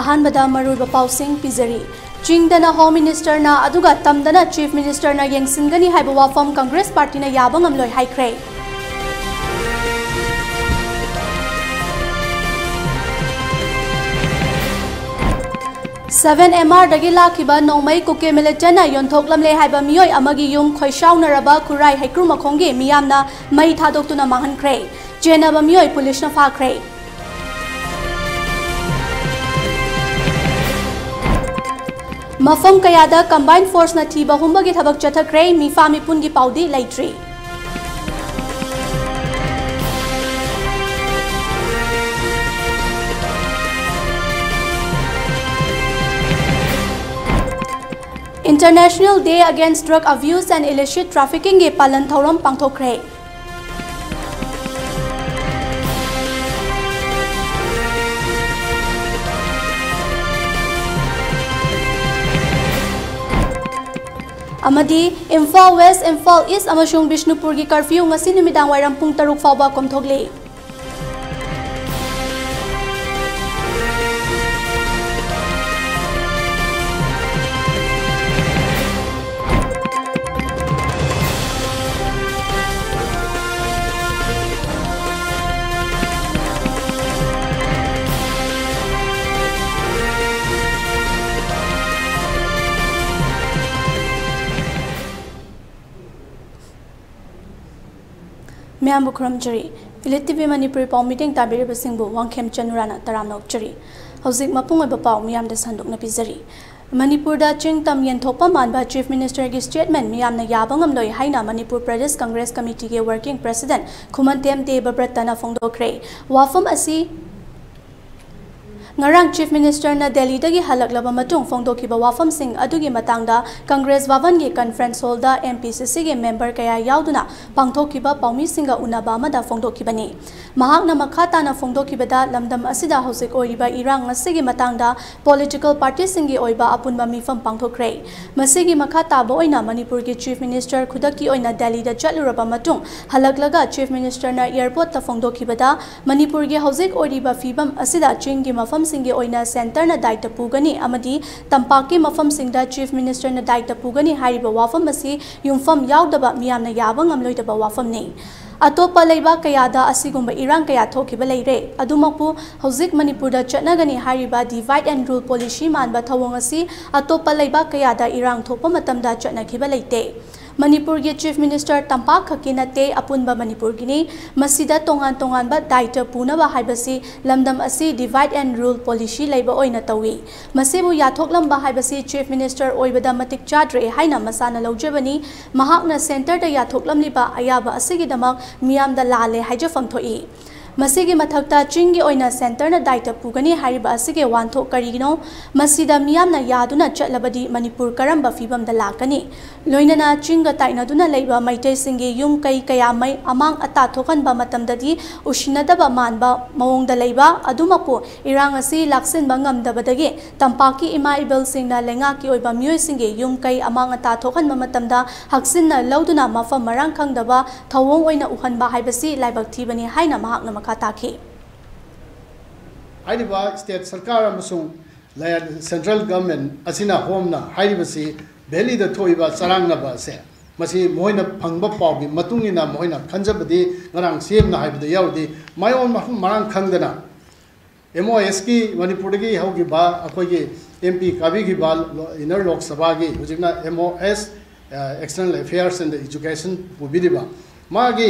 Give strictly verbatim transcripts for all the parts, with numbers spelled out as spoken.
ꯑꯍꯥꯟꯕꯗ ꯃꯔꯨꯑꯣꯏꯕ ꯄꯥꯎꯁꯤꯡ ꯄꯤꯖꯔꯤ꯫ ꯆꯤꯡꯗꯅ Home Ministerꯅ ꯑꯗꯨꯒ ꯇꯝꯗꯅ Chief Ministerꯅ ꯌꯦꯡꯁꯤꯟꯒꯅꯤ ꯍꯥꯏꯕ ꯋꯥꯐꯝ Congress Partyꯅ ꯌꯥꯕ ꯉꯝꯂꯣꯏ ꯍꯥꯏꯈ꯭ꯔꯦ꯫ Seven M Rꯗꯒꯤ ꯂꯥꯛꯈꯤꯕ ꯅꯣꯡꯃꯩ ꯀꯨꯀꯤ militantꯅ ꯌꯣꯟꯊꯣꯛꯂꯝꯂꯦ ꯍꯥꯏꯕ ꯃꯤꯑꯣꯏ ꯑꯃꯒꯤ ꯌꯨꯝ ꯈꯣꯏꯁꯥꯎꯅꯔꯕ ꯈꯨꯔꯥꯏ ꯍꯩꯀ꯭ꯔꯨ ꯃꯈꯣꯡꯒꯤ ꯃꯤꯌꯥꯝꯅ ꯃꯩ ꯊꯥꯗꯣꯛꯇꯨꯅ ꯃꯥꯡꯍꯟꯈ꯭ꯔꯦ꯫ ꯆꯦꯟꯅꯕ ꯃꯤꯑꯣꯏ ꯄꯨꯂꯤꯁꯅ ꯐꯥꯈ꯭ꯔꯦ꯫ ꯃꯐꯝ ꯀꯌꯥꯗ Combined Forceꯅ ꯊꯤꯕ ꯍꯨꯝꯕꯒꯤ ꯊꯕꯛ ꯆꯠꯊꯈ꯭ꯔꯦ, ꯃꯤꯐꯥ ꯃꯤꯄꯨꯟꯒꯤ ꯄꯥꯎꯗꯤ ꯂꯩꯇ꯭ꯔꯤ꯫ International Day Against Drug Abuse and Illicit Traffickingꯒꯤ ꯄꯥꯂꯟ ꯊꯧꯔꯝ ꯄꯥꯡꯊꯣꯛꯈ꯭ꯔꯦ꯫ ꯑꯃꯗꯤ ꯏꯝꯐꯥꯜ West, ꯏꯝꯐꯥꯜ East ꯑꯃꯁꯨꯡ ꯕꯤꯁꯅꯨꯄꯨꯔꯒꯤ curfew ꯉꯁꯤ ꯅꯨꯃꯤꯗꯥꯡ ꯋꯥꯏꯔꯝ ꯄꯨꯡ ꯇꯔꯨꯛ ꯐꯥꯎꯕ ꯀꯣꯝꯊꯣꯛꯂꯤ꯫ ꯃꯌꯥꯝꯕꯨ ꯈꯨꯔꯨꯝꯖꯔꯤ꯫ Elite TV ꯃꯅꯤꯄꯨꯔꯤ ꯄꯥꯎ ꯃꯤꯠꯌꯦꯡ ꯇꯥꯕꯤꯔꯤꯕꯁꯤꯡꯕꯨ ꯋꯥꯡꯈꯦꯝ ꯆꯅꯨꯔꯥꯅ ꯇꯔꯥꯝꯅ ꯑꯣꯛꯆꯔꯤ꯫ ꯍꯧꯖꯤꯛ ꯃꯄꯨꯡ ꯑꯣꯏꯕ ꯄꯥꯎ ꯃꯤꯌꯥꯝꯗ ꯁꯟꯗꯣꯛꯅ ꯄꯤꯖꯔꯤ꯫ ꯃꯅꯤꯄꯨꯔꯗ ꯆꯤꯡ ꯇꯝ ꯌꯦꯟꯊꯣꯛꯄ ꯃꯥꯟꯕ Chief Ministerꯒꯤ statement ꯃꯤꯌꯥꯝꯅ ꯌꯥꯕ ꯉꯝꯂꯣꯏ ꯍꯥꯏꯅ ꯃꯅꯤꯄꯨꯔ ꯄ꯭ꯔꯗꯦꯁ ꯀꯪꯒ꯭ꯔꯦꯁ ꯀꯃꯤꯇꯤꯒꯤ working president ꯈꯨꯃꯟꯊꯦꯝ ꯗꯦꯕꯕ꯭ꯔꯠꯇꯅ ꯐꯣꯡꯗꯣꯛꯈ꯭ꯔꯦ꯫ ꯋꯥꯐꯝ ꯑꯁꯤ ꯉꯔꯥꯡ Chief Ministerꯅ ꯗꯦꯜꯂꯤꯗꯒꯤ ꯍꯜꯂꯛꯂꯕ ꯃꯇꯨꯡ ꯐꯣꯡꯗꯣꯛꯈꯤꯕ ꯋꯥꯐꯝꯁꯤꯡ ꯑꯗꯨꯒꯤ ꯃꯇꯥꯡꯗ ꯀꯪꯒ꯭ꯔꯦꯁ ꯚꯕꯟꯒꯤ conference hallꯗ MPCCꯒꯤ member ꯀꯌꯥ ꯌꯥꯎꯗꯨꯅ ꯄꯥꯡꯊꯣꯛꯈꯤꯕ ꯄꯥꯎꯃꯤꯁꯤꯡꯒ ꯎꯅꯕ ꯑꯃꯗ ꯐꯣꯡꯗꯣꯛꯈꯤꯕꯅꯤ꯫ ꯃꯍꯥꯛꯅ ꯃꯈꯥ ꯇꯥꯅ ꯐꯣꯡꯗꯣꯛꯈꯤꯕꯗ, ꯂꯝꯗꯝ ꯑꯁꯤꯗ ꯍꯧꯖꯤꯛ ꯑꯣꯏꯔꯤꯕ ꯏꯔꯥꯡ ꯑꯁꯤꯒꯤ ꯃꯇꯥꯡꯗ political partyꯁꯤꯡꯒꯤ ꯑꯣꯏꯕ ꯑꯄꯨꯟꯕ ꯃꯤꯐꯝ ꯄꯥꯡꯊꯣꯛꯈ꯭ꯔꯦ꯫ ꯃꯁꯤꯒꯤ ꯃꯈꯥ ꯇꯥꯕ ꯑꯣꯏꯅ ꯃꯅꯤꯄꯨꯔꯒꯤ Chief Minister ꯈꯨꯗꯛꯀꯤ ꯑꯣꯏꯅ ꯗꯦꯜꯂꯤꯗ ꯆꯠꯂꯨꯔꯕ ꯃꯇꯨꯡ ꯍꯜꯂꯛꯂꯒ Chief Ministerꯅ airportꯇ ꯐꯣꯡꯗꯣꯛꯈꯤꯕꯗ, ꯃꯅꯤꯄꯨꯔꯒꯤ ꯍꯧꯖꯤꯛ ꯑꯣꯏꯔꯤꯕ ꯐꯤꯕꯝ ꯑꯁꯤꯗ ꯆꯤꯡꯒꯤ ꯃꯐꯝ ꯁꯤꯡꯒꯤ ꯑꯣꯏꯅ ꯁꯦꯟꯇꯔꯅ ꯗꯥꯏꯇ ꯄꯨꯒꯅꯤ ꯑꯃꯗꯤ ꯇꯝꯄꯥꯛꯀꯤ ꯃꯐꯝꯁꯤꯡꯗ ꯆꯤꯐ ꯃꯤꯅꯤꯁꯇꯔꯅ ꯗꯥꯏꯇ ꯄꯨꯒꯅꯤ ꯍꯥꯏꯔꯤꯕ ꯋꯥꯐꯝ ꯑꯁꯤ ꯌꯨꯝꯐꯝ ꯌꯥꯎꯗꯕ, ꯃꯤꯌꯥꯝꯅ ꯌꯥꯕ ꯉꯝꯂꯣꯏꯗꯕ ꯋꯥꯐꯝꯅꯤ꯫ ꯑꯇꯣꯞꯄ ꯂꯩꯕꯥꯛ ꯀꯌꯥꯗ ꯑꯁꯤꯒꯨꯝꯕ ꯏꯔꯥꯡ ꯀꯌꯥ ꯊꯣꯛꯈꯤꯕ ꯂꯩꯔꯦ꯫ ꯑꯗꯨꯃꯛꯄꯨ ꯍꯧꯖꯤꯛ ꯃꯅꯤꯄꯨꯔꯗ ꯆꯠꯅꯒꯅꯤ ꯍꯥꯏꯔꯤꯕ divide and rule policy ꯃꯥꯟꯕ ꯊꯧꯑꯣꯡ ꯑꯁꯤ ꯑꯇꯣꯞꯄ ꯂꯩꯕꯥꯛ ꯀꯌꯥꯗ ꯏꯔꯥꯡ ꯊꯣꯛꯄ ꯃꯇꯝꯗ ꯆꯠꯅꯈꯤꯕ ꯂꯩꯇꯦ꯫ ꯃꯅꯤꯄꯨꯔꯒꯤ ꯆꯤꯐ ꯃꯤꯅꯤꯁꯇꯔ ꯇꯝꯄꯥꯛ ꯈꯛꯀꯤ ꯅꯠꯇꯦ, ꯑꯄꯨꯟꯕ ꯃꯅꯤꯄꯨꯔꯒꯤꯅꯤ꯫ ꯃꯁꯤꯗ ꯇꯣꯉꯥꯟ ꯇꯣꯉꯥꯟꯕ ꯗꯥꯏꯇ ꯄꯨꯅꯕ ꯍꯥꯏꯕꯁꯤ ꯂꯝꯗꯝ ꯑꯁꯤ divide and rule policy ꯂꯩꯕ ꯑꯣꯏꯅ ꯇꯧꯏ꯫ ꯃꯁꯤꯕꯨ ꯌꯥꯊꯣꯛꯂꯝꯕ ꯍꯥꯏꯕꯁꯤ ꯆꯤꯐ ꯃꯤꯅꯤꯁꯇꯔ ꯑꯣꯏꯕꯗ ꯃꯇꯤꯛ ꯆꯥꯗ꯭ꯔꯦ ꯍꯥꯏꯅ ꯃꯁꯥꯅ ꯂꯧꯖꯕꯅꯤ꯫ ꯃꯍꯥꯛꯅ ꯁꯦꯟꯇꯔꯗ ꯌꯥꯊꯣꯛꯂꯝꯂꯤꯕ ꯑꯌꯥꯕ ꯑꯁꯤꯒꯤꯗꯃꯛ ꯃꯤꯌꯥꯝꯗ ꯂꯥꯜꯂꯦ ꯍꯥꯏꯖꯐꯝ ꯊꯣꯛꯏ꯫ ꯃꯁꯤꯒꯤ ꯃꯊꯛꯇ ꯆꯤꯡꯒꯤ ꯑꯣꯏꯅ ꯁꯦꯟꯇꯔꯅ ꯗꯥꯏꯇ ꯄꯨꯒꯅꯤ ꯍꯥꯏꯔꯤꯕ ꯑꯁꯤꯒꯤ ꯋꯥꯍꯟꯊꯣꯛ ꯀꯔꯤꯒꯤꯅꯣ? ꯃꯁꯤꯗ ꯃꯤꯌꯥꯝꯅ ꯌꯥꯗꯨꯅ ꯆꯠꯂꯕꯗꯤ ꯃꯅꯤꯄꯨꯔ ꯀꯔꯝꯕ ꯐꯤꯕꯝꯗ ꯂꯥꯛꯀꯅꯤ? ꯂꯣꯏꯅꯅ ꯆꯤꯡꯒ ꯇꯥꯏꯅꯗꯨꯅ ꯂꯩꯕ ꯃꯩꯇꯩꯁꯤꯡꯒꯤ ꯌꯨꯝ ꯀꯩ ꯀꯌꯥ ꯃꯩ ꯑꯃꯥꯡ ꯑꯇꯥ ꯊꯣꯛꯍꯟꯕ ꯃꯇꯝꯗꯗꯤ ꯎꯁꯤꯟꯅꯗꯕ ꯃꯥꯟꯕ ꯃꯑꯣꯡꯗ ꯂꯩꯕ, ꯑꯗꯨꯃꯛꯄꯨ ꯏꯔꯥꯡ ꯑꯁꯤ ꯂꯥꯛꯁꯤꯟꯕ ꯉꯝꯗꯕꯗꯒꯤ ꯇꯝꯄꯥꯛꯀꯤ ꯏꯃꯥ ꯏꯕꯦꯜꯁꯤꯡꯅ ꯂꯩꯉꯥꯛꯀꯤ ꯑꯣꯏꯕ ꯃꯤꯑꯣꯏꯁꯤꯡꯒꯤ ꯌꯨꯝ ꯀꯩ ꯑꯃꯥꯡ ꯑꯇꯥ ꯊꯣꯛꯍꯟꯕ ꯃꯇꯝꯗ ꯍꯛꯆꯤꯟꯅ ꯂꯧꯗꯨꯅ ꯃꯐꯝ ꯃꯔꯥꯡ ꯈꯪꯗꯕ ꯊꯧꯑꯣꯡ ꯑꯣꯏꯅ ꯎꯍꯟꯕ ꯍꯥꯏꯕꯁꯤ ꯂꯥꯏꯕꯛ ꯊꯤꯕꯅꯤ ꯍꯥꯏꯅ ꯃꯍꯥꯛꯅ ꯃꯈꯥ ꯇꯥꯈꯤ꯫ ꯍꯥꯏꯔꯤꯕ ꯁ꯭ꯇꯦꯠ ꯁꯔꯀꯥꯔ ꯑꯃꯁꯨꯡ ꯁꯦꯟꯇ꯭ꯔꯦꯜ ꯒꯚꯔꯟꯃꯦꯟꯠ ꯑꯁꯤꯅ ꯍꯣꯝꯅ ꯍꯥꯏꯔꯤꯕꯁꯤ ꯚꯦꯂꯤꯗ ꯊꯣꯛꯏꯕ ꯆꯔꯥꯡꯅꯕ ꯑꯁꯦ, ꯃꯁꯤ ꯃꯈꯣꯏꯅ ꯐꯪꯕ ꯄꯥꯎꯒꯤ ꯃꯇꯨꯡ ꯏꯟꯅ ꯃꯈꯣꯏꯅ ꯈꯟꯖꯕꯗꯤ, ꯉꯔꯥꯡ ꯁꯤ ꯑꯦꯝꯅ ꯍꯥꯏꯕꯗ ꯌꯥꯎꯔꯤꯗꯤ, ꯃꯌꯣꯟ ꯃꯐꯝ ꯃꯔꯥꯡ ꯈꯪꯗꯅ ꯑꯦꯝ ꯑꯣ ꯑꯦꯁꯀꯤ ꯃꯅꯤꯄꯨꯔꯗꯒꯤ ꯍꯧꯈꯤꯕ ꯑꯩꯈꯣꯏꯒꯤ ꯑꯦꯝ ꯄꯤ ꯀꯥꯕꯤꯈꯤꯕ ꯏꯟꯅꯔ ꯂꯣꯛ ꯁꯚꯥꯒꯤ, ꯍꯧꯖꯤꯛꯅ M O S, external affairs and education ꯄꯨꯕꯤꯔꯤꯕ, ꯃꯥꯒꯤ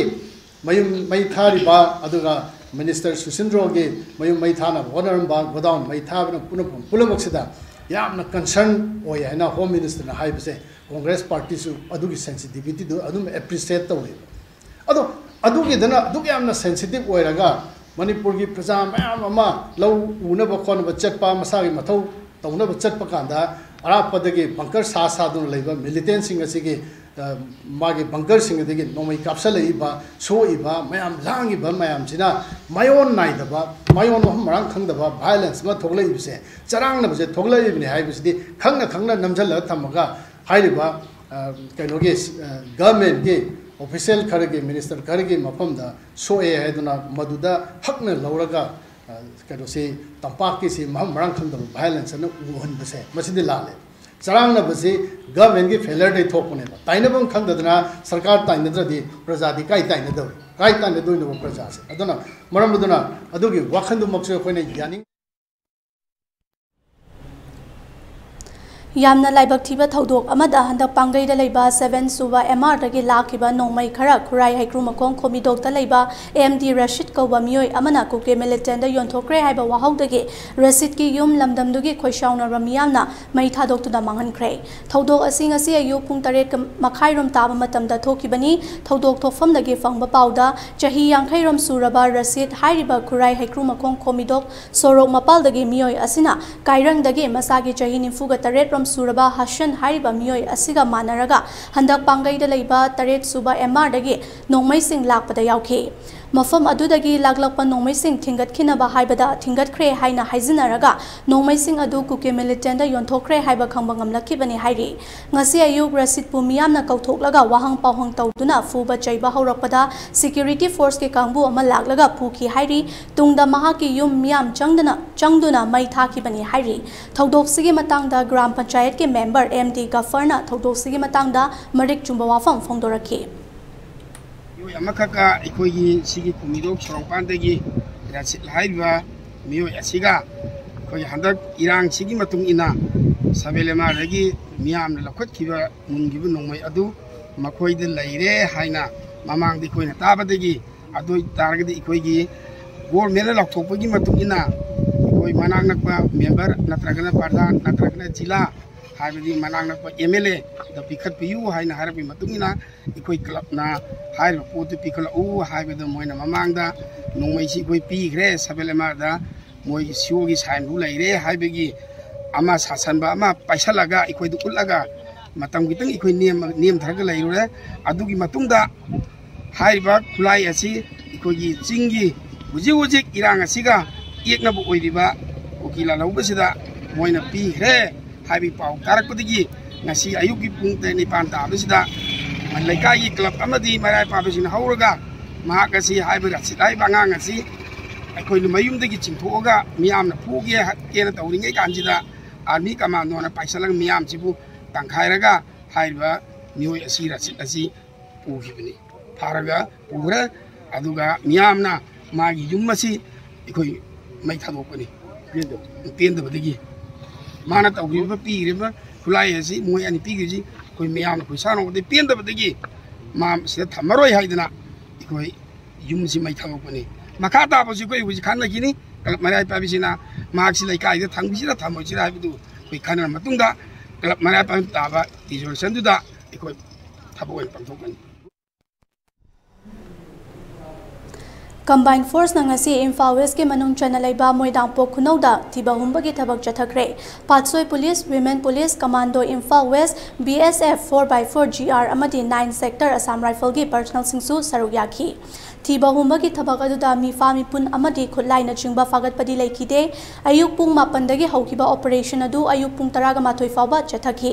ꯃꯌꯨꯝ ꯃꯩ ꯊꯥꯔꯤꯕ, ꯑꯗꯨꯒ ꯃꯤꯅꯤꯁꯇꯔ ꯁꯨꯁꯤꯟꯗ꯭ꯔꯣꯒꯤ ꯃꯌꯨꯝ ꯃꯩ ꯊꯥꯅꯕ ꯍꯣꯠꯅꯔꯝꯕ, ꯒꯣꯗꯥꯎꯟ ꯃꯩ ꯊꯥꯕꯅ ꯄꯨꯝꯅꯃꯛ, ꯄꯨꯝꯅꯃꯛꯁꯤꯗ ꯌꯥꯝꯅ ꯀꯟꯁꯔꯟ ꯑꯣꯏ ꯍꯥꯏꯅ ꯍꯣꯝ ꯃꯤꯅꯤꯁꯇꯔꯅ ꯍꯥꯏꯕꯁꯦ, ꯀꯣꯡꯒ꯭ꯔꯦꯁ ꯄꯥꯔꯇꯤꯁꯨ ꯑꯗꯨꯒꯤ ꯁꯦꯟꯁꯤꯇꯤꯚꯤꯇꯤꯗꯨ ꯑꯗꯨꯝ ꯑꯦꯄ꯭ꯔꯤꯁꯤꯌꯦꯠ ꯇꯧꯋꯦꯕ꯫ ꯑꯗꯣ ꯑꯗꯨꯒꯤꯗꯅ ꯑꯗꯨꯛ ꯌꯥꯝꯅ ꯁꯦꯟꯁꯤꯇꯤꯚ ꯑꯣꯏꯔꯒ, ꯃꯅꯤꯄꯨꯔꯒꯤ ꯄ꯭ꯔꯖꯥ ꯃꯌꯥꯝ ꯑꯃ ꯂꯧ ꯎꯅꯕ ꯈꯣꯠꯅꯕ ꯆꯠꯄ, ꯃꯁꯥꯒꯤ ꯃꯊꯧ ꯇꯧꯅꯕ ꯆꯠꯄ ꯀꯥꯟꯗ, ꯑꯔꯥꯞꯄꯗꯒꯤ ꯕꯪꯀꯔ ꯁꯥ ꯁꯥꯗꯨꯅ ꯂꯩꯕ ꯃꯤꯂꯤꯇꯦꯟꯁꯤꯡ ꯑꯁꯤꯒꯤ, ꯑ, ꯃꯥꯒꯤ ꯕꯪꯀꯔꯁꯤꯡ ꯑꯗꯒꯤ ꯅꯣꯡꯃꯩ ꯀꯥꯞꯁꯤꯜꯂꯛꯏꯕ, ꯁꯣꯛꯏꯕ ꯃꯌꯥꯝ, ꯂꯥꯡꯉꯤꯕ ꯃꯌꯥꯝꯁꯤꯅ ꯃꯌꯣꯟ ꯅꯥꯏꯗꯕ, ꯃꯌꯣꯟ ꯃꯐꯝ ꯃꯔꯥꯡ ꯈꯪꯗꯕ ꯚꯥꯏꯑꯣꯂꯦꯟꯁ ꯑꯃ ꯊꯣꯛꯂꯛꯏꯕꯁꯦ, ꯆꯔꯥꯡꯅꯕꯁꯦ ꯊꯣꯛꯂꯛꯏꯕꯅꯤ ꯍꯥꯏꯕꯁꯤꯗꯤ ꯈꯪꯅ ꯈꯪꯅ ꯅꯝꯁꯤꯜꯂꯒ ꯊꯝꯃꯒ, ꯍꯥꯏꯔꯤꯕ, ꯑ, ꯀꯩꯅꯣꯒꯤ, ꯑ, ꯒꯚꯔꯟꯃꯦꯟꯠꯀꯤ ꯑꯣꯐꯤꯁꯤꯌꯦꯜ ꯈꯔꯒꯤ, ꯃꯤꯅꯤꯁꯇꯔ ꯈꯔꯒꯤ ꯃꯐꯝꯗ ꯁꯣꯛꯑꯦ ꯍꯥꯏꯗꯨꯅ ꯃꯗꯨꯗ ꯍꯛꯅ ꯂꯧꯔꯒ ꯀꯩꯅꯣꯁꯤ, ꯇꯝꯄꯥꯛꯀꯤꯁꯤ ꯃꯐꯝ ꯃꯔꯥꯡ ꯈꯪꯗꯕ ꯚꯥꯏꯑꯣꯂꯦꯟꯁ ꯑꯅ ꯎꯍꯟꯕꯁꯦ, ꯃꯁꯤꯗꯤ ꯂꯥꯜꯂꯦ꯫ ꯆꯔꯥꯡꯅꯕꯁꯤ ꯒꯚꯔꯟꯃꯦꯟꯒꯤ ꯐꯦꯂꯔꯗꯩ ꯊꯣꯛꯄꯅꯦꯕ꯫ ꯇꯥꯏꯅꯐꯝ ꯈꯪꯗꯗꯅ ꯁꯔꯀꯥꯔ ꯇꯥꯏꯅꯗ꯭ꯔꯗꯤ ꯄ꯭ꯔꯖꯥꯗꯤ ꯀꯥꯏ ꯇꯥꯏꯅꯗꯧꯔꯤ? ꯀꯥꯏ ꯇꯥꯏꯅꯗꯣꯏꯅꯣꯕ ꯄ꯭ꯔꯖꯥꯁꯦ? ꯑꯗꯨꯅ, ꯃꯔꯝ ꯑꯗꯨꯅ ꯑꯗꯨꯒꯤ ꯋꯥꯈꯜꯗꯨꯃꯛꯁꯨ ꯑꯩꯈꯣꯏꯅ ꯌꯥꯅꯤꯡ ꯌꯥꯝꯅ ꯂꯥꯏꯕꯛ ꯊꯤꯕ ꯊꯧꯗꯣꯛ ꯑꯃꯗ, ꯍꯟꯗꯛ ꯄꯥꯡꯒꯩꯗ ꯂꯩꯕ ꯁꯚꯦꯟ ꯁꯨꯕ ꯑꯦꯝ ꯑꯥꯔꯗꯒꯤ ꯂꯥꯛꯈꯤꯕ ꯅꯣꯡꯃꯩ ꯈꯔ ꯈꯨꯔꯥꯏ ꯍꯩꯀ꯭ꯔꯨ ꯃꯈꯣꯡ ꯈꯣꯃꯤꯗꯣꯛꯇ ꯂꯩꯕ ꯑꯦꯝ ꯗꯤ ꯔꯁꯤꯗ ꯀꯧꯕ ꯃꯤꯑꯣꯏ ꯑꯃꯅ ꯀꯨꯀꯤ ꯃꯤꯂꯤꯇꯦꯟꯗ ꯌꯣꯟꯊꯣꯛꯈ꯭ꯔꯦ ꯍꯥꯏꯕ ꯋꯥꯍꯧꯗꯒꯤ ꯔꯁꯤꯗꯀꯤ ꯌꯨꯝ ꯂꯝꯗꯝꯗꯨꯒꯤ ꯈꯣꯏꯁꯥꯎꯅꯔꯕ ꯃꯤꯌꯥꯝꯅ ꯃꯩ ꯊꯥꯗꯣꯛꯇꯨꯅ ꯃꯥꯡꯍꯟꯈ꯭ꯔꯦ꯫ ꯊꯧꯗꯣꯛ ꯑꯁꯤ ꯉꯁꯤ ꯑꯌꯨꯛ ꯄꯨꯡ ꯇꯔꯦꯠ ꯃꯈꯥꯏꯔꯣꯝ ꯇꯥꯕ ꯃꯇꯝꯗ ꯊꯣꯛꯈꯤꯕꯅꯤ꯫ ꯊꯧꯗꯣꯛ ꯊꯣꯛꯐꯝꯗꯒꯤ ꯐꯪꯕ ꯄꯥꯎꯗ, ꯆꯍꯤ ꯌꯥꯡꯈꯩꯔꯣꯝ ꯁꯨꯔꯕ ꯔꯁꯤꯗ ꯍꯥꯏꯔꯤꯕ ꯈꯨꯔꯥꯏ ꯍꯩꯀ꯭ꯔꯨ ꯃꯈꯣꯡ ꯈꯣꯃꯤꯗꯣꯛ ꯁꯣꯔꯣꯛ ꯃꯄꯥꯜꯗꯒꯤ ꯃꯤꯑꯣꯏ ꯑꯁꯤꯅ ꯀꯥꯏꯔꯪꯗꯒꯤ ꯃꯁꯥꯒꯤ ꯆꯍꯤ ꯅꯤꯐꯨꯒ ꯇꯔꯦꯠ ꯔꯣꯝ ꯁꯨꯔꯕ ꯍꯁꯟ ꯍꯥꯏꯔꯤꯕ ꯃꯤꯑꯣꯏ ꯑꯁꯤꯒ ꯃꯥꯟꯅꯔꯒ ꯍꯟꯗꯛ ꯄꯥꯡꯒꯩꯗ ꯂꯩꯕ ꯇꯔꯦꯠ ꯁꯨꯕ ꯑꯦꯝ ꯑꯥꯔꯗꯒꯤ ꯅꯣꯡꯃꯩꯁꯤꯡ ꯂꯥꯛꯄꯗ ꯌꯥꯎꯈꯤ꯫ ꯃꯐꯝ ꯑꯗꯨꯗꯒꯤ ꯂꯥꯛꯂꯛꯄ ꯅꯣꯡꯃꯩꯁꯤꯡ ꯊꯤꯡꯒꯠꯈꯤꯅꯕ ꯍꯥꯏꯕꯗ ꯊꯤꯡꯒꯠꯈ꯭ꯔꯦ ꯍꯥꯏꯅ ꯍꯥꯏꯖꯤꯟꯅꯔꯒ ꯅꯣꯡꯃꯩꯁꯤꯡ ꯑꯗꯨ ꯀꯨꯀꯤ ꯃꯤꯂꯤꯇꯦꯟꯗ ꯌꯣꯟꯊꯣꯛꯈ꯭ꯔꯦ ꯍꯥꯏꯕ ꯈꯪꯕ ꯉꯝꯂꯛꯈꯤꯕꯅꯤ ꯍꯥꯏꯔꯤ꯫ ꯉꯁꯤ ꯑꯌꯨꯛ ꯔꯁꯤꯗꯄꯨ ꯃꯤꯌꯥꯝꯅ ꯀꯧꯊꯣꯛꯂꯒ ꯋꯥꯍꯪ ꯄꯥꯎꯍꯪ ꯇꯧꯗꯨꯅ ꯐꯨꯕ ꯆꯩꯕ ꯍꯧꯔꯛꯄꯗ ꯁꯦꯀ꯭ꯌꯨꯔꯤꯇꯤ ꯐꯣꯔꯁꯀꯤ ꯀꯥꯡꯕꯨ ꯑꯃ ꯂꯥꯛꯂꯒ ꯐꯨꯈꯤ ꯍꯥꯏꯔꯤ꯫ ꯇꯨꯡꯗ ꯃꯍꯥꯛꯀꯤ ꯌꯨꯝ ꯃꯤꯌꯥꯝ ꯆꯪꯗꯅ, ꯆꯪꯗꯨꯅ ꯃꯩ ꯊꯥꯈꯤꯕꯅꯤ ꯍꯥꯏꯔꯤ꯫ ꯊꯧꯗꯣꯛꯁꯤꯒꯤ ꯃꯇꯥꯡꯗ ꯒ꯭ꯔꯥꯝ ꯄꯟꯆꯥꯌꯠꯀꯤ ꯃꯦꯝꯕꯔ ꯑꯦꯝ ꯗꯤ ꯒꯐꯔꯅ ꯊꯧꯗꯣꯛꯁꯤꯒꯤ ꯃꯇꯥꯡꯗ ꯃꯔꯤꯛ ꯆꯨꯝꯕ ꯋꯥꯐꯝ ꯐꯣꯡꯗꯣꯔꯛꯈꯤ꯫ ꯃꯤꯑꯣꯏ ꯑꯃꯈꯛꯀ ꯑꯩꯈꯣꯏꯒꯤ ꯁꯤꯒꯤ ꯈꯣꯃꯤꯗꯣꯛ ꯁꯣꯔꯣꯛꯄꯥꯟꯗꯒꯤ ꯔꯁꯤꯗ ꯍꯥꯏꯔꯤꯕ ꯃꯤꯑꯣꯏ ꯑꯁꯤꯒ ꯑꯩꯈꯣꯏꯒꯤ ꯍꯟꯗꯛ ꯏꯔꯥꯡꯁꯤꯒꯤ ꯃꯇꯨꯡ ꯏꯟꯅ ꯁꯕꯦꯂꯦꯃꯥꯗꯒꯤ ꯃꯤꯌꯥꯝꯅ ꯂꯧꯈꯠꯈꯤꯕ, ꯃꯨꯟꯈꯤꯕ ꯅꯣꯡꯃꯩ ꯑꯗꯨ ꯃꯈꯣꯏꯗ ꯂꯩꯔꯦ ꯍꯥꯏꯅ ꯃꯃꯥꯡꯗ ꯑꯩꯈꯣꯏꯅ ꯇꯥꯕꯗꯒꯤ, ꯑꯗꯨ ꯑꯣꯏ ꯇꯥꯔꯒꯗꯤ ꯑꯩꯈꯣꯏꯒꯤ ꯒꯣꯔꯃꯦꯟꯅ ꯂꯥꯎꯊꯣꯛꯄꯒꯤ ꯃꯇꯨꯡ ꯏꯟꯅ ꯑꯩꯈꯣꯏ ꯃꯅꯥꯛ ꯅꯛꯄ ꯃꯦꯝꯕꯔ ꯅꯠꯇ꯭ꯔꯒꯅ ꯄ꯭ꯔꯙꯥꯟ ꯅꯠꯇ꯭ꯔꯒꯅ ꯖꯤꯂꯥ ꯍꯥꯏꯕꯗꯤ ꯃꯅꯥꯛ ꯅꯛꯄ ꯑꯦꯝ ꯑꯦꯜ ꯑꯦꯗ ꯄꯤꯈꯠꯄꯤꯌꯨ ꯍꯥꯏꯅ ꯍꯥꯏꯔꯛꯄꯒꯤ ꯃꯇꯨꯡ ꯏꯟꯅ ꯑꯩꯈꯣꯏ ꯀ꯭ꯂꯕꯅ ꯍꯥꯏꯔꯤꯕ ꯄꯣꯠꯇꯨ ꯄꯤꯈꯠꯂꯛꯎ ꯍꯥꯏꯕꯗ ꯃꯣꯏꯅ ꯃꯃꯥꯡꯗ ꯅꯣꯡꯃꯩꯁꯤ ꯑꯩꯈꯣꯏ ꯄꯤꯈ꯭ꯔꯦ ꯁꯕꯦꯂꯦꯃꯥꯗ, ꯃꯣꯏꯒꯤ ꯁꯤ ꯑꯣꯒꯤ ꯁꯥꯏꯟꯕꯨ ꯂꯩꯔꯦ ꯍꯥꯏꯕꯒꯤ ꯑꯃ ꯁꯥꯁꯟꯕ ꯑꯃ ꯄꯥꯏꯁꯜꯂꯒ ꯑꯩꯈꯣꯏꯗ ꯎꯠꯂꯒ ꯃꯇꯝ ꯈꯤꯇꯪ ꯑꯩꯈꯣꯏ ꯅꯦꯝ-, ꯅꯦꯝꯊꯔꯒ ꯂꯩꯔꯨꯔꯦ꯫ ꯑꯗꯨꯒꯤ ꯃꯇꯨꯡꯗ ꯍꯥꯏꯔꯤꯕ ꯈꯨꯠꯂꯥꯏ ꯑꯁꯤ ꯑꯩꯈꯣꯏꯒꯤ ꯆꯤꯡꯒꯤ ꯍꯧꯖꯤꯛ ꯍꯧꯖꯤꯛ ꯏꯔꯥꯡ ꯑꯁꯤꯒ ꯌꯦꯛꯅꯕ ꯑꯣꯏꯔꯤꯕ ꯀꯨꯀꯤ ꯂꯥꯜꯍꯧꯕꯁꯤꯗ ꯃꯣꯏꯅ ꯄꯤꯈ꯭ꯔꯦ ꯍꯥꯏꯕꯒꯤ ꯄꯥꯎ ꯇꯥꯔꯛꯄꯗꯒꯤ ꯉꯁꯤ ꯑꯌꯨꯛꯀꯤ ꯄꯨꯡ ꯇꯔꯦꯠ ꯅꯤꯄꯥꯟ ꯇꯥꯕꯁꯤꯗ ꯂꯩꯀꯥꯏꯒꯤ ꯀ꯭ꯂꯕ ꯑꯃꯗꯤ ꯃꯩꯔꯥ ꯄꯥꯟꯕꯁꯤꯡꯅ ꯍꯧꯔꯒ ꯃꯍꯥꯛ ꯑꯁꯤ, ꯍꯥꯏꯕ ꯔꯁꯤꯗ ꯍꯥꯏꯕ ꯑꯉꯥꯡ ꯑꯁꯤ ꯑꯩꯈꯣꯏꯅ ꯃꯌꯨꯝꯗꯒꯤ ꯆꯤꯡꯊꯣꯛꯑꯒ ꯃꯤꯌꯥꯝꯅ ꯐꯨꯒꯦ ꯍꯥꯠꯀꯦꯅ ꯇꯧꯔꯤꯉꯩ ꯀꯥꯟꯁꯤꯗ ꯑꯥꯔꯃꯤ ꯀꯃꯥꯟꯗꯣꯅ ꯄꯥꯏꯁꯤꯜꯂꯒ ꯃꯤꯌꯥꯝꯁꯤꯕꯨ ꯇꯪꯈꯥꯏꯔꯒ ꯍꯥꯏꯔꯤꯕ ꯃꯤꯑꯣꯏ ꯑꯁꯤ ꯔꯁꯤꯠ ꯑꯁꯤ ꯄꯨꯈꯤꯕꯅꯤ꯫ ꯐꯥꯔꯒ ꯄꯨꯈ꯭ꯔꯦ꯫ ꯑꯗꯨꯒ ꯃꯤꯌꯥꯝꯅ ꯃꯥꯒꯤ ꯌꯨꯝ ꯑꯁꯤ ꯑꯩꯈꯣꯏ ꯃꯩ ꯊꯥꯗꯣꯛꯄꯅꯤ꯫ ꯄꯦꯟꯗꯕꯗꯒꯤ ꯃꯥꯅ ꯇꯧꯈ꯭ꯔꯤꯕ, ꯄꯤꯈ꯭ꯔꯤꯕ ꯈꯨꯠꯂꯥꯏ ꯑꯁꯤ, ꯃꯣꯏ ꯑꯅꯤ ꯄꯤꯈ꯭ꯔꯤꯁꯤ ꯑꯩꯈꯣꯏ ꯃꯤꯌꯥꯝꯅ ꯈꯣꯏꯁꯥꯎꯅꯕꯗ ꯄꯦꯟꯗꯕꯗꯒꯤ ꯃꯥ ꯁꯤꯗ ꯊꯝꯃꯔꯣꯏ ꯍꯥꯏꯗꯅ ꯑꯩꯈꯣꯏ ꯌꯨꯝꯁꯤ ꯃꯩ ꯊꯥꯗꯣꯛꯄꯅꯤ꯫ ꯃꯈꯥ ꯇꯥꯕꯁꯤ ꯑꯩꯈꯣꯏ ꯍꯧꯖꯤꯛ ꯈꯟꯅꯈꯤꯅꯤ꯫ ꯀ꯭ꯂꯕ ꯃꯩꯔꯥ ꯄꯥꯏꯕꯤꯁꯤꯅ ꯃꯍꯥꯛꯁꯤ ꯂꯩꯀꯥꯏꯗ ꯊꯝꯈꯤꯁꯤꯔꯥ ꯊꯝꯃꯣꯏꯁꯤꯔꯥ ꯍꯥꯏꯕꯗꯨ ꯑꯩꯈꯣꯏ ꯈꯟꯅꯔ ꯃꯇꯨꯡꯗ ꯀ꯭ꯂꯕ ꯃꯩꯔꯥ ꯄꯥꯏꯕꯤ ꯇꯥꯕ ꯔꯤꯖꯣꯂꯨꯁꯟꯗꯨꯗ ꯑꯩꯈꯣꯏ ꯊꯕꯛ ꯑꯣꯏꯅ ꯄꯥꯡꯊꯣꯛꯀꯅꯤ꯫ ꯀꯝꯕꯥꯏꯟ ꯐꯣꯔꯁꯅ ꯉꯁꯤ ꯏꯝꯐꯥꯜ ꯋꯦꯁꯀꯤ ꯃꯅꯨꯡ ꯆꯟꯅ ꯂꯩꯕ ꯃꯣꯏꯗꯥꯡꯄꯣꯛ ꯈꯨꯅꯧꯗ ꯊꯤꯕ ꯍꯨꯝꯕꯒꯤ ꯊꯕꯛ ꯆꯠꯊꯈ꯭ꯔꯦ꯫ ꯄꯥꯠꯁꯣꯏ police, women police, commando Imphal west, B S F four by four G R ꯑꯃꯗꯤ ꯅꯥꯏꯟ ꯁꯦꯛꯇꯔ ꯑꯁꯥꯝ ꯔꯥꯏꯐꯜꯒꯤ ꯄꯔꯁꯅꯦꯜꯁꯤꯡꯁꯨ ꯁꯔꯨꯛ ꯌꯥꯈꯤ꯫ ꯊꯤꯕ ꯍꯨꯝꯕꯒꯤ ꯊꯕꯛ ꯑꯗꯨꯗ ꯃꯤꯐꯥ ꯃꯤꯄꯨꯟ ꯑꯃꯗꯤ ꯈꯨꯠꯂꯥꯏꯅꯆꯤꯡꯕ ꯐꯥꯒꯠꯄꯗꯤ ꯂꯩꯈꯤꯗꯦ꯫ ꯑꯌꯨꯛ ꯄꯨꯡ ꯃꯥꯄꯟꯗꯒꯤ ꯍꯧꯈꯤꯕ ꯑꯣꯄꯔꯦꯁꯟ ꯑꯗꯨ ꯑꯌꯨꯛ ꯄꯨꯡ ꯇꯔꯥꯒ ꯃꯥꯊꯣꯏ ꯐꯥꯎꯕ ꯆꯠꯊꯈꯤ꯫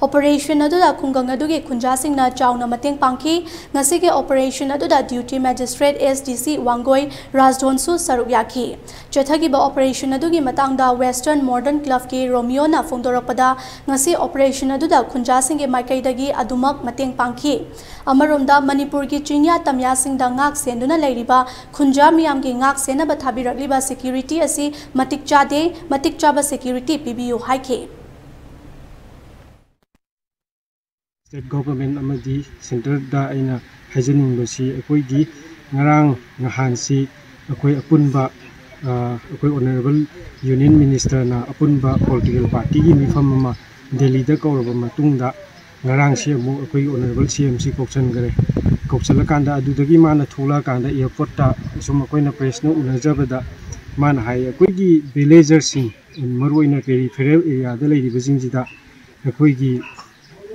ꯑꯣꯄꯔꯦꯁꯟ ꯑꯗꯨꯗ ꯈꯨꯡꯒꯪ ꯑꯗꯨꯒꯤ ꯈꯨꯟꯖꯥꯁꯤꯡꯅ ꯆꯥꯎꯅ ꯃꯇꯦꯡ ꯄꯥꯡꯈꯤ꯫ ꯉꯁꯤꯒꯤ ꯑꯣꯄꯔꯦꯁꯟ ꯑꯗꯨꯗ ꯗ꯭ꯌꯨꯇꯤ ꯃꯦꯖꯤꯁꯇ꯭ꯔꯦꯠ ꯑꯦꯁ ꯗꯤ ꯁꯤ ꯋꯥꯡꯒꯣꯏ ꯔꯥꯖꯙꯣꯟꯁꯨ ꯁꯔꯨꯛ ꯌꯥꯈꯤ꯫ ꯆꯠꯊꯈꯤꯕ ꯑꯣꯄꯔꯦꯁꯟ ꯑꯗꯨꯒꯤ ꯃꯇꯥꯡꯗ ꯋꯦꯁꯇꯔꯟ ꯃꯣꯗꯔꯟ ꯀ꯭ꯂꯕꯀꯤ ꯔꯣꯃꯤꯌꯣꯅ ꯐꯣꯡꯗꯣꯔꯛꯄꯗ, ꯉꯁꯤ ꯑꯣꯄꯔꯦꯁꯟ ꯑꯗꯨꯗ ꯈꯨꯟꯖꯥꯁꯤꯡꯒꯤ ꯃꯥꯏꯀꯩꯗꯒꯤ ꯑꯗꯨꯃꯛ ꯃꯇꯦꯡ ꯄꯥꯡꯈꯤ꯫ ꯑꯃꯔꯣꯝꯗ, ꯃꯅꯤꯄꯨꯔꯒꯤ ꯆꯤꯡꯌꯥ ꯇꯝꯌꯥꯁꯤꯡꯗ ꯉꯥꯛ ꯁꯦꯟꯗꯨꯅ ꯂꯩꯔꯤꯕ ꯈꯨꯟꯖꯥ ꯃꯤꯌꯥꯝꯒꯤ ꯉꯥꯛ ꯁꯦꯟꯅꯕ ꯊꯥꯕꯤꯔꯛꯂꯤꯕ ꯁꯦꯀ꯭ꯌꯨꯔꯤꯇꯤ ꯑꯁꯤ ꯃꯇꯤꯛ ꯆꯥꯗꯦ, ꯃꯇꯤꯛ ꯆꯥꯕ ꯁꯦꯀ꯭ꯌꯨꯔꯤꯇꯤ ꯄꯤꯕꯤꯌꯨ ꯍꯥꯏꯈꯤ꯫ ꯁ꯭ꯇꯦꯠ ꯒꯣꯚꯔꯟꯃꯦꯟꯠ ꯑꯃꯗꯤ ꯁꯦꯟꯇꯔꯗ ꯑꯩꯅ ꯍꯥꯏꯖꯅꯤꯡꯕꯁꯤ, ꯑꯩꯈꯣꯏꯒꯤ ꯉꯔꯥꯡ ꯅꯍꯥꯟꯁꯤ ꯑꯩꯈꯣꯏ ꯑꯄꯨꯟꯕ, ꯑ, ꯑꯩꯈꯣꯏ ꯑꯣꯅꯔꯦꯕꯜ ꯌꯨꯅꯤꯌꯟ ꯃꯤꯅꯤꯁꯇꯔꯅ ꯑꯄꯨꯟꯕ ꯄꯣꯂꯤꯇꯤꯀꯦꯜ ꯄꯥꯔꯇꯤꯒꯤ ꯃꯤꯐꯝ ꯑꯃ ꯗꯦꯜꯂꯤꯗ ꯀꯧꯔꯕ ꯃꯇꯨꯡꯗ, ꯉꯔꯥꯡꯁꯤ ꯑꯃꯨꯛ ꯑꯩꯈꯣꯏꯒꯤ ꯑꯣꯅꯔꯦꯕꯜ ꯁꯤ ꯑꯦꯝꯁꯤ ꯀꯧꯁꯟꯈꯔꯦ꯫ ꯀꯧꯁꯜꯂꯀꯥꯟꯗ, ꯑꯗꯨꯗꯒꯤ ꯃꯥꯅ ꯊꯣꯛꯂꯛꯑꯀꯥꯟꯗ ꯑꯦꯌꯥꯔꯄꯣꯔꯠꯇ ꯑꯁꯨꯝ ꯑꯩꯈꯣꯏꯅ ꯄ꯭ꯔꯦꯁꯅ ꯎꯅꯖꯕꯗ, ꯃꯥꯅ ꯍꯥꯏ, ꯑꯩꯈꯣꯏꯒꯤ ꯚꯤꯂꯦꯖꯔꯁꯤꯡ, ꯃꯔꯨꯑꯣꯏꯅ ꯄꯦꯔꯤꯐꯦꯔꯦꯜ ꯑꯦꯔꯤꯌꯥꯗ ꯂꯩꯔꯤꯕꯁꯤꯡꯁꯤꯗ ꯑꯩꯈꯣꯏꯒꯤ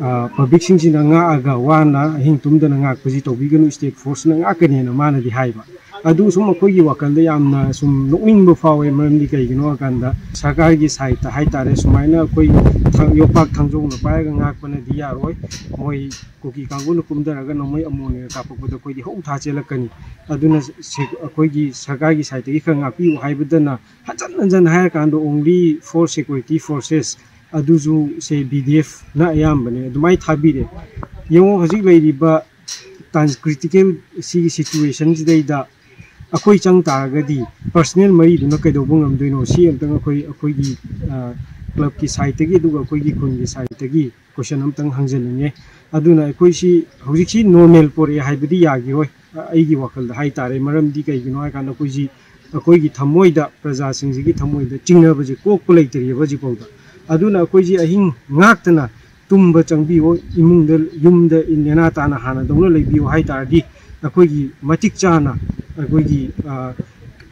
ꯄꯕ꯭ꯂꯤꯛꯁꯤꯡꯁꯤꯅ ꯉꯥꯛꯑꯒ ꯋꯥꯅ ꯑꯍꯤꯡ ꯇꯨꯝꯗꯅ ꯉꯥꯛꯄꯁꯤ ꯇꯧꯕꯤꯒꯅꯨ, ꯁ꯭ꯇꯦꯠ ꯐꯣꯔꯁꯅ ꯉꯥꯛꯀꯅꯦꯅ ꯃꯥꯅꯗꯤ ꯍꯥꯏꯕ꯫ ꯑꯗꯨ ꯁꯨꯝ ꯑꯩꯈꯣꯏꯒꯤ ꯋꯥꯈꯜꯗ ꯌꯥꯝꯅ ꯁꯨꯝ ꯅꯣꯛꯅꯤꯡꯕ ꯐꯥꯎꯋꯦ꯫ ꯃꯔꯝꯗꯤ ꯀꯩꯒꯤꯅꯣ ꯍꯥꯏꯀꯥꯟꯗ ꯁꯔꯀꯥꯔꯒꯤ ꯁꯥꯏꯠꯇ ꯍꯥꯏꯇꯥꯔꯦ, ꯁꯨꯃꯥꯏꯅ ꯑꯩꯈꯣꯏ ꯊꯥꯡ-, ꯌꯣꯄꯥꯛ ꯊꯥꯡꯖꯧꯅ ꯄꯥꯏꯔꯒ ꯉꯥꯛꯄꯅꯗꯤ ꯌꯥꯔꯣꯏ꯫ ꯃꯣꯏ ꯀꯨꯀꯤ ꯀꯥꯡꯕꯨꯅ ꯀꯨꯝꯊꯔꯒ ꯅꯣꯡꯃꯩ ꯑꯃꯣꯟꯅꯒ ꯀꯥꯞꯄꯛꯄꯗ ꯑꯩꯈꯣꯏꯗꯤ ꯍꯧ ꯊꯥ ꯆꯦꯜꯂꯛꯀꯅꯤ꯫ ꯑꯗꯨꯅ ꯁꯦ-, ꯑꯩꯈꯣꯏꯒꯤ ꯁꯔꯀꯥꯔꯒꯤ ꯁꯥꯏꯠꯇꯒꯤ ꯈꯔ ꯉꯥꯛꯄꯤꯌꯨ ꯍꯥꯏꯕꯗꯅ ꯍꯟꯖꯟ ꯍꯟꯖꯟ ꯍꯥꯏꯔꯀꯥꯟꯗ only for security forces, ꯑꯗꯨꯁꯨ ꯁꯦ ꯕꯤ ꯗꯤ ꯑꯦꯐꯅ ꯑꯌꯥꯝꯕꯅꯦ ꯑꯗꯨꯃꯥꯏꯅ ꯊꯥꯕꯤꯔꯦ꯫ ꯌꯦꯡꯉꯣ, ꯍꯧꯖꯤꯛ ꯂꯩꯔꯤꯕ ꯇꯥꯟ-, ꯀ꯭ꯔꯤꯇꯤꯀꯦꯜ ꯁꯤꯒꯤ ꯁꯤꯆꯨꯋꯦꯁꯟꯁꯤꯗꯩꯗ ꯑꯩꯈꯣꯏ ꯆꯪ ꯇꯥꯔꯒꯗꯤ ꯄꯔꯁꯅꯦꯜ ꯃꯔꯤꯗꯨꯅ ꯀꯩꯗꯧꯕ ꯉꯝꯗꯣꯏꯅꯣ? ꯁꯤ ꯑꯝꯇꯪ ꯑꯩꯈꯣꯏ, ꯑꯩꯈꯣꯏꯒꯤ, ꯑ, ꯀ꯭ꯂꯕꯀꯤ ꯁꯥꯏꯠꯇꯒꯤ, ꯑꯗꯨꯒ ꯑꯩꯈꯣꯏꯒꯤ ꯈꯨꯟꯒꯤ ꯁꯥꯏꯠꯇꯒꯤ ꯀꯣꯏꯁꯟ ꯑꯝꯇꯪ ꯍꯪꯖꯅꯤꯡꯉꯦ꯫ ꯑꯗꯨꯅ ꯑꯩꯈꯣꯏꯁꯤ ꯍꯧꯖꯤꯛꯁꯤ ꯅꯣꯔꯃꯦꯜ ꯄꯣꯔꯛꯑꯦ ꯍꯥꯏꯕꯗꯤ ꯌꯥꯈꯤꯔꯣꯏ꯫ ꯑ-, ꯑꯩꯒꯤ ꯋꯥꯈꯜꯗ ꯍꯥꯏꯇꯥꯔꯦ꯫ ꯃꯔꯝꯗꯤ ꯀꯩꯒꯤꯅꯣ ꯍꯥꯏꯀꯥꯟꯗ ꯑꯩꯈꯣꯏꯁꯤ, ꯑꯩꯈꯣꯏꯒꯤ ꯊꯃꯣꯏꯗ, ꯄ꯭ꯔꯖꯥꯁꯤꯡꯁꯤꯒꯤ ꯊꯃꯣꯏꯗ ꯆꯤꯡꯅꯕꯁꯦ ꯀꯣꯛꯄ ꯂꯩꯇ꯭ꯔꯤꯑꯕ ꯍꯧꯖꯤꯛꯐꯥꯎꯗ꯫ ꯑꯗꯨꯅ ꯑꯩꯈꯣꯏꯁꯤ ꯑꯍꯤꯡ ꯉꯥꯛꯇꯅ ꯇꯨꯝꯕ ꯆꯪꯕꯤꯌꯣ, ꯏꯃꯨꯡꯗ, ꯌꯨꯝꯗ ꯅꯦꯅꯥ ꯇꯥꯅ ꯍꯥꯟꯅꯗꯧꯅ ꯂꯩꯕꯤꯌꯣ ꯍꯥꯏ ꯇꯥꯔꯗꯤ ꯑꯩꯈꯣꯏꯒꯤ ꯃꯇꯤꯛ ꯆꯥꯅ ꯑꯩꯈꯣꯏꯒꯤ, ꯑ,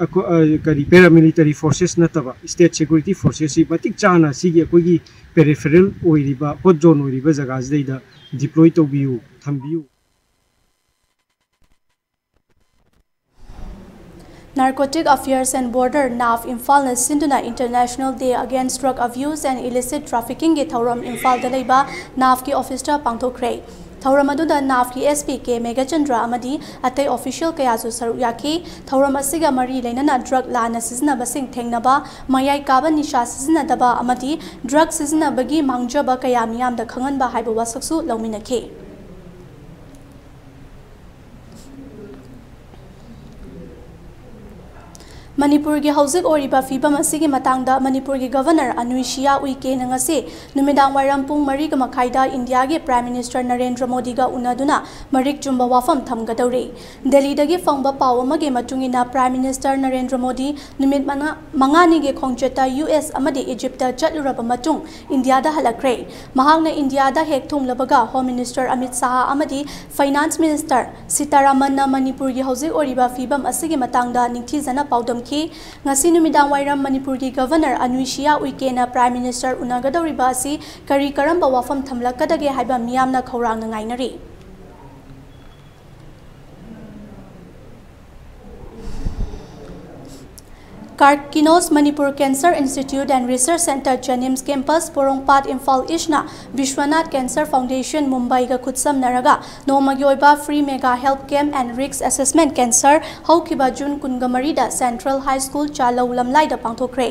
ꯑꯩꯈꯣ-, ꯑ, ꯀꯔꯤ, ꯄꯦꯔꯥꯃꯤꯂꯤꯇꯔꯤ ꯐꯣꯔꯁꯦꯁ ꯅꯠꯇꯕ ꯁ꯭ꯇꯦꯠ ꯁꯦꯀ꯭ꯌꯨꯔꯤꯇꯤ ꯐꯣꯔꯁꯦꯁꯁꯤ ꯃꯇꯤꯛ ꯆꯥꯅ ꯁꯤꯒꯤ ꯑꯩꯈꯣꯏꯒꯤ ꯄꯦꯔꯤꯐꯦꯔꯦꯜ ꯑꯣꯏꯔꯤꯕ, ꯍꯣꯠ ꯖꯣꯟ ꯑꯣꯏꯔꯤꯕ ꯖꯒꯥꯁꯤꯗꯩꯗ ꯗꯤꯄ꯭ꯂꯣꯏ ꯇꯧꯕꯤꯌꯨ, ꯊꯝꯕꯤꯌꯨ꯫ Narcotic Affairs and Border, NAF, ꯏꯝꯐꯥꯜꯅ ꯁꯤꯟꯗꯨꯅ International Day Against Drug Abuse and Illicit Traffickingꯒꯤ ꯊꯧꯔꯝ ꯏꯝꯐꯥꯜꯗ ꯂꯩꯕ NAFꯀꯤ ꯑꯣꯐꯤꯁꯇ ꯄꯥꯡꯊꯣꯛꯈ꯭ꯔꯦ꯫ ꯊꯧꯔꯝ ꯑꯗꯨꯗ NAFꯀꯤ S P K ꯃꯦꯘꯆꯟꯗ꯭ꯔ ꯑꯃꯗꯤ ꯑꯇꯩ ꯑꯣꯐꯤꯁꯤꯌꯦꯜ ꯀꯌꯥꯁꯨ ꯁꯔꯨꯛ ꯌꯥꯈꯤ꯫ ꯊꯧꯔꯝ ꯑꯁꯤꯒ ꯃꯔꯤ ꯂꯩꯅꯅ ꯗ꯭ꯔꯒ ꯂꯥꯟꯅ ꯁꯤꯖꯤꯟꯅꯕꯁꯤꯡ ꯊꯦꯡꯅꯕ, ꯃꯌꯥꯏ ꯀꯥꯕ ꯅꯤꯁꯥ ꯁꯤꯖꯤꯟꯅꯗꯕ ꯑꯃꯗꯤ ꯗ꯭ꯔꯒ ꯁꯤꯖꯤꯟꯅꯕꯒꯤ ꯃꯥꯡꯖꯕ ꯀꯌꯥ ꯃꯤꯌꯥꯝꯗ ꯈꯪꯍꯟꯕ ꯍꯥꯏꯕ ꯋꯥꯁꯛꯁꯨ ꯂꯧꯃꯤꯟꯅꯈꯤ꯫ ꯃꯅꯤꯄꯨꯔꯒꯤ ꯍꯧꯖꯤꯛ ꯑꯣꯏꯔꯤꯕ ꯐꯤꯕꯝ ꯑꯁꯤꯒꯤ ꯃꯇꯥꯡꯗ ꯃꯅꯤꯄꯨꯔꯒꯤ ꯒꯚꯔꯅꯔ ꯑꯅꯨꯏꯁꯤꯌꯥ ꯎꯏꯀꯦꯅ ꯉꯁꯤ ꯅꯨꯃꯤꯗꯥꯡ ꯋꯥꯏꯔꯝ ꯄꯨꯡ ꯃꯔꯤꯒ ꯃꯈꯥꯏꯗ ꯏꯟꯗꯤꯌꯥꯒꯤ ꯄ꯭ꯔꯥꯏꯝ ꯃꯤꯅꯤꯁꯇꯔ ꯅꯔꯦꯟꯗ꯭ꯔ ꯃꯣꯗꯤꯒ ꯎꯅꯗꯨꯅ ꯃꯔꯤꯛ ꯆꯨꯝꯕ ꯋꯥꯐꯝ ꯊꯝꯒꯗꯧꯔꯤ꯫ ꯗꯦꯜꯂꯤꯗꯒꯤ ꯐꯪꯕ ꯄꯥꯎ ꯑꯃꯒꯤ ꯃꯇꯨꯡ ꯏꯟꯅ, ꯄ꯭ꯔꯥꯏꯝ ꯃꯤꯅꯤꯁꯇꯔ ꯅꯔꯦꯟꯗ꯭ꯔ ꯃꯣꯗꯤ ꯅꯨꯃꯤꯠ ꯃꯉꯥ, ꯃꯉꯥꯅꯤꯒꯤ ꯈꯣꯡꯆꯠꯇ ꯌꯨ ꯑꯦꯁ ꯑꯃꯗꯤ ꯏꯖꯤꯞꯇ ꯆꯠꯂꯨꯔꯕ ꯃꯇꯨꯡ ꯏꯟꯗꯤꯌꯥꯗ ꯍꯜꯂꯛꯈ꯭ꯔꯦ꯫ ꯃꯍꯥꯛꯅ ꯏꯟꯗꯤꯌꯥꯗ ꯍꯦꯛ ꯊꯨꯡꯂꯕꯒ ꯍꯣꯝ ꯃꯤꯅꯤꯁꯇꯔ ꯑꯃꯤꯠ ꯁꯥꯍ ꯑꯃꯗꯤ ꯐꯥꯏꯅꯥꯟꯁ ꯃꯤꯅꯤꯁꯇꯔ ꯁꯤꯇꯥꯔꯥꯃꯟꯅ ꯃꯅꯤꯄꯨꯔꯒꯤ ꯍꯧꯖꯤꯛ ꯑꯣꯏꯔꯤꯕ ꯐꯤꯕꯝ ꯑꯁꯤꯒꯤ ꯃꯇꯥꯡꯗ ꯅꯤꯡꯊꯤꯖꯅ ꯄꯥꯎꯗꯝꯈꯤ꯫ ꯈꯤ꯫ ꯉꯁꯤ ꯅꯨꯃꯤꯗꯥꯡ ꯋꯥꯏꯔꯝ ꯃꯅꯤꯄꯨꯔꯒꯤ ꯒꯚꯔꯅꯔ ꯑꯅꯨꯏꯁꯤꯌꯥ ꯎꯏꯀꯦꯅ ꯄ꯭ꯔꯥꯏꯝ ꯃꯤꯅꯤꯁꯇꯔ ꯎꯅꯒꯗꯧꯔꯤꯕ ꯑꯁꯤ ꯀꯔꯤ ꯀꯔꯝꯕ ꯋꯥꯐꯝ ꯊꯝꯂꯛꯀꯗꯒꯦ ꯍꯥꯏꯕ ꯃꯤꯌꯥꯝꯅ ꯈꯧꯔꯥꯡꯅ ꯉꯥꯏꯅꯔꯤ꯫ Karkinos Manipur cancer institute and research center JNIMS campus Porompat Imphal ꯏꯁꯅ ꯕꯤꯁ꯭ꯋꯅꯥꯊ ꯀꯦꯟꯁꯔ ꯐꯥꯎꯟꯗꯦꯁꯟ ꯃꯨꯝꯕꯥꯏꯒ ꯈꯨꯠꯁꯝꯅꯔꯒ ꯅꯣꯡꯃꯒꯤ ꯑꯣꯏꯕ free mega health camp and risk assessment cancer ꯍꯧꯈꯤꯕ ꯖꯨꯟ ꯀꯨꯟꯒ ꯃꯔꯤꯗ ꯁꯦꯟꯇ꯭ꯔꯦꯜ ꯍꯥꯏ ꯁ꯭ꯀꯨꯜ ꯆꯥꯂꯧ ꯂꯝꯂꯥꯏꯗ ꯄꯥꯡꯊꯣꯛꯈ꯭ꯔꯦ꯫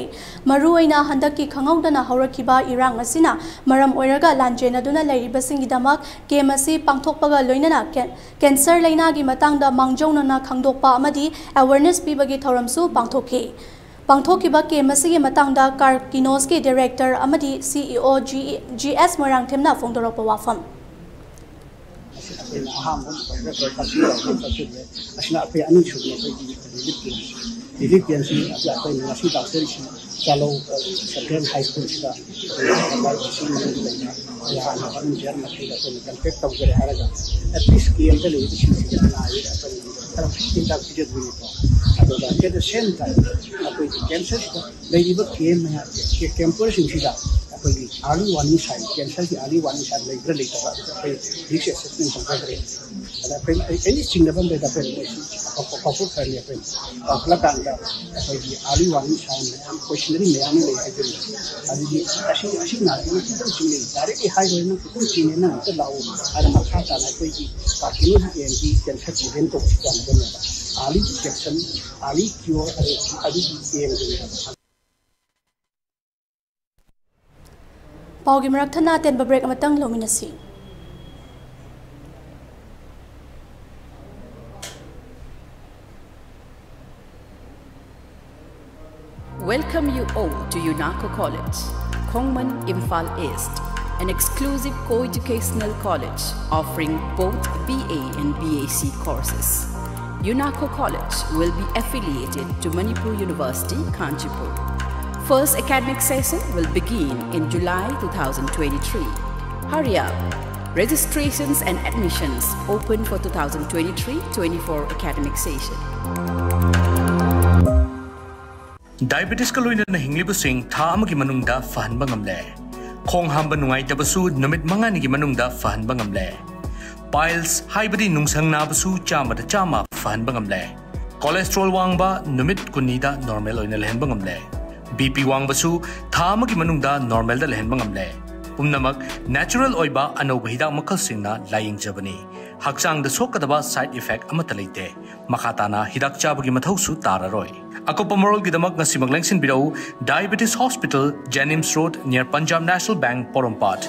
ꯃꯔꯨꯑꯣꯏꯅ ꯍꯟꯗꯛꯀꯤ ꯈꯪꯍꯧꯗꯅ ꯍꯧꯔꯛꯈꯤꯕ ꯏꯔꯥꯡ ꯑꯁꯤꯅ ꯃꯔꯝ ꯑꯣꯏꯔꯒ ꯂꯥꯟꯖꯦꯟꯅꯗꯨꯅ ꯂꯩꯔꯤꯕꯁꯤꯡꯒꯤꯗꯃꯛ ꯀꯦꯝꯞ ꯑꯁꯤ ꯄꯥꯡꯊꯣꯛꯄꯒ ꯂꯣꯏꯅꯅ ꯀꯦ-, ꯀꯦꯟꯁꯔ ꯂꯩꯅꯥꯒꯤ ꯃꯇꯥꯡꯗ ꯃꯥꯡꯖꯧꯅꯅ ꯈꯪꯗꯣꯛꯄ ꯑꯃꯗꯤ ꯑꯦꯋꯦꯔꯅꯦꯁ ꯄꯤꯕꯒꯤ ꯊꯧꯔꯝꯁꯨ ꯄꯥꯡꯊꯣꯛꯈꯤ꯫ ꯄꯥꯡꯊꯣꯛꯈꯤꯕ ꯀꯦꯝꯞ ꯑꯁꯤꯒꯤ ꯃꯇꯥꯡꯗ ꯀꯥꯔꯀꯤꯅꯣꯁꯀꯤ ꯗꯤꯔꯦꯛꯇꯔ ꯑꯃꯗꯤ ꯁꯤ ꯏ ꯑꯣ ꯖꯤ, ꯖꯤ ꯑꯦꯁ ꯃꯣꯏꯔꯥꯡꯊꯦꯝꯅ ꯐꯣꯡꯗꯣꯔꯛꯄ ꯋꯥꯐꯝ꯫ ꯑꯁꯤꯅ ꯑꯍꯥꯟꯕ ꯃꯇꯝꯗ ꯑꯩꯈꯣꯏ ꯀꯛꯆꯤꯡ ꯌꯥꯎꯕ ꯆꯠꯈꯤꯕꯅꯦ꯫ ꯑꯁꯤꯅ ꯑꯩꯈꯣꯏ ꯑꯅꯤꯁꯨꯕꯅꯤ ꯑꯩꯈꯣꯏꯒꯤ ꯔꯤꯂꯤꯐ ꯀꯦꯝꯞ꯫ ꯔꯤꯂꯤꯐ ꯀꯦꯝꯞꯁꯤ ꯑꯩꯈꯣꯏꯅ ꯉꯁꯤ ꯂꯥꯛꯆꯔꯤꯁꯤ ꯆꯥꯂꯧ, ꯑ, ꯁꯦꯟꯇ꯭ꯔꯦꯜ ꯍꯥꯏ ꯁ꯭ꯀꯨꯜꯁꯤꯗ ꯑꯩꯈꯣꯏ ꯂꯩꯀꯥꯏ ꯑꯁꯤꯒꯤ ꯃꯅꯨꯡꯗ ꯂꯩꯕ ꯍꯥꯟꯅ ꯚꯣꯂꯨꯟꯇꯤꯌꯔ ꯃꯈꯩꯒ ꯑꯩꯈꯣꯏꯅ ꯀꯟꯇꯦꯛ ꯇꯧꯖꯔꯦ ꯍꯥꯏꯔꯒ ꯑꯦꯠ ꯂꯤꯁ ꯀꯦꯝꯞꯇ ꯂꯩꯔꯤꯕꯁꯤꯡꯁꯤꯗ ꯑꯅꯥ ꯑꯌꯦꯛ ꯑꯩꯈꯣꯏꯅ ꯈꯔ ꯍꯤꯗꯥꯛ ꯄꯤꯖꯗꯣꯏꯅꯤꯀꯣ꯫ ꯑꯗꯨꯒ at the same time ꯑꯩꯈꯣꯏꯒꯤ ꯀꯦꯟꯁꯔꯁꯤꯗ ꯂꯩꯔꯤꯕ ꯀꯦꯝꯞ ꯃꯌꯥꯝ, ꯀꯦ-, ꯀꯦꯝꯄꯔꯁꯤꯡꯁꯤꯗ ꯑꯩꯈꯣꯏꯒꯤ early warning sign, ꯀꯦꯟꯁꯔꯒꯤ early warning sign ꯂꯩꯕ꯭ꯔꯥ ꯂꯩꯇꯕ꯭ꯔꯥ ꯑꯗꯨ ꯑꯩꯈꯣꯏ ꯔꯤꯁꯛ ꯑꯦꯁꯦꯁꯃꯦꯟꯠ ꯇꯧꯖꯈ꯭ꯔꯦ꯫ ꯑꯗ ꯑꯩꯈꯣꯏ ꯑꯦꯅꯤ ꯆꯤꯡꯅꯕ ꯑꯃ ꯂꯩꯔꯒ ꯑꯩꯈꯣꯏ ꯃꯣꯏꯁꯤ ꯀꯥꯎꯊꯣꯛꯈ꯭ꯔꯅꯤ꯫ ꯑꯩꯈꯣꯏ ꯀꯥꯎꯈꯠꯂꯀꯥꯟꯗ ꯑꯩꯈꯣꯏꯒꯤ early warning sign ꯃꯌꯥꯝ, cautionary ꯃꯌꯥꯝ ꯑꯃ ꯂꯩ ꯍꯥꯏꯖꯔꯤ꯫ ꯑꯗꯨꯗꯤ ꯑꯁꯤ, ꯑꯁꯤ ꯅꯥꯔꯛꯏꯅ ꯈꯤꯇꯪ ꯆꯤꯡꯅꯩ, directly ꯍꯥꯏꯔꯣꯏ, ꯅꯪ ꯈꯤꯇꯪ ꯆꯤꯡꯅꯩ, ꯅꯪ ꯑꯝꯇ ꯂꯥꯛꯑꯣ ꯍꯥꯏꯅ ꯃꯈꯥ ꯇꯥꯅ ꯑꯩꯈꯣꯏꯒꯤ ꯄꯥꯔꯇꯤꯅ ꯍꯌꯦꯡꯒꯤ ꯀꯦꯟꯁꯔ ꯄ꯭ꯔꯤꯚꯦꯟ ꯇꯧꯕꯁꯨ ꯌꯥꯅꯕꯅꯦꯕ꯫ Early detection, early cure ꯑꯗꯨꯒꯤ ꯑꯦꯝꯗꯨꯅꯦꯕ꯫ ꯄꯥꯎꯒꯤ ꯃꯔꯛ ꯊꯠꯅ ꯑꯇꯦꯟꯕ ꯕ꯭ꯔꯦꯛ ꯑꯃꯇꯪ ꯂꯧꯃꯤꯟꯅꯁꯤ꯫ Welcome you all to UNACO College, Khongman, Imphal East, an exclusive co-educational college offering both B A and B A C courses. UNACO College will be affiliated to Manipur University, Kanchipur. First academic session will begin in July two thousand twenty-three. Hurry up! Registrations and admissions open for two thousand twenty-three twenty-four academic session. ꯗꯥꯏꯕꯦꯇꯤꯁꯀ ꯂꯣꯏꯅꯅ ꯍꯤꯡꯂꯤꯕꯁꯤꯡ ꯊꯥ ꯑꯃꯒꯤ ꯃꯅꯨꯡꯗ ꯐꯍꯟꯕ ꯉꯝꯂꯦ꯫ ꯈꯣꯡ ꯍꯥꯝꯕ ꯅꯨꯡꯉꯥꯏꯇꯕꯁꯨ ꯅꯨꯃꯤꯠ ꯃꯉꯥꯅꯤꯒꯤ ꯃꯅꯨꯡꯗ ꯐꯍꯟꯕ ꯉꯝꯂꯦ꯫ ꯄꯥꯏꯜꯁ ꯍꯥꯏꯕꯗꯤ ꯅꯨꯡꯁꯪ ꯅꯥꯕꯁꯨ ꯆꯥꯝꯃꯗ ꯆꯥꯝꯃ ꯐꯍꯟꯕ ꯉꯝꯂꯦ꯫ ꯀꯣꯂꯦꯁꯇ꯭ꯔꯣꯜ ꯋꯥꯡꯕ ꯅꯨꯃꯤꯠ ꯀꯨꯟꯅꯤꯗ ꯅꯣꯔꯃꯦꯜ ꯑꯣꯏꯅ ꯂꯩꯍꯟꯕ ꯉꯝꯂꯦ꯫ ꯕꯤ ꯄꯤ ꯋꯥꯡꯕꯁꯨ ꯊꯥ ꯑꯃꯒꯤ ꯃꯅꯨꯡꯗ ꯅꯣꯔꯃꯦꯜꯗ ꯂꯩꯍꯟꯕ ꯉꯝꯂꯦ꯫ ꯄꯨꯝꯅꯃꯛ ꯅꯦꯆꯔꯦꯜ ꯑꯣꯏꯕ ꯑꯅꯧꯕ ꯍꯤꯗꯥꯛ ꯃꯈꯜꯁꯤꯡꯅ ꯂꯥꯌꯦꯡꯖꯕꯅꯤ꯫ ꯍꯛꯆꯥꯡꯗ ꯁꯣꯛꯀꯗꯕ ꯁꯥꯏꯗ ꯏꯐꯦꯛ ꯑꯃꯠꯇ ꯂꯩꯇꯦ꯫ ꯃꯈꯥ ꯇꯥꯅ ꯍꯤꯗꯥꯛ ꯆꯥꯕꯒꯤ ꯃꯊꯧꯁꯨ ꯇꯥꯔꯔꯣꯏ꯫ ꯑꯀꯨꯞꯄ ꯃꯔꯣꯜꯒꯤꯗꯃꯛ ꯉꯁꯤꯃꯛ ꯂꯦꯡꯁꯤꯟꯕꯤꯔꯛꯎ, Diabetes Hospital, Jenims Road, near Punjab National Bank, ꯄꯣꯔꯣꯝꯄꯥꯠ꯫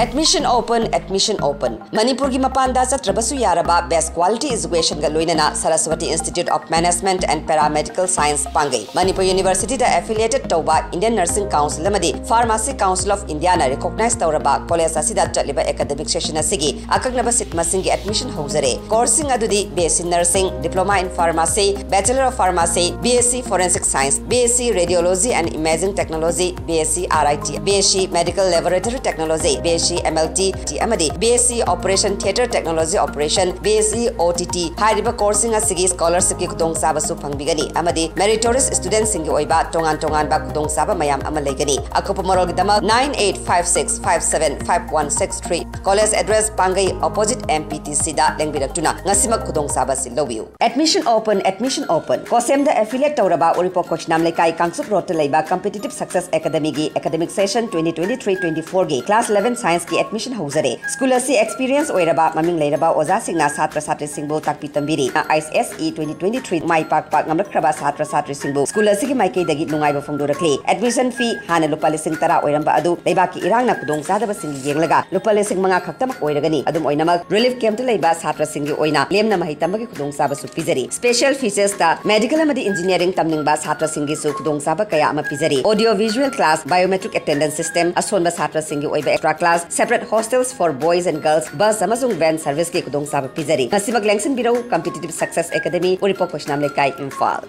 Admission open, admission open. ꯃꯅꯤꯄꯨꯔꯒꯤ ꯃꯄꯥꯟꯗ ꯆꯠꯇ꯭ꯔꯕꯁꯨ ꯌꯥꯔꯕ best quality educationꯒ ꯂꯣꯏꯅꯅ Saraswati Institute of Management and Paramedical Science ꯄꯥꯡꯒꯩ꯫ Manipur Universityꯗ affiliated ꯇꯧꯕ Indian Nursing Council ꯑꯃꯗꯤ Pharmacy Council of Indiaꯅ recognize ꯇꯧꯔꯕ college ꯑꯁꯤꯗ ꯆꯠꯂꯤꯕ academic session ꯑꯁꯤꯒꯤ ꯑꯀꯛꯅꯕ seat ꯃꯁꯤꯡꯒꯤ admission ꯍꯧꯖꯔꯦ꯫ Courseꯁꯤꯡ ꯑꯗꯨꯗꯤ B S C Nursing, Diploma in Pharmacy, Bachelor of Pharmacy, B S C Forensic Science, B S C Radiology and Imaging Technology, B S C R I T, B S C Medical Laboratory Technology, B S C M L T, ꯑꯃꯗꯤ B S C Operation Theatre Technology Operation, B S C O T T ꯍꯥꯏꯔꯤꯕ courseꯁꯤꯡ ꯑꯁꯤꯒꯤ scholarshipꯀꯤ ꯈꯨꯗꯣꯡꯆꯥꯕꯁꯨ ꯐꯪꯕꯤꯒꯅꯤ ꯑꯃꯗꯤ meritorious studentꯁꯤꯡꯒꯤ ꯑꯣꯏꯕ ꯇꯣꯉꯥꯟ ꯇꯣꯉꯥꯟꯕ ꯈꯨꯗꯣꯡꯆꯥꯕ ꯃꯌꯥꯝ ꯑꯃ ꯂꯩꯒꯅꯤ꯫ ꯑꯀꯨꯞꯄ ꯃꯔꯣꯜꯒꯤꯗꯃꯛ nine eight five six five seven five one six three, college address ꯄꯥꯡꯒꯩ opposite M P T Cꯗ ꯂꯦꯡꯕꯤꯔꯛꯇꯨꯅ ꯉꯁꯤꯃꯛ ꯈꯨꯗꯣꯡꯆꯥꯕ ꯑꯁꯤ ꯂꯧꯕꯤꯌꯨ꯫ Admission open, admission open. COSEMꯗ affiliate ꯇꯧꯔꯕ ꯎꯔꯤꯄꯣꯛ ꯈꯣꯏꯁꯅꯥꯝ ꯂꯩꯀꯥꯏ, ꯀꯥꯡꯆꯨꯞ ꯔꯣꯗꯇ ꯂꯩꯕ Competitive Success Academyꯒꯤ academic session twenty twenty-three twenty-fourꯒꯤ class eleven scienceꯀꯤ admission ꯍꯧꯖꯔꯦ꯫ School ꯑꯁꯤ experience ꯑꯣꯏꯔꯕ, ꯃꯃꯤꯡ ꯂꯩꯔꯕ ꯑꯣꯖꯥꯁꯤꯡꯅ ꯁꯥꯇ꯭ꯔ ꯁꯥꯇ꯭ꯔꯤꯁꯤꯡꯕꯨ ꯇꯥꯛꯄꯤ ꯇꯝꯕꯤꯔꯤ꯫ I S S E twenty twenty-three ꯃꯥꯏ ꯄꯥꯛꯄ ꯉꯝꯂꯛꯈ꯭ꯔꯕ ꯁꯥꯇ꯭ꯔ ꯁꯥꯇ꯭ꯔꯤꯁꯤꯡꯕꯨ school ꯑꯁꯤꯒꯤ ꯃꯥꯏꯀꯩꯗꯒꯤ ꯅꯨꯡꯉꯥꯏꯕ ꯐꯣꯡꯗꯣꯔꯛꯂꯤ꯫ Admission fee ꯍꯥꯟꯅ ꯂꯨꯄꯥ ꯂꯤꯁꯤꯡ ꯇꯔꯥ ꯑꯣꯏꯔꯝꯕ ꯑꯗꯨ ꯂꯩꯕꯥꯛꯀꯤ ꯏꯔꯥꯡꯅ ꯈꯨꯗꯣꯡꯆꯥꯗꯕꯁꯤꯡ ꯌꯦꯡꯂꯒ ꯂꯨꯄꯥ ꯂꯤꯁꯤꯡ ꯃꯉꯥ ꯈꯛꯇꯃꯛ ꯑꯣꯏꯔꯒꯅꯤ꯫ ꯑꯗꯨꯝ ꯑꯣꯏꯅꯃꯛ, relief campꯇ ꯂꯩꯕ ꯁꯥꯇ꯭ꯔꯁꯤꯡꯒꯤ ꯑꯣꯏꯅ ꯂꯦꯝꯅ ꯃꯍꯩ ꯇꯝꯕꯒꯤ ꯈꯨꯗꯣꯡꯆꯥꯕꯁꯨ ꯄꯤꯖꯔꯤ꯫ Special featuresꯇ medical ꯑꯃꯗꯤ engineering ꯇꯝꯅꯤꯡꯕ ꯁꯥꯇ꯭ꯔꯁꯤꯡꯒꯤꯁꯨ ꯈꯨꯗꯣꯡꯆꯥꯕ ꯀꯌꯥ ꯑꯃ ꯄꯤꯖꯔꯤ꯫ Audio visual class, biometric attendance system, ꯑꯁꯣꯟꯕ ꯁꯥꯇ꯭ꯔꯁꯤꯡꯒꯤ ꯑꯣꯏꯕ extra class, separate hostels for boys and girls, bus ꯑꯃꯁꯨꯡ van serviceꯀꯤ ꯈꯨꯗꯣꯡꯆꯥꯕ ꯄꯤꯖꯔꯤ꯫ ꯉꯁꯤꯃꯛ ꯂꯦꯡꯁꯤꯟꯕꯤꯔꯧ, Competitive Success Academy, ꯎꯔꯤꯄꯣꯛ ꯈꯣꯏꯁꯅꯥꯝ ꯂꯩꯀꯥꯏ, Imphal.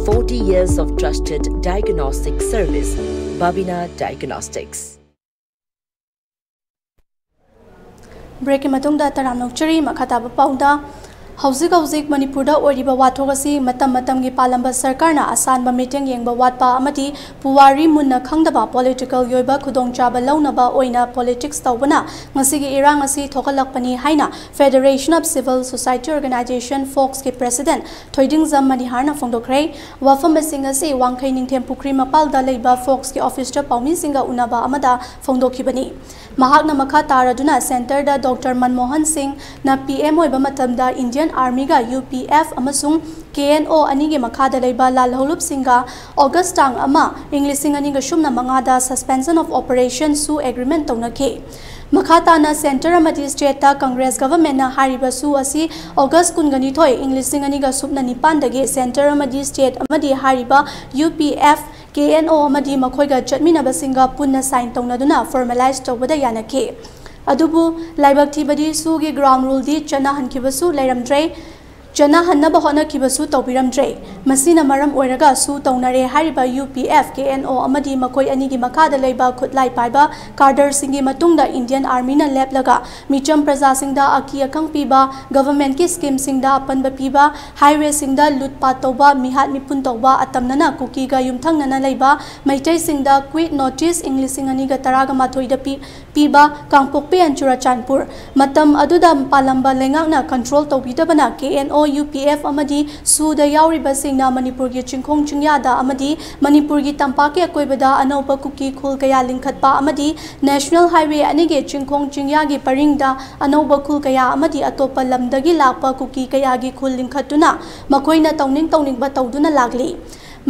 forty years of trusted diagnostic service, Babina Diagnostics. ꯕ꯭ꯔꯦꯛꯀꯤ ꯃꯇꯨꯡꯗ ꯇꯔꯥꯝꯅ ꯑꯣꯛꯆꯔꯤ꯫ ꯃꯈꯥ ꯇꯥꯕ ꯄꯥꯎꯗ, ꯍꯧꯖꯤꯛ ꯍꯧꯖꯤꯛ ꯃꯅꯤꯄꯨꯔꯗ ꯑꯣꯏꯔꯤꯕ ꯋꯥꯊꯣꯛ ꯑꯁꯤ ꯃꯇꯝ ꯃꯇꯝꯒꯤ ꯄꯥꯜꯂꯝꯕ ꯁꯔꯀꯥꯔꯅ ꯑꯁꯥꯟꯕ ꯃꯤꯠꯌꯦꯡ ꯌꯦꯡꯕ ꯋꯥꯠꯄ ꯑꯃꯗꯤ ꯄꯨꯋꯥꯔꯤ ꯃꯨꯟꯅ ꯈꯪꯗꯕ, ꯄꯣꯂꯤꯇꯤꯀꯦꯜꯒꯤ ꯑꯣꯏꯕ ꯈꯨꯗꯣꯡꯆꯥꯕ ꯂꯧꯅꯕ ꯑꯣꯏꯅ ꯄꯣꯂꯤꯇꯤꯛꯁ ꯇꯧꯕꯅ ꯉꯁꯤꯒꯤ ꯏꯔꯥꯡ ꯑꯁꯤ ꯊꯣꯛꯍꯜꯂꯛꯄꯅꯤ ꯍꯥꯏꯅ Federation of Civil Society Organization, ꯐꯣꯛꯁꯀꯤ ꯄ꯭ꯔꯦꯁꯤꯗꯦꯟꯠ ꯊꯣꯏꯗꯤꯡꯖꯝ ꯃꯅꯤꯍꯥꯔꯅ ꯐꯣꯡꯗꯣꯛꯈ꯭ꯔꯦ꯫ ꯋꯥꯐꯝꯁꯤꯡ ꯑꯁꯤ ꯋꯥꯡꯈꯩ ꯅꯤꯡꯊꯦꯝ ꯄꯨꯈ꯭ꯔꯤ ꯃꯄꯥꯜꯗ ꯂꯩꯕ ꯐꯣꯛꯁꯀꯤ ꯑꯣꯐꯤꯁꯇ ꯄꯥꯎꯃꯤꯁꯤꯡꯒ ꯎꯅꯕ ꯑꯃꯗ ꯐꯣꯡꯗꯣꯛꯈꯤꯕꯅꯤ꯫ ꯃꯍꯥꯛꯅ ꯃꯈꯥ ꯇꯥꯔꯗꯨꯅ ꯁꯦꯟꯇꯔꯗ ꯗꯣꯛꯇꯔ ꯃꯟꯃꯣꯍꯟ ꯁꯤꯡꯅ ꯄꯤ ꯑꯦꯝ ꯑꯣꯏꯕ ꯃꯇꯝꯗ ꯏꯟꯗꯤꯌꯟ ꯑꯥꯔꯃꯤꯒ ꯌꯨ ꯄꯤ ꯑꯦꯐ ꯑꯃꯁꯨꯡ ꯀꯦ ꯑꯦꯟ ꯑꯣ ꯑꯅꯤꯒꯤ ꯃꯈꯥꯗ ꯂꯩꯕ ꯂꯥꯜꯍꯧꯂꯨꯞꯁꯤꯡꯒ ꯑꯣꯒꯁ ꯇꯥꯡ ꯑꯃ, ꯏꯪ ꯂꯤꯁꯤꯡ ꯑꯅꯤꯒ ꯁꯨꯞꯅ ꯃꯉꯥꯗ suspension of operation ꯁꯨ ꯑꯦꯒ꯭ꯔꯤꯃꯦꯟꯠ ꯇꯧꯅꯈꯤ꯫ ꯃꯈꯥ ꯇꯥꯅ ꯁꯦꯟꯇꯔ ꯑꯃꯗꯤ ꯁ꯭ꯇꯦꯠꯇ ꯀꯪꯒ꯭ꯔꯦꯁ ꯒꯚꯔꯟꯃꯦꯟꯠꯅ ꯍꯥꯏꯔꯤꯕ ꯁꯨ ꯑꯁꯤ ꯑꯣꯒꯁ ꯀꯨꯟꯒ ꯅꯤꯊꯣꯏ, ꯏꯪ ꯂꯤꯁꯤꯡ ꯑꯅꯤꯒ ꯁꯨꯞꯅ ꯅꯤꯄꯥꯟꯗꯒꯤ ꯁꯦꯟꯇꯔ ꯑꯃꯗꯤ ꯁ꯭ꯇꯦꯠ ꯑꯃꯗꯤ ꯍꯥꯏꯔꯤꯕ U P F, K N O ꯑꯃꯗꯤ ꯃꯈꯣꯏꯒ ꯆꯠꯃꯤꯟꯅꯕꯁꯤꯡꯒ ꯄꯨꯟꯅ ꯁꯥꯏꯟ ꯇꯧꯅꯗꯨꯅ ꯐꯣꯔꯃꯦꯂꯥꯏꯖ ꯇꯧꯕꯗ ꯌꯥꯅꯈꯤ꯫ ꯑꯗꯨꯕꯨ ꯂꯥꯏꯕꯛ ꯊꯤꯕꯗꯤ ꯁꯨꯒꯤ ꯒ꯭ꯔꯥꯎꯟ ꯔꯨꯜꯗꯤ ꯆꯠꯅꯍꯟꯈꯤꯕꯁꯨ ꯂꯩꯔꯝꯗ꯭ꯔꯦ, ꯆꯠꯅꯍꯟꯅꯕ ꯍꯣꯠꯅꯈꯤꯕꯁꯨ ꯇꯧꯕꯤꯔꯝꯗ꯭ꯔꯦ꯫ ꯃꯁꯤꯅ ꯃꯔꯝ ꯑꯣꯏꯔꯒ ꯁꯨ ꯇꯧꯅꯔꯦ ꯍꯥꯏꯔꯤꯕ U P F, K N O ꯑꯃꯗꯤ ꯃꯈꯣꯏ ꯑꯅꯤꯒꯤ ꯃꯈꯥꯗ ꯂꯩꯕ ꯈꯨꯠꯂꯥꯏ ꯄꯥꯏꯕ ꯀꯥꯗꯔꯁꯤꯡꯒꯤ ꯃꯇꯨꯡꯗ ꯏꯟꯗꯤꯌꯟ ꯑꯥꯔꯃꯤꯅ ꯂꯦꯞꯂꯒ ꯃꯤꯆꯝ ꯄ꯭ꯔꯖꯥꯁꯤꯡꯗ ꯑꯀꯤ ꯑꯈꯪ ꯄꯤꯕ, ꯒꯚꯔꯟꯃꯦꯟꯠꯀꯤ ꯁ꯭ꯀꯤꯝꯁꯤꯡꯗ ꯑꯄꯟꯕ ꯄꯤꯕ, ꯍꯥꯏꯋꯦꯁꯤꯡꯗ ꯂꯨꯠ ꯄꯥꯠ ꯇꯧꯕ, ꯃꯤꯍꯥꯠ ꯃꯤꯄꯨꯟ ꯇꯧꯕ, ꯑꯇꯝꯅꯅ ꯀꯨꯀꯤꯒ ꯌꯨꯝꯊꯪꯅꯅ ꯂꯩꯕ ꯃꯩꯇꯩꯁꯤꯡꯗ ꯀ꯭ꯋꯤꯠ ꯅꯣꯇꯤꯁ ꯏꯪ ꯂꯤꯁꯤꯡ ꯑꯅꯤꯒ ꯇꯔꯥꯒ ꯃꯥꯊꯣꯏꯗ ꯄꯤ, ꯄꯤꯕ, ꯀꯥꯡꯄꯣꯛꯄꯤ and ꯆꯨꯔꯆꯥꯟꯄꯨꯔ꯫ ꯃꯇꯝ ꯑꯗꯨꯗ ꯄꯥꯜꯂꯝꯕ ꯂꯩꯉꯥꯛꯅ ꯀꯟꯇ꯭ꯔꯣꯜ ꯇꯧꯕꯤꯗꯕꯅ ꯀꯦ ꯑꯦꯟ ꯑꯣ, ꯌꯨ ꯄꯤ ꯑꯦꯐ ꯑꯃꯗꯤ ꯁꯨꯗ ꯌꯥꯎꯔꯤꯕꯁꯤꯡꯅ ꯃꯅꯤꯄꯨꯔꯒꯤ ꯆꯤꯡꯈꯣꯡ ꯆꯤꯡꯌꯥꯗ ꯑꯃꯗꯤ ꯃꯅꯤꯄꯨꯔꯒꯤ ꯇꯝꯄꯥꯛꯀꯤ ꯑꯀꯣꯏꯕꯗ ꯑꯅꯧꯕ ꯀꯨꯀꯤ ꯈꯨꯜ ꯀꯌꯥ ꯂꯤꯡꯈꯠꯄ ꯑꯃꯗꯤ ꯅꯦꯁꯅꯦꯜ ꯍꯥꯏꯋꯦ ꯑꯅꯤꯒꯤ ꯆꯤꯡꯈꯣꯡ ꯆꯤꯡꯌꯥꯒꯤ ꯄꯔꯤꯡꯗ ꯑꯅꯧꯕ ꯈꯨꯜ ꯀꯌꯥ ꯑꯃꯗꯤ ꯑꯇꯣꯞꯄ ꯂꯝꯗꯒꯤ ꯂꯥꯛꯄ ꯀꯨꯀꯤ ꯀꯌꯥꯒꯤ ꯈꯨꯜ ꯂꯤꯡꯈꯠꯇꯨꯅ ꯃꯈꯣꯏꯅ ꯇꯧꯅꯤꯡ ꯇꯧꯅꯤꯡꯕ ꯇꯧꯗꯨꯅ ꯂꯥꯛꯂꯤ꯫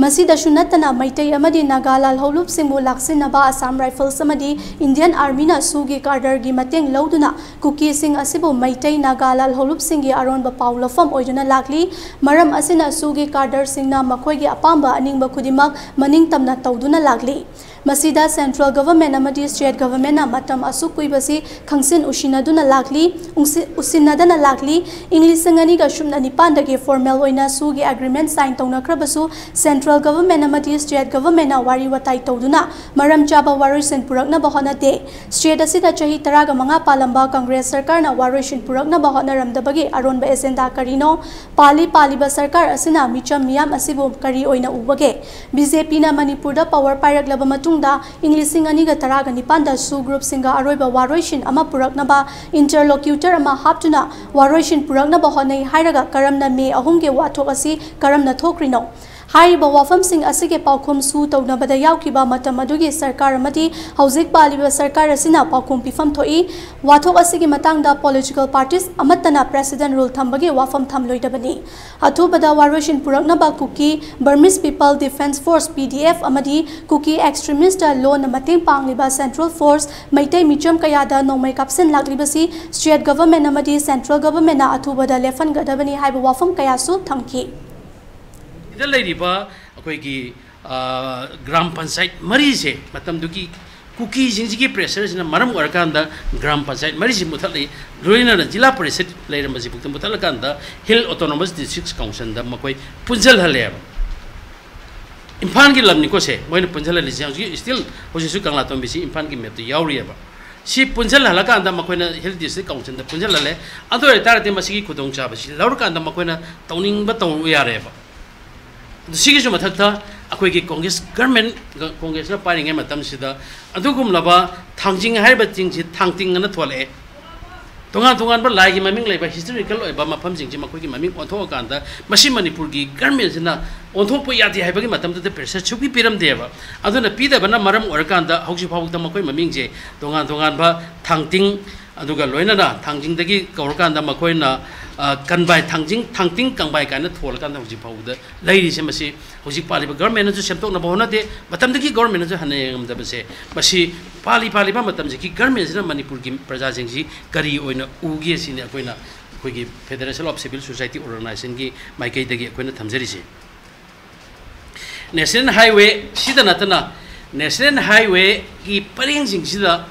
ꯃꯁꯤꯗꯁꯨ ꯅꯠꯇꯅ ꯃꯩꯇꯩ ꯑꯃꯗꯤ ꯅꯥꯒꯥ ꯂꯥꯜꯍꯧꯂꯨꯞꯁꯤꯡꯕꯨ ꯂꯥꯛꯁꯤꯟꯅꯕ ꯑꯁꯥꯝ ꯔꯥꯏꯐꯜꯁ ꯑꯃꯗꯤ ꯏꯟꯗꯤꯌꯟ ꯑꯥꯔꯃꯤꯅ ꯁꯨꯒꯤ ꯀꯥꯗꯔꯒꯤ ꯃꯇꯦꯡ ꯂꯧꯗꯨꯅ ꯀꯨꯀꯤꯁꯤꯡ ꯑꯁꯤꯕꯨ ꯃꯩꯇꯩ, ꯅꯥꯒꯥ ꯂꯥꯜꯍꯧꯂꯨꯞꯁꯤꯡꯒꯤ ꯑꯔꯣꯟꯕ ꯄꯥꯎ ꯂꯧꯐꯝ ꯑꯣꯏꯗꯨꯅ ꯂꯥꯛꯂꯤ꯫ ꯃꯔꯝ ꯑꯁꯤꯅ ꯁꯨꯒꯤ ꯀꯥꯗꯔꯁꯤꯡꯅ ꯃꯈꯣꯏꯒꯤ ꯑꯄꯥꯝꯕ ꯑꯅꯤꯡꯕ ꯈꯨꯗꯤꯡꯃꯛ ꯃꯅꯤꯡ ꯇꯝꯅ ꯇꯧꯗꯨꯅ ꯂꯥꯛꯂꯤ꯫ ꯃꯁꯤꯗ central government ꯑꯃꯗꯤ state governmentꯅ ꯃꯇꯝ ꯑꯁꯨꯛ ꯀꯨꯏꯕꯁꯤ ꯈꯪꯁꯤꯟ ꯎꯁꯤꯟꯅꯗꯨꯅ ꯂꯥꯛꯂꯤ, ꯎꯪꯁꯤ-, ꯎꯁꯤꯟꯅꯗꯅ ꯂꯥꯛꯂꯤ꯫ ꯏꯪ ꯂꯤꯁꯤꯡ ꯑꯅꯤꯒ ꯁꯨꯞꯅ ꯅꯤꯄꯥꯟꯗꯒꯤ formal ꯑꯣꯏꯅ ꯁꯨꯒꯤ agreement sign ꯇꯧꯅꯈ꯭ꯔꯕꯁꯨ, central government ꯑꯃꯗꯤ state governmentꯅ ꯋꯥꯔꯤ ꯋꯥꯇꯥꯏ ꯇꯧꯗꯨꯅ ꯃꯔꯝ ꯆꯥꯕ ꯋꯥꯔꯣꯏꯁꯤꯟ ꯄꯨꯔꯛꯅꯕ ꯍꯣꯠꯅꯗꯦ꯫ State ꯑꯁꯤꯗ ꯆꯍꯤ ꯇꯔꯥꯒ ꯃꯉꯥ ꯄꯥꯜꯂꯝꯕ Congress ꯁꯔꯀꯥꯔꯅ ꯋꯥꯔꯣꯏꯁꯤꯟ ꯄꯨꯔꯛꯅꯕ ꯍꯣꯠꯅꯔꯝꯗꯕꯒꯤ ꯑꯔꯣꯟꯕ agenda ꯀꯔꯤꯅꯣ? ꯄꯥꯜꯂꯤ ꯄꯥꯜꯂꯤꯕ ꯁꯔꯀꯥꯔ ꯑꯁꯤꯅ ꯃꯤꯆꯝ ꯃꯤꯌꯥꯝ ꯑꯁꯤꯕꯨ ꯀꯔꯤ ꯑꯣꯏꯅ ꯎꯕꯒꯦ? BJPꯅ ꯃꯅꯤꯄꯨꯔꯗ power ꯄꯥꯏꯔꯛꯂꯕ ꯃꯇꯨꯡꯗ ꯏꯪ ꯂꯤꯁꯤꯡ ꯑꯅꯤꯒ ꯇꯔꯥꯒ ꯅꯤꯄꯥꯟꯗ SoO groupꯁꯤꯡꯒ ꯑꯔꯣꯏꯕ ꯋꯥꯔꯣꯏꯁꯤꯟ ꯑꯃ ꯄꯨꯔꯛꯅꯕ interlocutor ꯑꯃ ꯍꯥꯞꯇꯨꯅ ꯋꯥꯔꯣꯏꯁꯤꯟ ꯄꯨꯔꯛꯅꯕ ꯍꯣꯠꯅꯩ ꯍꯥꯏꯔꯒ ꯀꯔꯝꯅ May ꯑꯍꯨꯝꯒꯤ ꯋꯥꯊꯣꯛ ꯑꯁꯤ ꯀꯔꯝꯅ ꯊꯣꯛꯈ꯭ꯔꯤꯅꯣ? ꯍꯥꯏꯔꯤꯕ ꯋꯥꯐꯝꯁꯤꯡ ꯑꯁꯤꯒꯤ ꯄꯥꯎꯈꯨꯝ SoO ꯇꯧꯅꯕꯗ ꯌꯥꯎꯈꯤꯕ ꯃꯇꯝ ꯑꯗꯨꯒꯤ ꯁꯔꯀꯥꯔ ꯑꯃꯗꯤ ꯍꯧꯖꯤꯛ ꯄꯥꯜꯂꯤꯕ ꯁꯔꯀꯥꯔ ꯑꯁꯤꯅ ꯄꯥꯎꯈꯨꯝ ꯄꯤꯐꯝ ꯊꯣꯛꯏ꯫ ꯋꯥꯊꯣꯛ ꯑꯁꯤꯒꯤ ꯃꯇꯥꯡꯗ political parties ꯑꯃꯠꯇꯅ precedent rule ꯊꯝꯕꯒꯤ ꯋꯥꯐꯝ ꯊꯝꯂꯣꯏꯗꯕꯅꯤ꯫ ꯑꯊꯨꯕꯗ ꯋꯥꯔꯣꯏꯁꯤꯟ ꯄꯨꯔꯛꯅꯕ ꯀꯨꯀꯤ Burmese People Defence Force, PDF, ꯑꯃꯗꯤ ꯀꯨꯀꯤ extremist ꯂꯣꯟꯅ ꯃꯇꯦꯡ ꯄꯥꯡꯂꯤꯕ central force ꯃꯩꯇꯩ ꯃꯤꯆꯝ ꯀꯌꯥꯗ ꯅꯣꯡꯃꯩ ꯀꯥꯞꯁꯤꯟ ꯂꯥꯛꯂꯤꯕꯁꯤ state government ꯑꯃꯗꯤ central governmentꯅ ꯑꯊꯨꯕꯗ ꯂꯦꯞꯍꯟꯒꯗꯕꯅꯤ ꯍꯥꯏꯕ ꯋꯥꯐꯝ ꯀꯌꯥꯁꯨ ꯊꯝꯈꯤ꯫ ꯁꯤꯗ ꯂꯩꯔꯤꯕ ꯑꯩꯈꯣꯏꯒꯤ, ꯑ, ꯒ꯭ꯔꯥꯝ ꯄꯟꯆꯥꯌꯠ ꯃꯔꯤꯁꯦ ꯃꯇꯝꯗꯨꯒꯤ ꯀꯨꯀꯤꯁꯤꯡꯁꯤꯒꯤ pressureꯁꯤꯅ ꯃꯔꯝ ꯑꯣꯏꯔꯀꯥꯟꯗ ꯒ꯭ꯔꯥꯝ ꯄꯟꯆꯥꯌꯠ ꯃꯔꯤꯁꯤ ꯃꯨꯊꯠꯂꯤ꯫ ꯂꯣꯏꯅꯅ ꯖꯤꯂꯥ ꯄꯔꯤꯁꯠ ꯂꯩꯔꯝꯕꯁꯤꯐꯥꯎꯗ ꯃꯨꯊꯠꯂꯀꯥꯟꯗ Hill Autonomous District Councilꯗ ꯃꯈꯣꯏ ꯄꯨꯟꯁꯤꯜꯍꯜꯂꯦꯕ꯫ ꯏꯝꯐꯥꯜꯒꯤ ꯂꯝꯅꯤꯀꯣ ꯁꯦ, ꯃꯣꯏꯅ ꯄꯨꯟꯁꯤꯜꯍꯜꯂꯤꯁꯦ꯫ ꯍꯧꯖꯤꯛ still ꯍꯧꯖꯤꯛꯁꯨ ꯀꯪꯂꯥꯇꯣꯝꯕꯤꯁꯤ ꯏꯝꯐꯥꯜꯒꯤ mapꯇ ꯌꯥꯎꯔꯤꯑꯕ꯫ ꯁꯤ ꯄꯨꯟꯁꯤꯜꯍꯜꯂꯀꯥꯟꯗ ꯃꯈꯣꯏꯅ Hill District Councilꯗ ꯄꯨꯟꯁꯤꯜꯍꯜꯂꯦ꯫ ꯑꯗꯨ ꯑꯣꯏꯇꯥꯔꯗꯤ ꯃꯁꯤꯒꯤ ꯈꯨꯗꯣꯡꯆꯥꯕꯁꯤ ꯂꯧꯔꯀꯥꯟꯗ ꯃꯈꯣꯏꯅ ꯇꯧꯅꯤꯡꯕ ꯇꯧꯕ ꯌꯥꯔꯦꯕ꯫ ꯑꯗꯨ ꯁꯤꯒꯤꯁꯨ ꯃꯊꯛꯇ ꯑꯩꯈꯣꯏꯒꯤ Congress government, Congressꯅ ꯄꯥꯏꯔꯤꯉꯩ ꯃꯇꯝꯁꯤꯗ ꯑꯗꯨꯒꯨꯝꯂꯕ ꯊꯥꯡꯖꯤꯡ ꯍꯥꯏꯔꯤꯕ ꯆꯤꯡꯁꯤ ꯊꯥꯡꯇꯤꯡ ꯑꯅ ꯊꯣꯜꯂꯛꯑꯦ꯫ ꯇꯣꯉꯥꯟ ꯇꯣꯉꯥꯟꯕ ꯂꯥꯏꯒꯤ ꯃꯃꯤꯡ ꯂꯩꯕ historical ꯑꯣꯏꯕ ꯃꯐꯝꯁꯤꯡꯁꯤ ꯃꯈꯣꯏꯒꯤ ꯃꯃꯤꯡ ꯑꯣꯟꯊꯣꯛꯑꯀꯥꯟꯗ ꯃꯁꯤ ꯃꯅꯤꯄꯨꯔꯒꯤ governmentꯁꯤꯅ ꯑꯣꯟꯊꯣꯛꯄ ꯌꯥꯗꯦ ꯍꯥꯏꯕꯒꯤ ꯃꯇꯝꯗꯨꯗ pressure ꯁꯨꯛꯄꯤ ꯄꯤꯔꯝꯗꯦꯕ꯫ ꯑꯗꯨꯅ ꯄꯤꯗꯕꯅ ꯃꯔꯝ ꯑꯣꯏꯔꯀꯥꯟꯗ ꯍꯧꯖꯤꯛ ꯐꯥꯎꯕꯗ ꯃꯈꯣꯏ ꯃꯃꯤꯡꯁꯦ ꯇꯣꯉꯥꯟ ꯇꯣꯉꯥꯟꯕ ꯊꯥꯡꯇꯤꯡ, ꯑꯗꯨꯒ ꯂꯣꯏꯅꯅ ꯊꯥꯡꯖꯤꯡꯗꯒꯤ ꯀꯧꯔꯀꯥꯟꯗ ꯃꯈꯣꯏꯅ, ꯑ, ꯀꯟꯕꯥꯏ ꯊꯥꯡꯖꯤꯡ, ꯊꯥꯡꯇꯤꯡ ꯀꯪꯕꯥꯏ ꯀꯥꯏꯅ ꯊꯣꯜꯂꯀꯥꯟꯗ ꯍꯧꯖꯤꯛ ꯐꯥꯎꯕꯗ ꯂꯩꯔꯤꯁꯦ꯫ ꯃꯁꯤ ꯍꯧꯖꯤꯛ ꯄꯥꯜꯂꯤꯕ governmentꯅꯁꯨ ꯁꯦꯝꯗꯣꯛꯅꯕ ꯍꯣꯠꯅꯗꯦ, ꯃꯇꯝꯗꯨꯒꯤ governmentꯅꯁꯨ ꯍꯟꯅ ꯌꯦꯡꯉꯝꯗꯕꯁꯦ꯫ ꯃꯁꯤ ꯄꯥꯜꯂꯤ ꯄꯥꯜꯂꯤꯕ ꯃꯇꯝꯁꯤꯒꯤ governmentꯁꯤꯅ ꯃꯅꯤꯄꯨꯔꯒꯤ ꯄ꯭ꯔꯖꯥꯁꯤꯡꯁꯤ ꯀꯔꯤ ꯑꯣꯏꯅ ꯎꯒꯦ ꯁꯤꯅꯤ ꯑꯩꯈꯣꯏꯅ, ꯑꯩꯈꯣꯏꯒꯤ Federation of Civil Society Organizationꯒꯤ ꯃꯥꯏꯀꯩꯗꯒꯤ ꯑꯩꯈꯣꯏꯅ ꯊꯝꯖꯔꯤꯁꯦ꯫ National Highway ꯁꯤꯗ ꯅꯠꯇꯅ ꯅꯦꯁꯅꯦꯜ ꯍꯥꯏꯋꯦꯒꯤ ꯄꯔꯦꯡꯁꯤꯡꯁꯤꯗ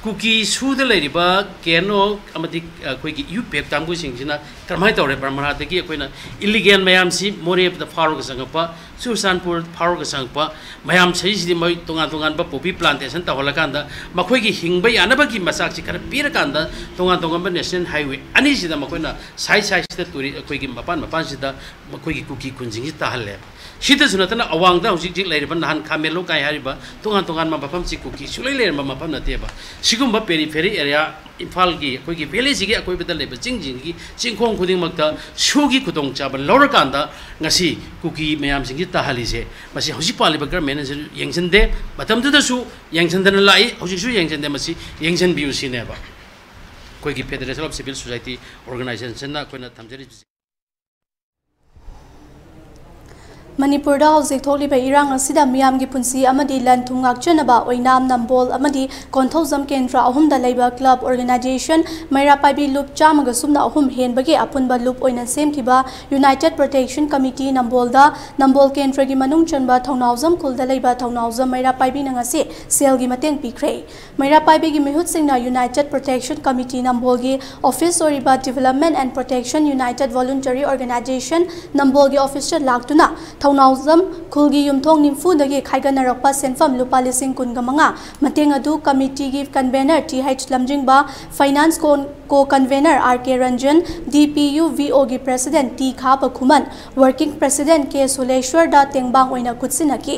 ꯀꯨꯀꯤ ꯁꯨꯗ ꯂꯩꯔꯤꯕ ꯀꯦ ꯑꯦꯟ ꯑꯣ ꯑꯃꯗꯤ ꯑꯩꯈꯣꯏꯒꯤ ꯌꯨ ꯄꯤ ꯑꯦꯐ ꯀꯥꯡꯕꯨꯁꯤꯡꯁꯤꯅ ꯀꯔꯝꯍꯥꯏꯅ ꯇꯧꯔꯦ? ꯕꯔꯃꯥꯗꯒꯤ ꯑꯩꯈꯣꯏꯅ ꯏꯂꯤꯒꯦꯜ ꯃꯌꯥꯝꯁꯤ ꯃꯣꯔꯦꯗ ꯐꯥꯎꯔꯒ ꯆꯪꯉꯛꯄ, ꯆꯨꯔꯆꯥꯟꯄꯨꯔ ꯐꯥꯎꯔꯒ ꯆꯪꯉꯛꯄ ꯃꯌꯥꯝ ꯁꯤꯗꯩꯁꯤꯗꯤ ꯃꯣꯏ ꯇꯣꯉꯥꯟ ꯇꯣꯉꯥꯟꯕ ꯄꯣꯄꯤ ꯄ꯭ꯂꯥꯟꯇꯦꯁꯟ ꯇꯧꯍꯜꯂꯀꯥꯟꯗ ꯃꯈꯣꯏꯒꯤ ꯍꯤꯡꯕ ꯌꯥꯅꯕꯒꯤ ꯃꯆꯥꯛꯁꯤ ꯈꯔ ꯄꯤꯔꯀꯥꯟꯗ ꯇꯣꯉꯥꯟ ꯇꯣꯉꯥꯟꯕ ꯅꯦꯁꯅꯦꯜ ꯍꯥꯏꯋꯦ ꯑꯅꯤꯁꯤꯗ ꯃꯈꯣꯏꯅ ꯁꯥꯏꯠ ꯁꯥꯏꯠꯁꯤꯗ ꯇꯨꯔꯤ ꯑꯩꯈꯣꯏꯒꯤ ꯃꯄꯥꯟ ꯃꯄꯥꯟꯁꯤꯗ ꯃꯈꯣꯏꯒꯤ ꯀꯨꯀꯤ ꯈꯨꯟꯁꯤꯡꯁꯤ ꯇꯥꯍꯜꯂꯦꯕ꯫ ꯁꯤꯗꯁꯨ ꯅꯠꯇꯅ ꯑꯋꯥꯡꯗ ꯍꯧꯖꯤꯛ ꯍꯧꯖꯤꯛ ꯂꯩꯔꯤꯕ ꯅꯍꯥꯟ ꯈꯥꯃꯦꯟꯂꯣꯛ ꯀꯥꯏ ꯍꯥꯏꯔꯤꯕ ꯇꯣꯉꯥꯟ ꯇꯣꯉꯥꯟꯕ ꯃꯐꯝꯁꯤ ꯀꯨꯀꯤ ꯁꯨꯡꯂꯩ ꯂꯩꯔꯝꯕ ꯃꯐꯝ ꯅꯠꯇꯦꯕ꯫ ꯁꯤꯒꯨꯝꯕ ꯄꯦꯔꯤꯐꯦꯔꯤ ꯑꯦꯔꯤꯌꯥ, ꯏꯝꯐꯥꯜꯒꯤ ꯑꯩꯈꯣꯏꯒꯤ ꯚꯦꯂꯤꯁꯤꯒꯤ ꯑꯀꯣꯏꯕꯗ ꯂꯩꯕ ꯆꯤꯡꯁꯤꯡꯒꯤ ꯆꯤꯡꯈꯣꯡ ꯈꯨꯗꯤꯡꯃꯛꯇ ꯁꯨꯒꯤ ꯈꯨꯗꯣꯡꯆꯥꯕ ꯂꯧꯔꯀꯥꯟꯗ ꯉꯁꯤ ꯀꯨꯀꯤ ꯃꯌꯥꯝꯁꯤꯡꯁꯤ ꯇꯥꯍꯜꯂꯤꯁꯦ, ꯃꯁꯤ ꯍꯧꯖꯤꯛ ꯄꯥꯜꯂꯤꯕ ꯒꯔꯃꯦꯟꯅꯁꯨ ꯌꯦꯡꯁꯤꯟꯗꯦ, ꯃꯇꯝꯗꯨꯗꯁꯨ ꯌꯦꯡꯁꯤꯟꯗꯅ ꯂꯥꯛꯏ, ꯍꯧꯖꯤꯛꯁꯨ ꯌꯦꯡꯁꯤꯟꯗꯦ꯫ ꯃꯁꯤ ꯌꯦꯡꯁꯤꯟꯕꯤꯌꯨ ꯁꯤꯅꯦꯕ ꯑꯩꯈꯣꯏꯒꯤ Federation of Civil Society Organizationꯅ ꯑꯩꯈꯣꯏꯅ ꯊꯝꯖꯔꯤꯕꯁꯤ꯫ ꯃꯅꯤꯄꯨꯔꯗ ꯍꯧꯖꯤꯛ ꯊꯣꯛꯂꯤꯕ ꯏꯔꯥꯡ ꯑꯁꯤꯗ ꯃꯤꯌꯥꯝꯒꯤ ꯄꯨꯟꯁꯤ ꯑꯃꯗꯤ ꯂꯟ ꯊꯨꯝ ꯉꯥꯛꯆꯅꯕ ꯑꯣꯏꯅꯥꯝ, ꯅꯝꯕꯣꯜ ꯑꯃꯗꯤ ꯀꯣꯟꯊꯧꯖꯝ ꯀꯦꯟꯗ꯭ꯔ ꯑꯍꯨꯝꯗ ꯂꯩꯕ ꯀ꯭ꯂꯕ, ꯑꯣꯔꯒꯅꯥꯏꯖꯦꯁꯟ, ꯃꯩꯔꯥ ꯄꯥꯏꯕꯤ ꯂꯨꯞ ꯆꯥꯝꯃꯒ ꯁꯨꯞꯅ ꯑꯍꯨꯝ ꯍꯦꯟꯕꯒꯤ ꯑꯄꯨꯟꯕ ꯂꯨꯞ ꯑꯣꯏꯅ ꯁꯦꯝꯈꯤꯕ ꯌꯨꯅꯥꯏꯇꯦꯗ ꯄ꯭ꯔꯣꯇꯦꯛꯁꯟ ꯀꯃꯤꯇꯤ ꯅꯝꯕꯣꯜꯗ, ꯅꯝꯕꯣꯜ ꯀꯦꯟꯗ꯭ꯔꯒꯤ ꯃꯅꯨꯡ ꯆꯟꯕ ꯊꯧꯅꯥꯎꯖꯝ ꯈꯨꯜꯗ ꯂꯩꯕ ꯊꯧꯅꯥꯎꯖꯝ ꯃꯩꯔꯥ ꯄꯥꯏꯕꯤꯅ ꯉꯁꯤ ꯁꯦꯜꯒꯤ ꯃꯇꯦꯡ ꯄꯤꯈ꯭ꯔꯦ꯫ ꯃꯩꯔꯥ ꯄꯥꯏꯕꯤꯒꯤ ꯃꯤꯍꯨꯠꯁꯤꯡꯅ ꯌꯨꯅꯥꯏꯇꯦꯗ ꯄ꯭ꯔꯣꯇꯦꯛꯁꯟ ꯀꯃꯤꯇꯤ ꯅꯝꯕꯣꯜꯒꯤ ꯑꯣꯐꯤꯁ ꯑꯣꯏꯔꯤꯕ Development and Protection United Voluntary Organization ꯅꯝꯕꯣꯜꯒꯤ ꯑꯣꯐꯤꯁꯇ ꯂꯥꯛꯇꯨꯅ ꯊꯧꯅꯥꯎꯖꯝ ꯈꯨꯜꯒꯤ ꯌꯨꯝꯊꯣꯡ ꯅꯤꯐꯨꯗꯒꯤ ꯈꯥꯏꯒꯠꯅꯔꯛꯄ ꯁꯦꯟꯐꯝ ꯂꯨꯄꯥ ꯂꯤꯁꯤꯡ ꯀꯨꯟꯒ ꯃꯉꯥ ꯃꯇꯦꯡ ꯑꯗꯨ ꯀꯃꯤꯇꯤꯒꯤ ꯀꯟꯚꯦꯅꯔ ꯇꯤ ꯍꯩꯆ ꯂꯝꯖꯤꯡꯕ, ꯐꯥꯏꯅꯥꯟꯁ ꯀꯣ-, ꯀꯣ ꯀꯟꯚꯦꯅꯔ ꯑꯥꯔ ꯀꯦ ꯔꯟꯖꯟ, ꯗꯤ ꯄꯤ ꯌꯨ ꯚꯤ ꯑꯣꯒꯤ ꯄ꯭ꯔꯦꯁꯤꯗꯦꯟꯠ ꯇꯤ ꯈꯥꯕ ꯈꯨꯃꯟ, ꯋꯥꯔꯀꯤꯡ ꯄ꯭ꯔꯦꯁꯤꯗꯦꯟꯠ ꯀꯦ ꯁꯣꯂꯦꯁ꯭ꯋꯔꯗ ꯇꯦꯡꯕꯥꯡ ꯑꯣꯏꯅ ꯈꯨꯠꯁꯤꯟꯅꯈꯤ꯫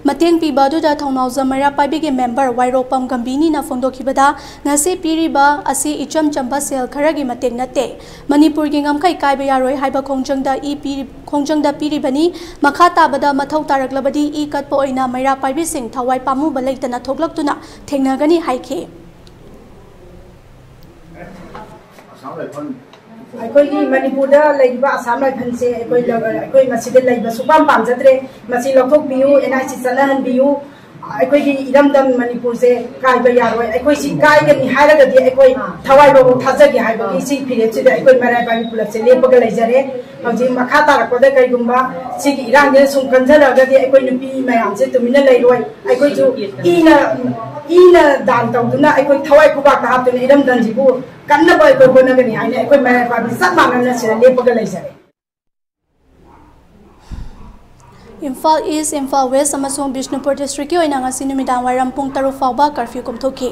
ꯃꯇꯦꯡ ꯄꯤꯕ ꯑꯗꯨꯗ ꯊꯧꯅꯥꯎꯖꯝ ꯃꯩꯔꯥ ꯄꯥꯏꯕꯤꯒꯤ ꯃꯦꯝꯕꯔ ꯋꯥꯏꯔꯣꯛꯄꯝ ꯒꯝꯚꯤꯅꯤꯅ ꯐꯣꯡꯗꯣꯛꯈꯤꯕꯗ, ꯉꯁꯤ ꯄꯤꯔꯤꯕ ꯑꯁꯤ ꯏꯆꯝ ꯆꯝꯕ ꯁꯦꯜ ꯈꯔꯒꯤ ꯃꯇꯦꯡ ꯅꯠꯇꯦ꯫ ꯃꯅꯤꯄꯨꯔꯒꯤ ꯉꯝꯈꯩ ꯀꯥꯏꯕ ꯌꯥꯔꯣꯏ ꯍꯥꯏꯕ ꯈꯣꯡꯖꯪꯗ ꯏ ꯄꯤ-, ꯈꯣꯡꯖꯪꯗ ꯄꯤꯔꯤꯕꯅꯤ꯫ ꯃꯈꯥ ꯇꯥꯕꯗ ꯃꯊꯧ ꯇꯥꯔꯛꯂꯕꯗꯤ ꯏ ꯀꯠꯄ ꯑꯣꯏꯅ ꯃꯩꯔꯥ ꯄꯥꯏꯕꯤꯁꯤꯡ ꯊꯋꯥꯏ ꯄꯥꯝꯃꯨꯕ ꯂꯩꯇꯅ ꯊꯣꯛꯂꯛꯇꯨꯅ ꯊꯦꯡꯅꯒꯅꯤ ꯍꯥꯏꯈꯤ꯫ ꯑꯩꯈꯣꯏꯒꯤ ꯃꯅꯤꯄꯨꯔꯗ ꯂꯩꯔꯤꯕ ꯑꯁꯥꯝ ꯔꯥꯏꯐꯜꯁꯦ ꯑꯩꯈꯣꯏ ꯂꯧ-, ꯑꯩꯈꯣꯏ ꯃꯁꯤꯗ ꯂꯩꯕ ꯁꯨꯛꯄꯥꯝ ꯄꯥꯝꯖꯗ꯭ꯔꯦ꯫ ꯃꯁꯤ ꯂꯧꯊꯣꯛꯄꯤꯌꯨ, ꯑꯦꯟ ꯑꯥꯏ ꯁꯤ ꯆꯠꯅꯍꯟꯕꯤꯌꯨ꯫ ꯑꯩꯈꯣꯏꯒꯤ ꯏꯔꯝꯗꯝ ꯃꯅꯤꯄꯨꯔꯁꯦ ꯀꯥꯏꯕ ꯌꯥꯔꯣꯏ꯫ ꯑꯩꯈꯣꯏ ꯁꯤ ꯀꯥꯏꯒꯅꯤ ꯍꯥꯏꯔꯒꯗꯤ ꯑꯩꯈꯣꯏ ꯊꯋꯥꯏ ꯐꯥꯎꯕ ꯊꯥꯖꯒꯦ ꯍꯥꯏꯕꯒꯤ ꯁꯤ ꯐꯤꯔꯦꯞꯁꯤꯗ ꯑꯩꯈꯣꯏ ꯃꯔꯥꯏ ꯄꯥꯏꯕꯤ ꯄꯨꯂꯞꯁꯦ ꯂꯦꯞꯄꯒ ꯂꯩꯖꯔꯦ꯫ ꯍꯧꯖꯤꯛ ꯃꯈꯥ ꯇꯥꯔꯛꯄꯗ ꯀꯩꯒꯨꯝꯕ ꯁꯤꯒꯤ ꯏꯔꯥꯡꯁꯤꯅ ꯁꯨꯝ ꯀꯟꯖꯜꯂꯛꯑꯒꯗꯤ ꯑꯩꯈꯣꯏ ꯅꯨꯄꯤ ꯃꯌꯥꯝꯁꯦ ꯇꯨꯃꯤꯟꯅ ꯂꯩꯔꯣꯏ꯫ ꯑꯩꯈꯣꯏꯁꯨ ꯏꯅ, ꯏꯅ ꯗꯥꯟ ꯇꯧꯗꯨꯅ ꯑꯩꯈꯣꯏ ꯊꯋꯥꯏ ꯈꯨꯕꯥꯛꯇ ꯍꯥꯞꯇꯨꯅ ꯏꯔꯝꯗꯝꯁꯤꯕꯨ ꯀꯟꯅꯕ ꯑꯩꯈꯣꯏ ꯍꯣꯠꯅꯒꯅꯤ ꯍꯥꯏꯅ ꯑꯩꯈꯣꯏ ꯃꯔꯥꯏ ꯄꯥꯏꯕꯤ ꯆꯞ ꯃꯥꯟꯅꯅ ꯁꯤꯗ ꯂꯦꯞꯄꯒ ꯂꯩꯖꯔꯦ꯫ ꯏꯝꯐꯥꯜ ꯏꯁ, ꯏꯝꯐꯥꯜ ꯋꯦꯁ ꯑꯃꯁꯨꯡ ꯕꯤꯁꯅꯨꯄꯨꯔ ꯗꯤꯁꯇ꯭ꯔꯤꯛꯀꯤ ꯑꯣꯏꯅ ꯉꯁꯤ ꯅꯨꯃꯤꯗꯥꯡ ꯋꯥꯏꯔꯝ ꯄꯨꯡ ꯇꯔꯨꯛ ꯐꯥꯎꯕ ꯀꯔꯐ꯭ꯌꯨ ꯀꯣꯝꯊꯣꯛꯈꯤ꯫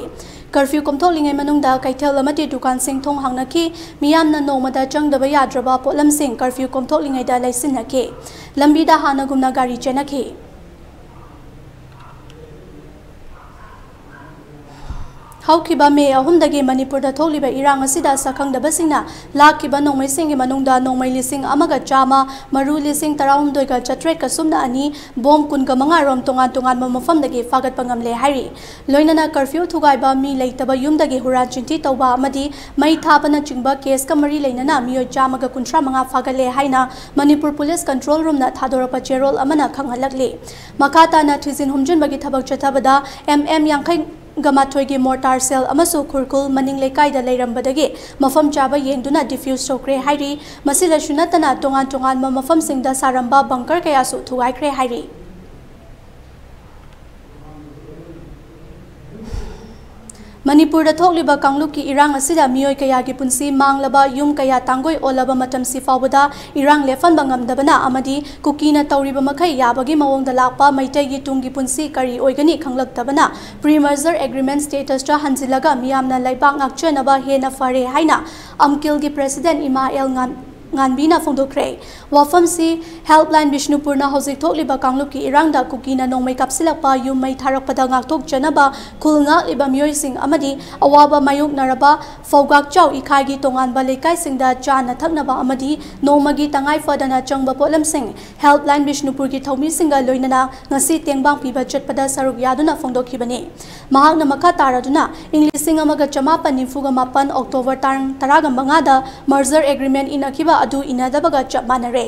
ꯀꯔꯐ꯭ꯌꯨ ꯀꯣꯝꯊꯣꯛꯂꯤꯉꯩ ꯃꯅꯨꯡꯗ ꯀꯩꯊꯦꯜ ꯑꯃꯗꯤ ꯗꯨꯀꯥꯟꯁꯤꯡ ꯊꯣꯡ ꯍꯥꯡꯅꯈꯤ꯫ ꯃꯤꯌꯥꯝꯅ ꯅꯣꯡꯃꯗ ꯆꯪꯗꯕ ꯌꯥꯗ꯭ꯔꯕ ꯄꯣꯠꯂꯝꯁꯤꯡ ꯀꯔꯐ꯭ꯌꯨ ꯀꯣꯝꯊꯣꯛꯂꯤꯉꯩꯗ ꯂꯩꯁꯤꯟꯅꯈꯤ꯫ ꯂꯝꯕꯤꯗ ꯍꯥꯟꯅꯒꯨꯝꯅ ꯒꯥꯔꯤ ꯆꯦꯟꯅꯈꯤ꯫ ꯍꯧꯈꯤꯕ ꯃꯦ ꯑꯍꯨꯝꯗꯒꯤ ꯃꯅꯤꯄꯨꯔꯗ ꯊꯣꯛꯂꯤꯕ ꯏꯔꯥꯡ ꯑꯁꯤꯗ ꯁꯛꯈꯪꯗꯕꯁꯤꯡꯅ ꯂꯥꯛꯈꯤꯕ ꯅꯣꯡꯃꯩꯁꯤꯡꯒꯤ ꯃꯅꯨꯡꯗ ꯅꯣꯡꯃꯩ ꯂꯤꯁꯤꯡ ꯑꯃꯒ ꯆꯥꯝꯃ, ꯃꯔꯨ ꯂꯤꯁꯤꯡ ꯇꯔꯥꯍꯨꯝꯗꯣꯏꯒ ꯆꯥꯇ꯭ꯔꯦꯠꯀ ꯁꯨꯞꯅ ꯑꯅꯤ, ꯕꯣꯝ ꯀꯨꯟꯒ ꯃꯉꯥ ꯔꯣꯝ ꯇꯣꯉꯥꯟ ꯇꯣꯉꯥꯟꯕ ꯃꯐꯝꯗꯒꯤ ꯐꯥꯒꯠꯄ ꯉꯝꯂꯦ ꯍꯥꯏꯔꯤ꯫ ꯂꯣꯏꯅꯅ ꯀꯔꯐ꯭ꯌꯨ ꯊꯨꯒꯥꯏꯕ, ꯃꯤ ꯂꯩꯇꯕ ꯌꯨꯝꯗꯒꯤ ꯍꯨꯔꯥꯟ ꯆꯤꯟꯊꯤ ꯇꯧꯕ ꯑꯃꯗꯤ ꯃꯩ ꯊꯥꯕꯅꯆꯤꯡꯕ ꯀꯦꯁꯀ ꯃꯔꯤ ꯂꯩꯅꯅ ꯃꯤꯑꯣꯏ ꯆꯥꯝꯃꯒ ꯀꯨꯟꯊ꯭ꯔꯥ ꯃꯉꯥ ꯐꯥꯒꯠꯂꯦ ꯍꯥꯏꯅ ꯃꯅꯤꯄꯨꯔ ꯄꯨꯂꯤꯁ ꯀꯟꯇ꯭ꯔꯣꯜ ꯔꯨꯝꯅ ꯊꯥꯗꯣꯔꯛꯄ ꯆꯦꯔꯣꯜ ꯑꯃꯅ ꯈꯪꯍꯜꯂꯛꯂꯤ꯫ ꯃꯈꯥ ꯇꯥꯅ ꯊꯤꯖꯤꯟ ꯍꯨꯝꯖꯤꯟꯕꯒꯤ ꯊꯕꯛ ꯆꯠꯊꯕꯗ ꯑꯦꯝ ꯑꯦꯝ ꯌꯥꯡꯈꯩꯒ ꯃꯥꯊꯣꯏꯒꯤ ꯃꯣꯔꯇꯥꯔ ꯁꯦꯜ ꯑꯃꯁꯨ ꯈꯨꯔꯈꯨꯜ ꯃꯅꯤꯡ ꯂꯩꯀꯥꯏꯗ ꯂꯩꯔꯝꯕꯗꯒꯤ ꯃꯐꯝ ꯆꯥꯕ ꯌꯦꯡꯗꯨꯅ ꯗꯤꯐ꯭ꯌꯨꯁ ꯇꯧꯈ꯭ꯔꯦ ꯍꯥꯏꯔꯤ꯫ ꯃꯁꯤꯗꯁꯨ ꯅꯠꯇꯅ ꯇꯣꯉꯥꯟ ꯇꯣꯉꯥꯟꯕ ꯃꯐꯝꯁꯤꯡꯗ ꯁꯥꯔꯝꯕ ꯕꯪꯀꯔ ꯀꯌꯥꯁꯨ ꯊꯨꯒꯥꯏꯈ꯭ꯔꯦ ꯍꯥꯏꯔꯤ꯫ ꯃꯅꯤꯄꯨꯔꯗ ꯊꯣꯛꯂꯤꯕ ꯀꯥꯡꯂꯨꯞꯀꯤ ꯏꯔꯥꯡ ꯑꯁꯤꯗ ꯃꯤꯑꯣꯏ ꯀꯌꯥꯒꯤ ꯄꯨꯟꯁꯤ ꯃꯥꯡꯂꯕ, ꯌꯨꯝ ꯀꯌꯥ ꯇꯥꯡꯒꯣꯏ ꯑꯣꯜꯂꯕ ꯃꯇꯝꯁꯤ ꯐꯥꯎꯕꯗ ꯏꯔꯥꯡ ꯂꯦꯞꯍꯟꯕ ꯉꯝꯗꯕꯅ ꯑꯃꯗꯤ ꯀꯨꯀꯤꯅ ꯇꯧꯔꯤꯕ ꯃꯈꯩ ꯌꯥꯕꯒꯤ ꯃꯑꯣꯡꯗ ꯂꯥꯛꯄ ꯃꯩꯇꯩꯒꯤ ꯇꯨꯡꯒꯤ ꯄꯨꯟꯁꯤ ꯀꯔꯤ ꯑꯣꯏꯒꯅꯤ ꯈꯪꯂꯛꯇꯕꯅ pre-merger agreement status ꯇ ꯍꯟꯖꯤꯜꯂꯒ ꯃꯤꯌꯥꯝꯅ ꯂꯩꯕꯥꯛ ꯉꯥꯛꯆꯅꯕ ꯍꯦꯟꯅ ꯐꯔꯦ ꯍꯥꯏꯅ ꯑꯝꯀꯤꯜꯒꯤ president ꯏꯃꯥ ꯑꯦꯜ ꯉꯥꯟ-, ꯉꯥꯟꯕꯤꯅ ꯐꯣꯡꯗꯣꯛꯈ꯭ꯔꯦ꯫ ꯋꯥꯐꯝꯁꯤ Helpline ꯕꯤꯁꯅꯨꯄꯨꯔꯅ ꯍꯧꯖꯤꯛ ꯊꯣꯛꯂꯤꯕ ꯀꯥꯡꯂꯨꯞꯀꯤ ꯏꯔꯥꯡꯗ ꯀꯨꯀꯤꯅ ꯅꯣꯡꯃꯩ ꯀꯥꯞꯁꯤꯜꯂꯛꯄ, ꯌꯨꯝ ꯃꯩ ꯊꯥꯔꯛꯄꯗ ꯉꯥꯛꯊꯣꯛꯆꯅꯕ ꯈꯨꯜ ꯉꯥꯛꯂꯤꯕ ꯃꯤꯑꯣꯏꯁꯤꯡ ꯑꯃꯗꯤ ꯑꯋꯥꯕ ꯃꯥꯌꯣꯛꯅꯔꯕ ꯐꯧꯒꯥꯛꯆꯥꯎ ꯏꯈꯥꯏꯒꯤ ꯇꯣꯉꯥꯟꯕ ꯂꯩꯀꯥꯏꯁꯤꯡꯗ ꯆꯥꯅ ꯊꯛꯅꯕ ꯑꯃꯗꯤ ꯅꯣꯡꯃꯒꯤ ꯇꯉꯥꯏ ꯐꯗꯅ ꯆꯪꯕ ꯄꯣꯠꯂꯝꯁꯤꯡ Helpline ꯕꯤꯁꯅꯨꯄꯨꯔꯒꯤ ꯊꯧꯃꯤꯁꯤꯡꯒ ꯂꯣꯏꯅꯅ ꯉꯁꯤ ꯇꯦꯡꯕꯥꯡ ꯄꯤꯕ ꯆꯠꯄꯗ ꯁꯔꯨꯛ ꯌꯥꯗꯨꯅ ꯐꯣꯡꯗꯣꯛꯈꯤꯕꯅꯤ꯫ ꯃꯍꯥꯛꯅ ꯃꯈꯥ ꯇꯥꯔꯗꯨꯅ ꯏꯪ ꯂꯤꯁꯤꯡ ꯑꯃꯒ ꯆꯃꯥꯄꯟ ꯅꯤꯐꯨꯒ ꯃꯥꯄꯟ October ꯇꯥꯡ ꯇꯔꯥꯒ ꯃꯉꯥꯗ merger agreement ꯏꯅꯈꯤꯕ ꯑꯗꯨ ꯏꯅꯗꯕꯒ ꯆꯞ ꯃꯥꯟꯅꯔꯦ꯫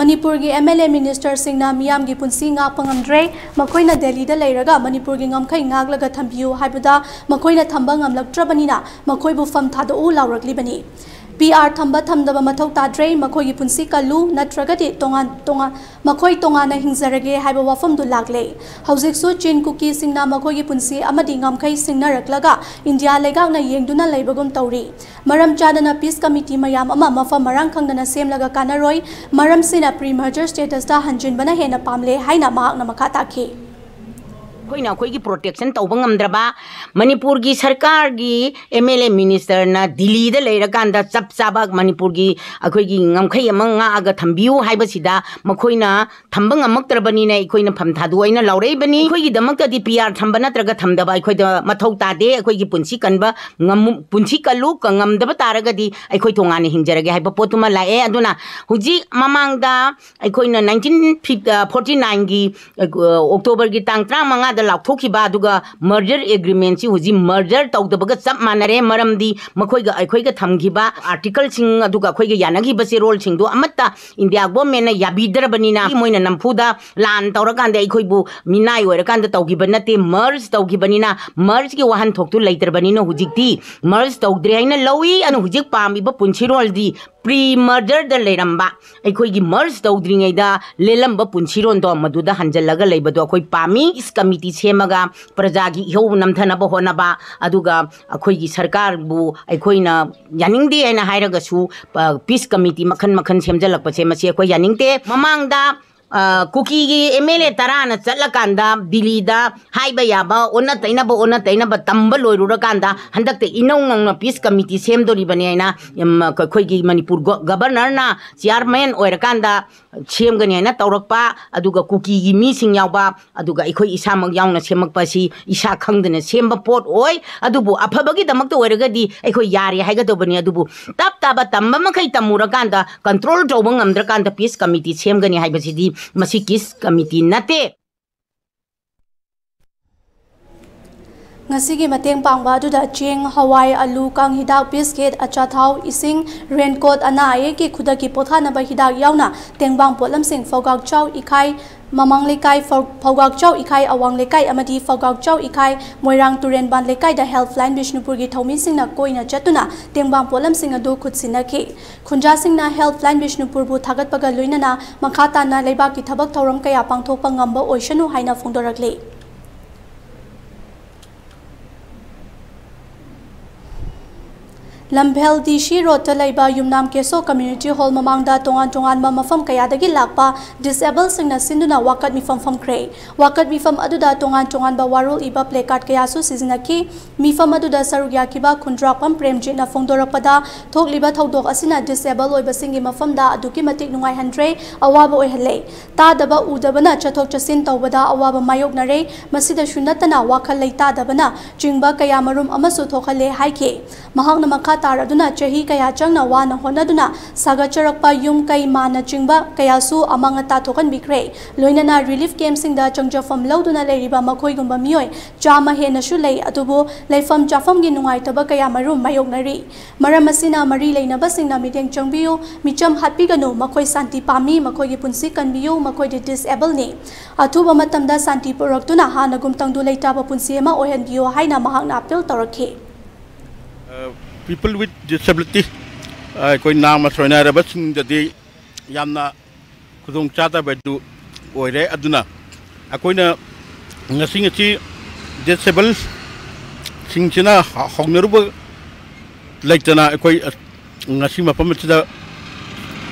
ꯃꯅꯤꯄꯨꯔꯒꯤ ꯑꯦꯝ ꯑꯦꯜ ꯑꯦ ꯃꯤꯅꯤꯁꯇꯔꯁꯤꯡꯅ ꯃꯤꯌꯥꯝꯒꯤ ꯄꯨꯟꯁꯤ ꯉꯥꯛꯄ ꯉꯝꯗ꯭ꯔꯦ, ꯃꯈꯣꯏꯅ ꯗꯦꯜꯂꯤꯗ ꯂꯩꯔꯒ ꯃꯅꯤꯄꯨꯔꯒꯤ ꯉꯝꯈꯩ ꯉꯥꯛꯂꯒ ꯊꯝꯕꯤꯌꯨ ꯍꯥꯏꯕꯗ ꯃꯈꯣꯏꯅ ꯊꯝꯕ ꯉꯝꯂꯛꯇ꯭ꯔꯕꯅꯤꯅ ꯃꯈꯣꯏꯕꯨ ꯐꯝ ꯊꯥꯗꯣꯛꯎ ꯂꯥꯎꯔꯛꯂꯤꯕꯅꯤ꯫ ꯄꯤ ꯑꯥꯔ ꯊꯝꯕ ꯊꯝꯗꯕ ꯃꯊꯧ ꯇꯥꯗ꯭ꯔꯦ, ꯃꯈꯣꯏꯒꯤ ꯄꯨꯟꯁꯤ ꯀꯜꯂꯨ, ꯅꯠꯇ꯭ꯔꯒꯗꯤ ꯇꯣꯉꯥꯟ ꯇꯣꯉꯥꯟ ꯃꯈꯣꯏ ꯇꯣꯉꯥꯟꯅ ꯍꯤꯡꯖꯔꯒꯦ ꯍꯥꯏꯕ ꯋꯥꯐꯝꯗꯨ ꯂꯥꯛꯂꯦ꯫ ꯍꯧꯖꯤꯛꯁꯨ ꯆꯤꯟ ꯀꯨꯀꯤꯁꯤꯡꯅ ꯃꯈꯣꯏꯒꯤ ꯄꯨꯟꯁꯤ ꯑꯃꯗꯤ ꯉꯝꯈꯩ ꯁꯤꯡꯅꯔꯛꯂꯒ ꯏꯟꯗꯤꯌꯥ ꯂꯩꯉꯥꯛꯅ ꯌꯦꯡꯗꯨꯅ ꯂꯩꯕꯒꯨꯝ ꯇꯧꯔꯤ꯫ ꯃꯔꯝ ꯆꯥꯗꯅ ꯄꯤꯁ ꯀꯃꯤꯇꯤ ꯃꯌꯥꯝ ꯑꯃ ꯃꯐꯝ ꯃꯔꯥꯡ ꯈꯪꯗꯅ ꯁꯦꯝꯂꯒ ꯀꯥꯟꯅꯔꯣꯏ꯫ ꯃꯔꯝꯁꯤꯅ ꯄ꯭ꯔꯤ ꯃꯔꯖꯔ ꯁ꯭ꯇꯦꯇꯁꯇ ꯍꯟꯖꯤꯟꯕꯅ ꯍꯦꯟꯅ ꯄꯥꯝꯂꯦ ꯍꯥꯏꯅ ꯃꯍꯥꯛꯅ ꯃꯈꯥ ꯇꯥꯈꯤ꯫ ꯑꯩꯈꯣꯏꯅ ꯑꯩꯈꯣꯏꯒꯤ ꯄ꯭ꯔꯣꯇꯦꯛꯁꯟ ꯇꯧꯕ ꯉꯝꯗ꯭ꯔꯕ, ꯃꯅꯤꯄꯨꯔꯒꯤ ꯁꯔꯀꯥꯔꯒꯤ ꯑꯦꯝ ꯑꯦꯜ ꯑꯦ ꯃꯤꯅꯤꯁꯇꯔꯅ ꯗꯤꯜꯂꯤꯗ ꯂꯩꯔꯀꯥꯟꯗ ꯆꯞ ꯆꯥꯕ ꯃꯅꯤꯄꯨꯔꯒꯤ ꯑꯩꯈꯣꯏꯒꯤ ꯉꯝꯈꯩ ꯑꯃ ꯉꯥꯛꯑꯒ ꯊꯝꯕꯤꯌꯨ ꯍꯥꯏꯕꯁꯤꯗ ꯃꯈꯣꯏꯅ ꯊꯝꯕ ꯉꯝꯃꯛꯇ꯭ꯔꯕꯅꯤꯅ ꯑꯩꯈꯣꯏꯅ ꯐꯝ ꯊꯥꯗꯣꯛ ꯑꯣꯏꯅ ꯂꯧꯔꯛꯏꯕꯅꯤ꯫ ꯑꯩꯈꯣꯏꯒꯤꯗꯃꯛꯇꯗꯤ ꯄꯤ ꯑꯥꯔ ꯊꯝꯕ ꯅꯠꯇ꯭ꯔꯒ ꯊꯝꯗꯕ ꯑꯩꯈꯣꯏꯗ ꯃꯊꯧ ꯇꯥꯗꯦ꯫ ꯑꯩꯈꯣꯏꯒꯤ ꯄꯨꯟꯁꯤ ꯀꯟꯕ ꯉꯝꯃꯨ-, ꯄꯨꯟꯁꯤ ꯀꯜꯂꯨ, ꯀ-, ꯉꯝꯗꯕ ꯇꯥꯔꯒꯗꯤ ꯑꯩꯈꯣꯏ ꯇꯣꯉꯥꯟꯅ ꯍꯤꯡꯖꯔꯒꯦ ꯍꯥꯏꯕ ꯄꯣꯠꯇꯨꯃ ꯂꯥꯛꯑꯦ꯫ ꯑꯗꯨꯅ ꯍꯧꯖꯤꯛ ꯃꯃꯥꯡꯗ ꯑꯩꯈꯣꯏꯅ ꯅꯥꯏꯟꯇꯤꯟ ꯐꯣꯔꯇꯤ ꯅꯥꯏꯟꯒꯤ ꯑꯣꯛꯇꯣꯕꯔꯒꯤ ꯇꯥꯡ ꯇꯔꯥꯃꯉꯥꯗ ꯂꯥꯎꯊꯣꯛꯈꯤꯕ, ꯑꯗꯨꯒ ꯃꯔꯖꯔ ꯑꯦꯒ꯭ꯔꯤꯃꯦꯟꯁꯤ ꯍꯧꯖꯤꯛ ꯃꯔꯖꯔ ꯇꯧꯗꯕꯒ ꯆꯞ ꯃꯥꯟꯅꯔꯦ꯫ ꯃꯔꯝꯗꯤ ꯃꯈꯣꯏꯒ ꯑꯩꯈꯣꯏꯒ ꯊꯝꯈꯤꯕ ꯑꯥꯔꯇꯤꯀꯜꯁꯤꯡ, ꯑꯗꯨꯒ ꯑꯩꯈꯣꯏꯒ ꯌꯥꯅꯈꯤꯕ ꯆꯦꯔꯣꯜꯁꯤꯡꯗꯣ ꯑꯃꯠꯇ ꯏꯟꯗꯤꯌꯥ ꯒꯣꯔꯃꯦꯟꯅ ꯌꯥꯕꯤꯗ꯭ꯔꯕꯅꯤꯅ, ꯃꯣꯏꯅ ꯅꯝꯐꯨꯗ ꯂꯥꯟ ꯇꯧꯔꯀꯥꯟꯗ ꯑꯩꯈꯣꯏꯕꯨ ꯃꯤꯅꯥꯏ ꯑꯣꯏꯔꯀꯥꯟꯗ ꯇꯧꯈꯤꯕ ꯅꯠꯇꯦ, ꯃꯔꯖ ꯇꯧꯈꯤꯕꯅꯤꯅ, ꯃꯔꯖꯀꯤ ꯋꯥꯍꯟꯊꯣꯛꯇꯨ ꯂꯩꯇ꯭ꯔꯕꯅꯤꯅ ꯍꯧꯖꯤꯛꯇꯤ ꯃꯔꯖ ꯇꯧꯗ꯭ꯔꯦ ꯍꯥꯏꯅ ꯂꯧꯏ꯫ ꯑꯗꯨꯅ ꯍꯧꯖꯤꯛ ꯄꯥꯝꯃꯤꯕ ꯄꯨꯟꯁꯤꯔꯣꯜꯗꯤ ꯄ꯭ꯔꯤ ꯃꯔꯖꯔꯗ ꯂꯩꯔꯝꯕ ꯑꯩꯈꯣꯏꯒꯤ ꯃꯔꯖ ꯇꯧꯗ꯭ꯔꯤꯉꯩꯗ ꯂꯦꯜꯂꯝꯕ ꯄꯨꯟꯁꯤꯔꯣꯟꯗꯣ ꯃꯗꯨꯗ ꯍꯟꯖꯜꯂꯒ ꯂꯩꯕꯗꯣ ꯑꯩꯈꯣꯏ ꯄꯥꯝꯃꯤ꯫ ꯄꯤꯁ ꯀꯃꯤꯇꯤ ꯁꯦꯝꯃꯒ ꯄ꯭ꯔꯖꯥꯒꯤ ꯏꯍꯧ ꯅꯝꯊꯅꯕ ꯍꯣꯠꯅꯕ, ꯑꯗꯨꯒ ꯑꯩꯈꯣꯏꯒꯤ ꯁꯔꯀꯥꯔꯕꯨ ꯑꯩꯈꯣꯏꯅ ꯌꯥꯅꯤꯡꯗꯦ ꯍꯥꯏꯅ ꯍꯥꯏꯔꯒꯁꯨ, ꯑ, ꯄꯤꯁ ꯀꯃꯤꯇꯤ ꯃꯈꯜ ꯃꯈꯜ ꯁꯦꯝꯖꯜꯂꯛꯄꯁꯦ ꯃꯁꯤ ꯑꯩꯈꯣꯏ ꯌꯥꯅꯤꯡꯗꯦ꯫ ꯃꯃꯥꯡꯗ, ꯑ, ꯀꯨꯀꯤꯒꯤ ꯑꯦꯝ ꯑꯦꯜ ꯑꯦ ꯇꯔꯥꯅ ꯆꯠꯂꯀꯥꯟꯗ ꯗꯤꯜꯂꯤꯗ ꯍꯥꯏꯕ ꯌꯥꯕ ꯑꯣꯟꯅ ꯇꯩꯅꯕ, ꯑꯣꯟꯅ ꯇꯩꯅꯕ ꯇꯝꯕ ꯂꯣꯏꯔꯨꯔꯀꯥꯟꯗ ꯍꯟꯗꯛꯇ ꯏꯅꯧ ꯅꯧꯅ ꯄꯤꯁ ꯀꯃꯤꯇꯤ ꯁꯦꯝꯗꯣꯔꯤꯕꯅꯤ ꯍꯥꯏꯅ, ꯎꯝ, ꯑꯩꯈꯣꯏꯒꯤ ꯃꯅꯤꯄꯨꯔ ꯒꯣ-, ꯒꯕꯔꯅꯔꯅ ꯆꯤꯌꯥꯔꯃꯦꯟ ꯑꯣꯏꯔꯀꯥꯟꯗ ꯁꯦꯝꯒꯅꯤ ꯍꯥꯏꯅ ꯇꯧꯔꯛꯄ, ꯑꯗꯨꯒ ꯀꯨꯀꯤꯒꯤ ꯃꯤꯁꯤꯡ ꯌꯥꯎꯕ, ꯑꯗꯨꯒ ꯑꯩꯈꯣꯏ ꯏꯁꯥꯃꯛ ꯌꯥꯎꯅ ꯁꯦꯝꯃꯛꯄ ꯑꯁꯤ ꯏꯁꯥ ꯈꯪꯗꯅ ꯁꯦꯝꯕ ꯄꯣꯠ ꯑꯣꯏ꯫ ꯑꯗꯨꯕꯨ ꯑꯐꯕꯒꯤꯗꯃꯛꯇ ꯑꯣꯏꯔꯒꯗꯤ ꯑꯩꯈꯣꯏ ꯌꯥꯔꯦ ꯍꯥꯏꯒꯗꯧꯕꯅꯤ꯫ ꯑꯗꯨꯕꯨ ꯇꯞ ꯇꯥꯕ ꯇꯝꯕ ꯃꯈꯩ ꯇꯝꯃꯨꯔꯀꯥꯟꯗ ꯀꯟꯇ꯭ꯔꯣꯜ ꯇꯧꯕ ꯉꯝꯗ꯭ꯔꯀꯥꯟꯗ ꯄꯤꯁ ꯀꯃꯤꯇꯤ ꯁꯦꯝꯒꯅꯤ ꯍꯥꯏꯕꯁꯤꯗꯤ ꯃꯁꯤ ꯄꯤꯁ ꯀꯃꯤꯇꯤ ꯅꯠꯇꯦ꯫ ꯉꯁꯤꯒꯤ ꯃꯇꯦꯡ ꯄꯥꯡꯕ ꯑꯗꯨꯗ ꯆꯦꯡ, ꯍꯋꯥꯏ, ꯑꯂꯨ, ꯀꯥꯡ ꯍꯤꯗꯥꯛ, ꯕꯤꯁꯀꯤꯠ, ꯑꯆꯥꯊꯥꯎ, ꯏꯁꯤꯡ, ꯔꯦꯟꯀꯣꯠ, ꯑꯅꯥ ꯑꯌꯦꯛꯀꯤ ꯈꯨꯗꯛꯀꯤ ꯄꯣꯠꯊꯥꯅꯕ ꯍꯤꯗꯥꯛ ꯌꯥꯎꯅ ꯇꯦꯡꯕꯥꯡ ꯄꯣꯠꯂꯝꯁꯤꯡ ꯐꯧꯒꯥꯛꯆꯥꯎ ꯏꯀꯥꯏ ꯃꯃꯥꯡ ꯂꯩꯀꯥꯏ, ꯐꯧ-, ꯐꯧꯒꯥꯛꯆꯥꯎ ꯏꯀꯥꯏ ꯑꯋꯥꯡ ꯂꯩꯀꯥꯏ ꯑꯃꯗꯤ ꯐꯧꯒꯥꯛꯆꯥꯎ ꯏꯀꯥꯏ ꯃꯣꯏꯔꯥꯡ ꯇꯨꯔꯦꯟꯕꯥꯟ ꯂꯩꯀꯥꯏꯗ Helpline ꯕꯤꯁꯅꯨꯄꯨꯔꯒꯤ ꯊꯧꯃꯤꯁꯤꯡꯅ ꯀꯣꯏꯅ ꯆꯠꯇꯨꯅ ꯇꯦꯡꯕꯥꯡ ꯄꯣꯠꯂꯝꯁꯤꯡ ꯑꯗꯨ ꯈꯨꯠꯁꯤꯟꯅꯈꯤ꯫ ꯈꯨꯟꯖꯥꯁꯤꯡꯅ Helpline ꯕꯤꯁꯅꯨꯄꯨꯔꯕꯨ ꯊꯥꯒꯠꯄꯒ ꯂꯣꯏꯅꯅ ꯃꯈꯥ ꯇꯥꯅ ꯂꯩꯕꯥꯛꯀꯤ ꯊꯕꯛ ꯊꯧꯔꯝ ꯀꯌꯥ ꯄꯥꯡꯊꯣꯛꯄ ꯉꯝꯕ ꯑꯣꯏꯁꯅꯨ ꯍꯥꯏꯅ ꯐꯣꯡꯗꯣꯔꯛꯂꯤ꯫ ꯂꯝꯐꯦꯜ ꯗꯤ ꯁꯤ ꯔꯣꯗꯇ ꯂꯩꯕ ꯌꯨꯝꯅꯥꯝ ꯀꯦꯁꯣ ꯀꯝꯃ꯭ꯌꯨꯅꯤꯇꯤ ꯍꯣꯜ ꯃꯃꯥꯡꯗ ꯇꯣꯉꯥꯟ ꯇꯣꯉꯥꯟꯕ ꯃꯐꯝ ꯀꯌꯥꯗꯒꯤ ꯂꯥꯛꯄ ꯗꯤꯁꯑꯦꯕꯜꯁꯤꯡꯅ ꯁꯤꯟꯗꯨꯅ ꯋꯥꯀꯠ ꯃꯤꯐꯝ ꯐꯝꯈ꯭ꯔꯦ꯫ ꯋꯥꯀꯠ ꯃꯤꯐꯝ ꯑꯗꯨꯗ ꯇꯣꯉꯥꯟ ꯇꯣꯉꯥꯟꯕ ꯋꯥꯔꯣꯜ ꯏꯕ ꯄ꯭ꯂꯦꯀꯥꯔꯗ ꯀꯌꯥꯁꯨ ꯁꯤꯖꯤꯟꯅꯈꯤ꯫ ꯃꯤꯐꯝ ꯑꯗꯨꯗ ꯁꯔꯨꯛ ꯌꯥꯈꯤꯕ ꯈꯨꯟꯗ꯭ꯔꯥꯛꯄꯝ ꯄ꯭ꯔꯦꯝꯖꯤꯠꯅ ꯐꯣꯡꯗꯣꯔꯛꯄꯗ, ꯊꯣꯛꯂꯤꯕ ꯊꯧꯗꯣꯛ ꯑꯁꯤꯅ ꯗꯤꯁꯑꯦꯕꯜ ꯑꯣꯏꯕꯁꯤꯡꯒꯤ ꯃꯐꯝꯗ ꯑꯗꯨꯛꯀꯤ ꯃꯇꯤꯛ ꯅꯨꯡꯉꯥꯏꯍꯟꯗ꯭ꯔꯦ, ꯑꯋꯥꯕ ꯑꯣꯏꯍꯜꯂꯦ꯫ ꯇꯥꯗꯕ ꯎꯗꯕꯅ ꯆꯠꯊꯣꯛ ꯆꯠꯁꯤꯟ ꯇꯧꯕꯗ ꯑꯋꯥꯕ ꯃꯥꯌꯣꯛꯅꯔꯦ꯫ ꯃꯁꯤꯗꯁꯨ ꯅꯠꯇꯅ ꯋꯥꯈꯜ ꯂꯩꯇꯥꯗꯕꯅ ꯆꯤꯡꯕ ꯀꯌꯥ ꯃꯔꯨꯝ ꯑꯃꯁꯨ ꯊꯣꯛꯍꯜꯂꯦ ꯍꯥꯏꯈꯤ꯫ ꯃꯍꯥꯛꯅ ꯃꯈꯥ ꯇꯥꯔꯗꯨꯅ ꯆꯍꯤ ꯀꯌꯥ ꯆꯪꯅ ꯋꯥꯅ ꯍꯣꯠꯅꯗꯨꯅ ꯁꯥꯒꯠꯆꯔꯛꯄ ꯌꯨꯝ ꯀꯩ ꯃꯥꯟꯅ ꯆꯤꯡꯕ ꯀꯌꯥꯁꯨ ꯑꯃꯥꯡ ꯑꯇꯥ ꯊꯣꯛꯍꯟꯕꯤꯈ꯭ꯔꯦ꯫ ꯂꯣꯏꯅꯅ ꯔꯤꯂꯤꯐ ꯀꯦꯝꯞꯁꯤꯡꯗ ꯆꯪꯖꯐꯝ ꯂꯧꯗꯨꯅ ꯂꯩꯔꯤꯕ ꯃꯈꯣꯏꯒꯨꯝꯕ ꯃꯤꯑꯣꯏ ꯆꯥꯝꯃ ꯍꯦꯟꯅꯁꯨ ꯂꯩ, ꯑꯗꯨꯕꯨ ꯂꯩꯐꯝ ꯆꯥꯐꯝꯒꯤ ꯅꯨꯡꯉꯥꯏꯇꯕ ꯀꯌꯥ ꯃꯔꯨꯝ ꯃꯥꯌꯣꯛꯅꯔꯤ꯫ ꯃꯔꯝ ꯑꯁꯤꯅ ꯃꯔꯤ ꯂꯩꯅꯕꯁꯤꯡꯅ ꯃꯤꯠꯌꯦꯡ ꯆꯪꯕꯤꯌꯨ, ꯃꯤꯆꯝ ꯍꯥꯠꯄꯤꯒꯅꯨ, ꯃꯈꯣꯏ ꯁꯥꯟꯇꯤ ꯄꯥꯝꯃꯤ, ꯃꯈꯣꯏꯒꯤ ꯄꯨꯟꯁꯤ ꯀꯟꯕꯤꯌꯨ, ꯃꯈꯣꯏꯗꯤ ꯗꯤꯁꯑꯦꯕꯜꯅꯤ꯫ ꯑꯊꯨꯕ ꯃꯇꯝꯗ ꯁꯥꯟꯇꯤ ꯄꯨꯔꯛꯇꯨꯅ ꯍꯥꯟꯅꯒꯨꯝ ꯇꯪꯗꯨ ꯂꯩꯇꯥꯕ ꯄꯨꯟꯁꯤ ꯑꯃ ꯑꯣꯏꯍꯟꯕꯤꯌꯨ ꯍꯥꯏꯅ ꯃꯍꯥꯛꯅ ꯑꯄꯤꯜ ꯇꯧꯔꯛꯈꯤ꯫ People with disability, ꯑꯩꯈꯣꯏ ꯅꯥꯃ ꯁꯣꯏꯅꯥꯏꯔꯕꯁꯤꯡꯗꯗꯤ ꯌꯥꯝꯅ ꯈꯨꯗꯣꯡꯆꯥꯗꯕ ꯑꯗꯨ ꯑꯣꯏꯔꯦ꯫ ꯑꯗꯨꯅ ꯑꯩꯈꯣꯏꯅ ꯉꯁꯤ ꯉꯁꯤ ꯗꯤꯁꯑꯦꯕꯜꯁꯤꯡꯁꯤꯅ ꯍꯧꯅꯔꯨꯕ ꯂꯩꯇꯅ ꯑꯩꯈꯣꯏ ꯉꯁꯤ ꯃꯐꯝ ꯑꯁꯤꯗ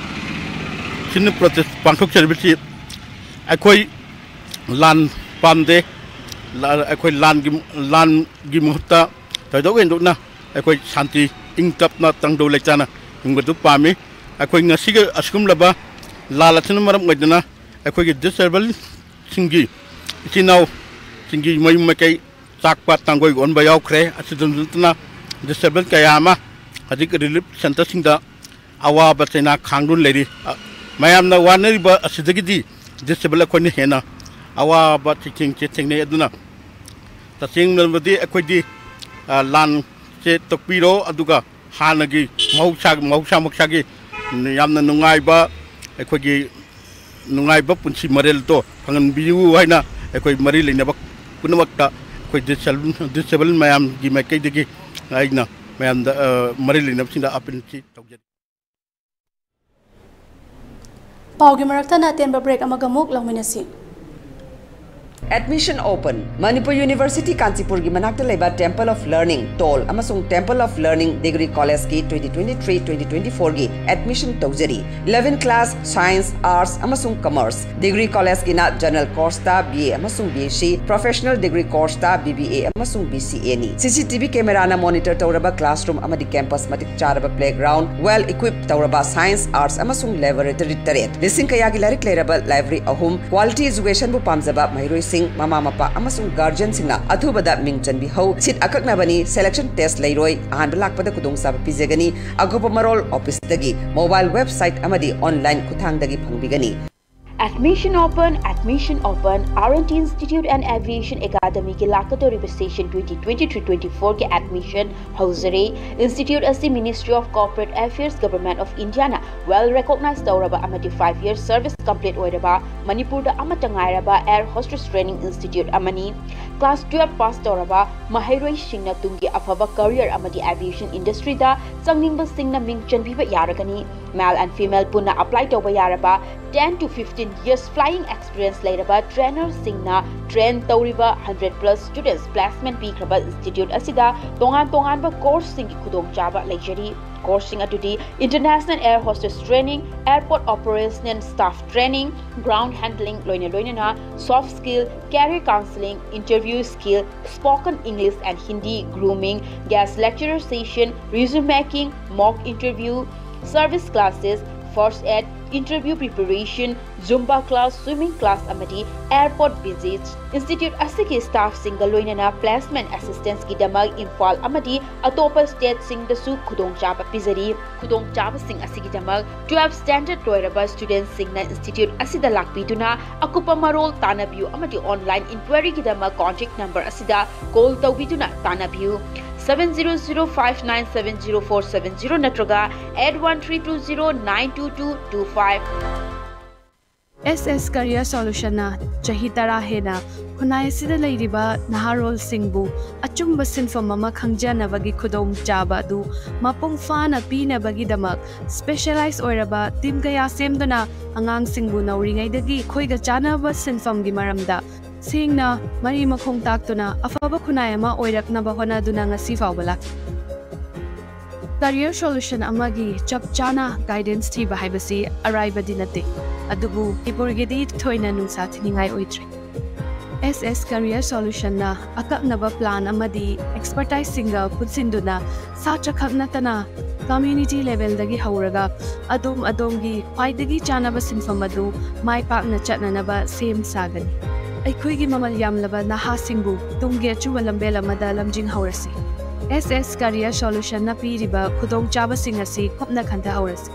ꯁꯤꯟꯅ ꯄ꯭ꯔꯣꯇꯦꯁ ꯄꯥꯡꯊꯣꯛꯆꯔꯤꯕꯁꯤ ꯑꯩꯈꯣꯏ ꯂꯥꯟ ꯄꯥꯝꯗꯦ꯫ ꯑꯩꯈꯣꯏ ꯂꯥꯟꯒꯤ ꯂꯥꯟꯒꯤ ꯃꯍꯨꯠꯇ ꯊꯣꯏꯗꯣꯛ ꯍꯦꯟꯗꯣꯛꯅ ꯑꯩꯈꯣꯏ ꯁꯥꯟꯇꯤ, ꯏꯪ ꯇꯞꯅ, ꯇꯪꯗꯨ ꯂꯩꯇꯥꯅ ꯍꯤꯡꯕꯗꯨ ꯄꯥꯝꯃꯤ꯫ ꯑꯩꯈꯣꯏ ꯉꯁꯤꯒꯤ ꯑꯁꯤꯒꯨꯝꯂꯕ ꯂꯥꯟ ꯑꯁꯤꯅ ꯃꯔꯝ ꯑꯣꯏꯗꯨꯅ ꯑꯩꯈꯣꯏꯒꯤ ꯗꯤꯁꯑꯦꯕꯜꯁꯤꯡꯒꯤ ꯏꯆꯤꯟ ꯏꯅꯥꯎꯁꯤꯡꯒꯤ ꯃꯌꯨꯝ ꯃꯀꯩ ꯆꯥꯛꯄ, ꯇꯥꯡꯒꯣꯏ ꯑꯣꯟꯕ ꯌꯥꯎꯈ꯭ꯔꯦ꯫ ꯑꯁꯤꯗ ꯅꯠꯇꯅ ꯗꯤꯁꯑꯦꯕꯜ ꯀꯌꯥ ꯑꯃ ꯍꯧꯖꯤꯛ ꯔꯤꯂꯤꯐ ꯁꯦꯟꯇꯔꯁꯤꯡꯗ ꯑꯋꯥꯕ ꯆꯩꯅꯥ ꯈꯥꯡꯗꯨꯅ ꯂꯩꯔꯤ꯫ ꯃꯌꯥꯝꯅ ꯋꯥꯅꯔꯤꯕ ꯑꯁꯤꯗꯒꯤꯗꯤ ꯗꯤꯁꯑꯦꯕꯜ ꯑꯩꯈꯣꯏꯅ ꯍꯦꯟꯅ ꯑꯋꯥꯕ ꯆꯩꯊꯦꯡꯁꯦ ꯊꯦꯡꯅꯩ꯫ ꯑꯗꯨꯅ ꯇꯁꯦꯡꯅꯕꯗꯤ ꯑꯩꯈꯣꯏꯗꯤ, ꯑ, ꯂꯥꯟꯁꯦ ꯇꯣꯛꯄꯤꯔꯣ, ꯑꯗꯨꯒ ꯍꯥꯟꯅꯒꯤ ꯃꯍꯧꯁꯥ, ꯃꯍꯧꯁꯥ ꯃꯍꯧꯁꯥꯒꯤ ꯌꯥꯝꯅ ꯅꯨꯡꯉꯥꯏꯕ, ꯑꯩꯈꯣꯏꯒꯤ ꯅꯨꯡꯉꯥꯏꯕ ꯄꯨꯟꯁꯤ ꯃꯔꯦꯜꯗꯣ ꯐꯪꯍꯟꯕꯤꯌꯨ ꯍꯥꯏꯅ ꯑꯩꯈꯣꯏ ꯃꯔꯤ ꯂꯩꯅꯕ ꯄꯨꯝꯅꯃꯛꯇ ꯑꯩꯈꯣꯏ ꯗꯤꯁꯦꯕꯜ, ꯗꯤꯁꯦꯕꯜ ꯃꯌꯥꯝꯒꯤ ꯃꯥꯏꯀꯩꯗꯒꯤ ꯑꯩꯅ ꯃꯌꯥꯝꯗ, ꯑ, ꯃꯔꯤ ꯂꯩꯅꯕꯁꯤꯡꯗ ꯑꯥꯄꯤꯜꯁꯤ ꯇꯧꯖꯔꯤ꯫ ꯄꯥꯎꯒꯤ ꯃꯔꯛꯇꯅ ꯑꯇꯦꯟꯕ ꯕ꯭ꯔꯦꯛ ꯑꯃꯒ ꯑꯃꯨꯛ ꯂꯧꯃꯤꯟꯅꯁꯤ꯫ Admission open. Manipur University ꯀꯥꯟꯆꯤꯄꯨꯔꯒꯤ ꯃꯅꯥꯛꯇ ꯂꯩꯕ Temple of Learning, ꯇꯣꯜ ꯑꯃꯁꯨꯡ Temple of Learning Degree Collegeꯀꯤ twenty twenty-three twenty twenty-fourꯒꯤ admission ꯇꯧꯖꯔꯤ꯫ Eleven class, Science, Arts ꯑꯃꯁꯨꯡ Commerce꯫ Degree Collegeꯀꯤꯅ General Courseꯇ B A ꯑꯃꯁꯨꯡ B S C, Professional Degree Courseꯇ B B A ꯑꯃꯁꯨꯡ B C Aꯅꯤ꯫ C C T V cameraꯅ monitor ꯇꯧꯔꯕ classroom ꯑꯃꯗꯤ campus ꯃꯇꯤꯛ ꯆꯥꯔꯕ playground, well equipped ꯇꯧꯔꯕ Science, Arts ꯑꯃꯁꯨꯡ Laboratory ꯇꯔꯦꯠ꯫ ꯂꯤꯁꯤꯡ ꯀꯌꯥꯒꯤ ꯂꯥꯏꯔꯤꯛ ꯂꯩꯔꯕ library ꯑꯍꯨꯝ꯫ Quality educationꯕꯨ ꯄꯥꯝꯖꯕ ꯃꯍꯩꯔꯣꯏꯁꯤꯡ, ꯃꯃꯥ ꯃꯄꯥ ꯑꯃꯁꯨꯡ guardianꯁꯤꯡꯅ ꯑꯊꯨꯕꯗ ꯃꯤꯡ ꯆꯟꯕꯤꯍꯧ꯫ Seat ꯑꯀꯛꯅꯕꯅꯤ, selection test ꯂꯩꯔꯣꯏ꯫ ꯑꯍꯥꯟꯕ ꯂꯥꯛꯄꯗ ꯈꯨꯗꯣꯡꯆꯥꯕ ꯄꯤꯖꯒꯅꯤ꯫ ꯑꯀꯨꯞꯄ ꯃꯔꯣꯜ officeꯇꯒꯤ, mobile website ꯑꯃꯗꯤ online ꯈꯨꯠꯊꯥꯡꯗꯒꯤ ꯐꯪꯕꯤꯒꯅꯤ꯫ Admission open, admission open, R and T Institute and Aviation Academyꯒꯤ ꯂꯥꯛꯀꯗꯧꯔꯤꯕ session twenty twenty-three twenty-fourꯒꯤ admission ꯍꯧꯖꯔꯦ꯫ Institute ꯑꯁꯤ Ministry of Corporate Affairs, Government of Indiaꯅ well recognize ꯇꯧꯔꯕ ꯑꯃꯗꯤ five year service complete ꯑꯣꯏꯔꯕ ꯃꯅꯤꯄꯨꯔꯗ ꯑꯃꯠꯇ ꯉꯥꯏꯔꯕ air hostess training institute ꯑꯃꯅꯤ꯫ Class twelve pass ꯇꯧꯔꯕ ꯃꯍꯩꯔꯣꯏꯁꯤꯡꯅ ꯇꯨꯡꯒꯤ ꯑꯐꯕ career ꯑꯃꯗꯤ aviation industryꯗ ꯆꯪꯅꯤꯡꯕꯁꯤꯡꯅ ꯃꯤꯡ ꯆꯟꯕꯤꯕ ꯌꯥꯔꯒꯅꯤ꯫ Male and female ꯄꯨꯟꯅ apply ꯇꯧꯕ ꯌꯥꯔꯕ ten to fifteen years flying experience ꯂꯩꯔꯕ trainerꯁꯤꯡꯅ train ꯇꯧꯔꯤꯕ hundred plus students placement ꯄꯤꯈ꯭ꯔꯕ institute ꯑꯁꯤꯗ ꯇꯣꯉꯥꯟ ꯇꯣꯉꯥꯟꯕ courseꯁꯤꯡꯒꯤ ꯈꯨꯗꯣꯡꯆꯥꯕ ꯂꯩꯖꯔꯤ꯫ Courseꯁꯤꯡ ꯑꯗꯨꯗꯤ International Air Hostess Training, Airport Operational Staff Training, Ground Handling ꯂꯣꯏꯅ ꯂꯣꯏꯅꯅ soft skill, career counseling, interview skill, spoken English and Hindi, grooming, guest lecturer session, resume making, mock interview, service classes, first aid, Interview preparation, Zumba class, swimming class ꯑꯃꯗꯤ airport visits꯫ Institute ꯑꯁꯤꯒꯤ staffꯁꯤꯡꯒ ꯂꯣꯏꯅꯅ placement assistanceꯀꯤꯗꯃꯛ Imphal ꯑꯃꯗꯤ ꯑꯇꯣꯞꯄ stateꯁꯤꯡꯗꯁꯨ ꯈꯨꯗꯣꯡꯆꯥꯕ ꯄꯤꯖꯔꯤ꯫ ꯈꯨꯗꯣꯡꯆꯥꯕꯁꯤꯡ ꯑꯁꯤꯒꯤꯗꯃꯛ twelve standard ꯂꯣꯏꯔꯕ studentꯁꯤꯡꯅ institute ꯑꯁꯤꯗ ꯂꯥꯛꯄꯤꯗꯨꯅ ꯑꯀꯨꯞꯄ ꯃꯔꯣꯜ ꯇꯥꯟꯅꯕꯤꯌꯨ ꯑꯃꯗꯤ online inquiryꯒꯤꯗꯃꯛ contact number ꯑꯁꯤꯗ call ꯇꯧꯕꯤꯗꯨꯅ ꯇꯥꯟꯅꯕꯤꯌꯨ꯫ Seven zero zero five nine seven zero four seven zero ꯅꯠꯇ꯭ꯔꯒ eight one three two zero nine two two two five꯫ S S Career Solutionꯅ ꯆꯍꯤ ꯇꯔꯥ ꯍꯦꯟꯅ ꯈꯨꯟꯅꯥꯏ ꯑꯁꯤꯗ ꯂꯩꯔꯤꯕ ꯅꯍꯥꯔꯣꯜꯁꯤꯡꯕꯨ ꯑꯆꯨꯝꯕ ꯁꯤꯟꯐꯝ ꯑꯃ ꯈꯪꯖꯅꯕꯒꯤ ꯈꯨꯗꯣꯡꯆꯥꯕ ꯑꯗꯨ ꯃꯄꯨꯡ ꯐꯥꯅ ꯄꯤꯅꯕꯒꯤꯗꯃꯛ specialize ꯑꯣꯏꯔꯕ team ꯀꯌꯥ ꯁꯦꯝꯗꯨꯅ ꯑꯉꯥꯡꯁꯤꯡꯕꯨ ꯅꯧꯔꯤꯉꯩꯗꯒꯤ ꯑꯩꯈꯣꯏꯒ ꯆꯥꯟꯅꯕ ꯁꯤꯟꯐꯝꯒꯤ ꯃꯔꯝꯗ ꯁꯦꯡꯅ ꯃꯔꯤ ꯃꯈꯣꯡ ꯇꯥꯛꯇꯨꯅ ꯑꯐꯕ ꯈꯨꯟꯅꯥꯏ ꯑꯃ ꯑꯣꯏꯔꯛꯅꯕ ꯍꯣꯠꯅꯗꯨꯅ ꯉꯁꯤ ꯐꯥꯎꯕ ꯂꯥꯛꯂꯤ꯫ Career Solution ꯑꯃꯒꯤ ꯆꯞ ꯆꯥꯅ guidance ꯊꯤꯕ ꯍꯥꯏꯕꯁꯤ ꯑꯔꯥꯏꯕꯗꯤ ꯅꯠꯇꯦ, ꯑꯗꯨꯕꯨ ꯃꯅꯤꯄꯨꯔꯒꯤꯗꯤ ꯊꯣꯏꯅ ꯅꯨꯡꯁꯥ ꯊꯤꯅꯤꯡꯉꯥꯏ ꯑꯣꯏꯗ꯭ꯔꯦ꯫ S S Career Solutionꯅ ꯑꯀꯛꯅꯕ plan ꯑꯃꯗꯤ expertiseꯁꯤꯡꯒ ꯄꯨꯟꯁꯤꯟꯗꯨꯅ ꯁꯥꯇ꯭ꯔꯈꯛ ꯅꯠꯇꯅ community levelꯗꯒꯤ ꯍꯧꯔꯒ ꯑꯗꯣꯝ ꯑꯗꯣꯝꯒꯤ ꯈ꯭ꯋꯥꯏꯗꯒꯤ ꯆꯥꯅꯕ ꯁꯤꯟꯐꯝ ꯑꯗꯨ ꯃꯥꯏ ꯄꯥꯛꯅ ꯆꯠꯅꯅꯕ ꯁꯦꯝ ꯁꯥꯒꯅꯤ꯫ ꯑꯩꯈꯣꯏꯒꯤ ꯃꯃꯜ ꯌꯥꯝꯂꯕ ꯅꯍꯥꯁꯤꯡꯕꯨ ꯇꯨꯡꯒꯤ ꯑꯆꯨꯝꯕ ꯂꯝꯕꯦꯜ ꯑꯃꯗ ꯂꯝꯖꯤꯡꯍꯧꯔꯁꯤ꯫ S S Career Solutionꯅ ꯄꯤꯔꯤꯕ ꯈꯨꯗꯣꯡꯆꯥꯕꯁꯤꯡ ꯑꯁꯤ ꯀꯨꯞꯅ ꯈꯟꯊꯍꯧꯔꯁꯤ꯫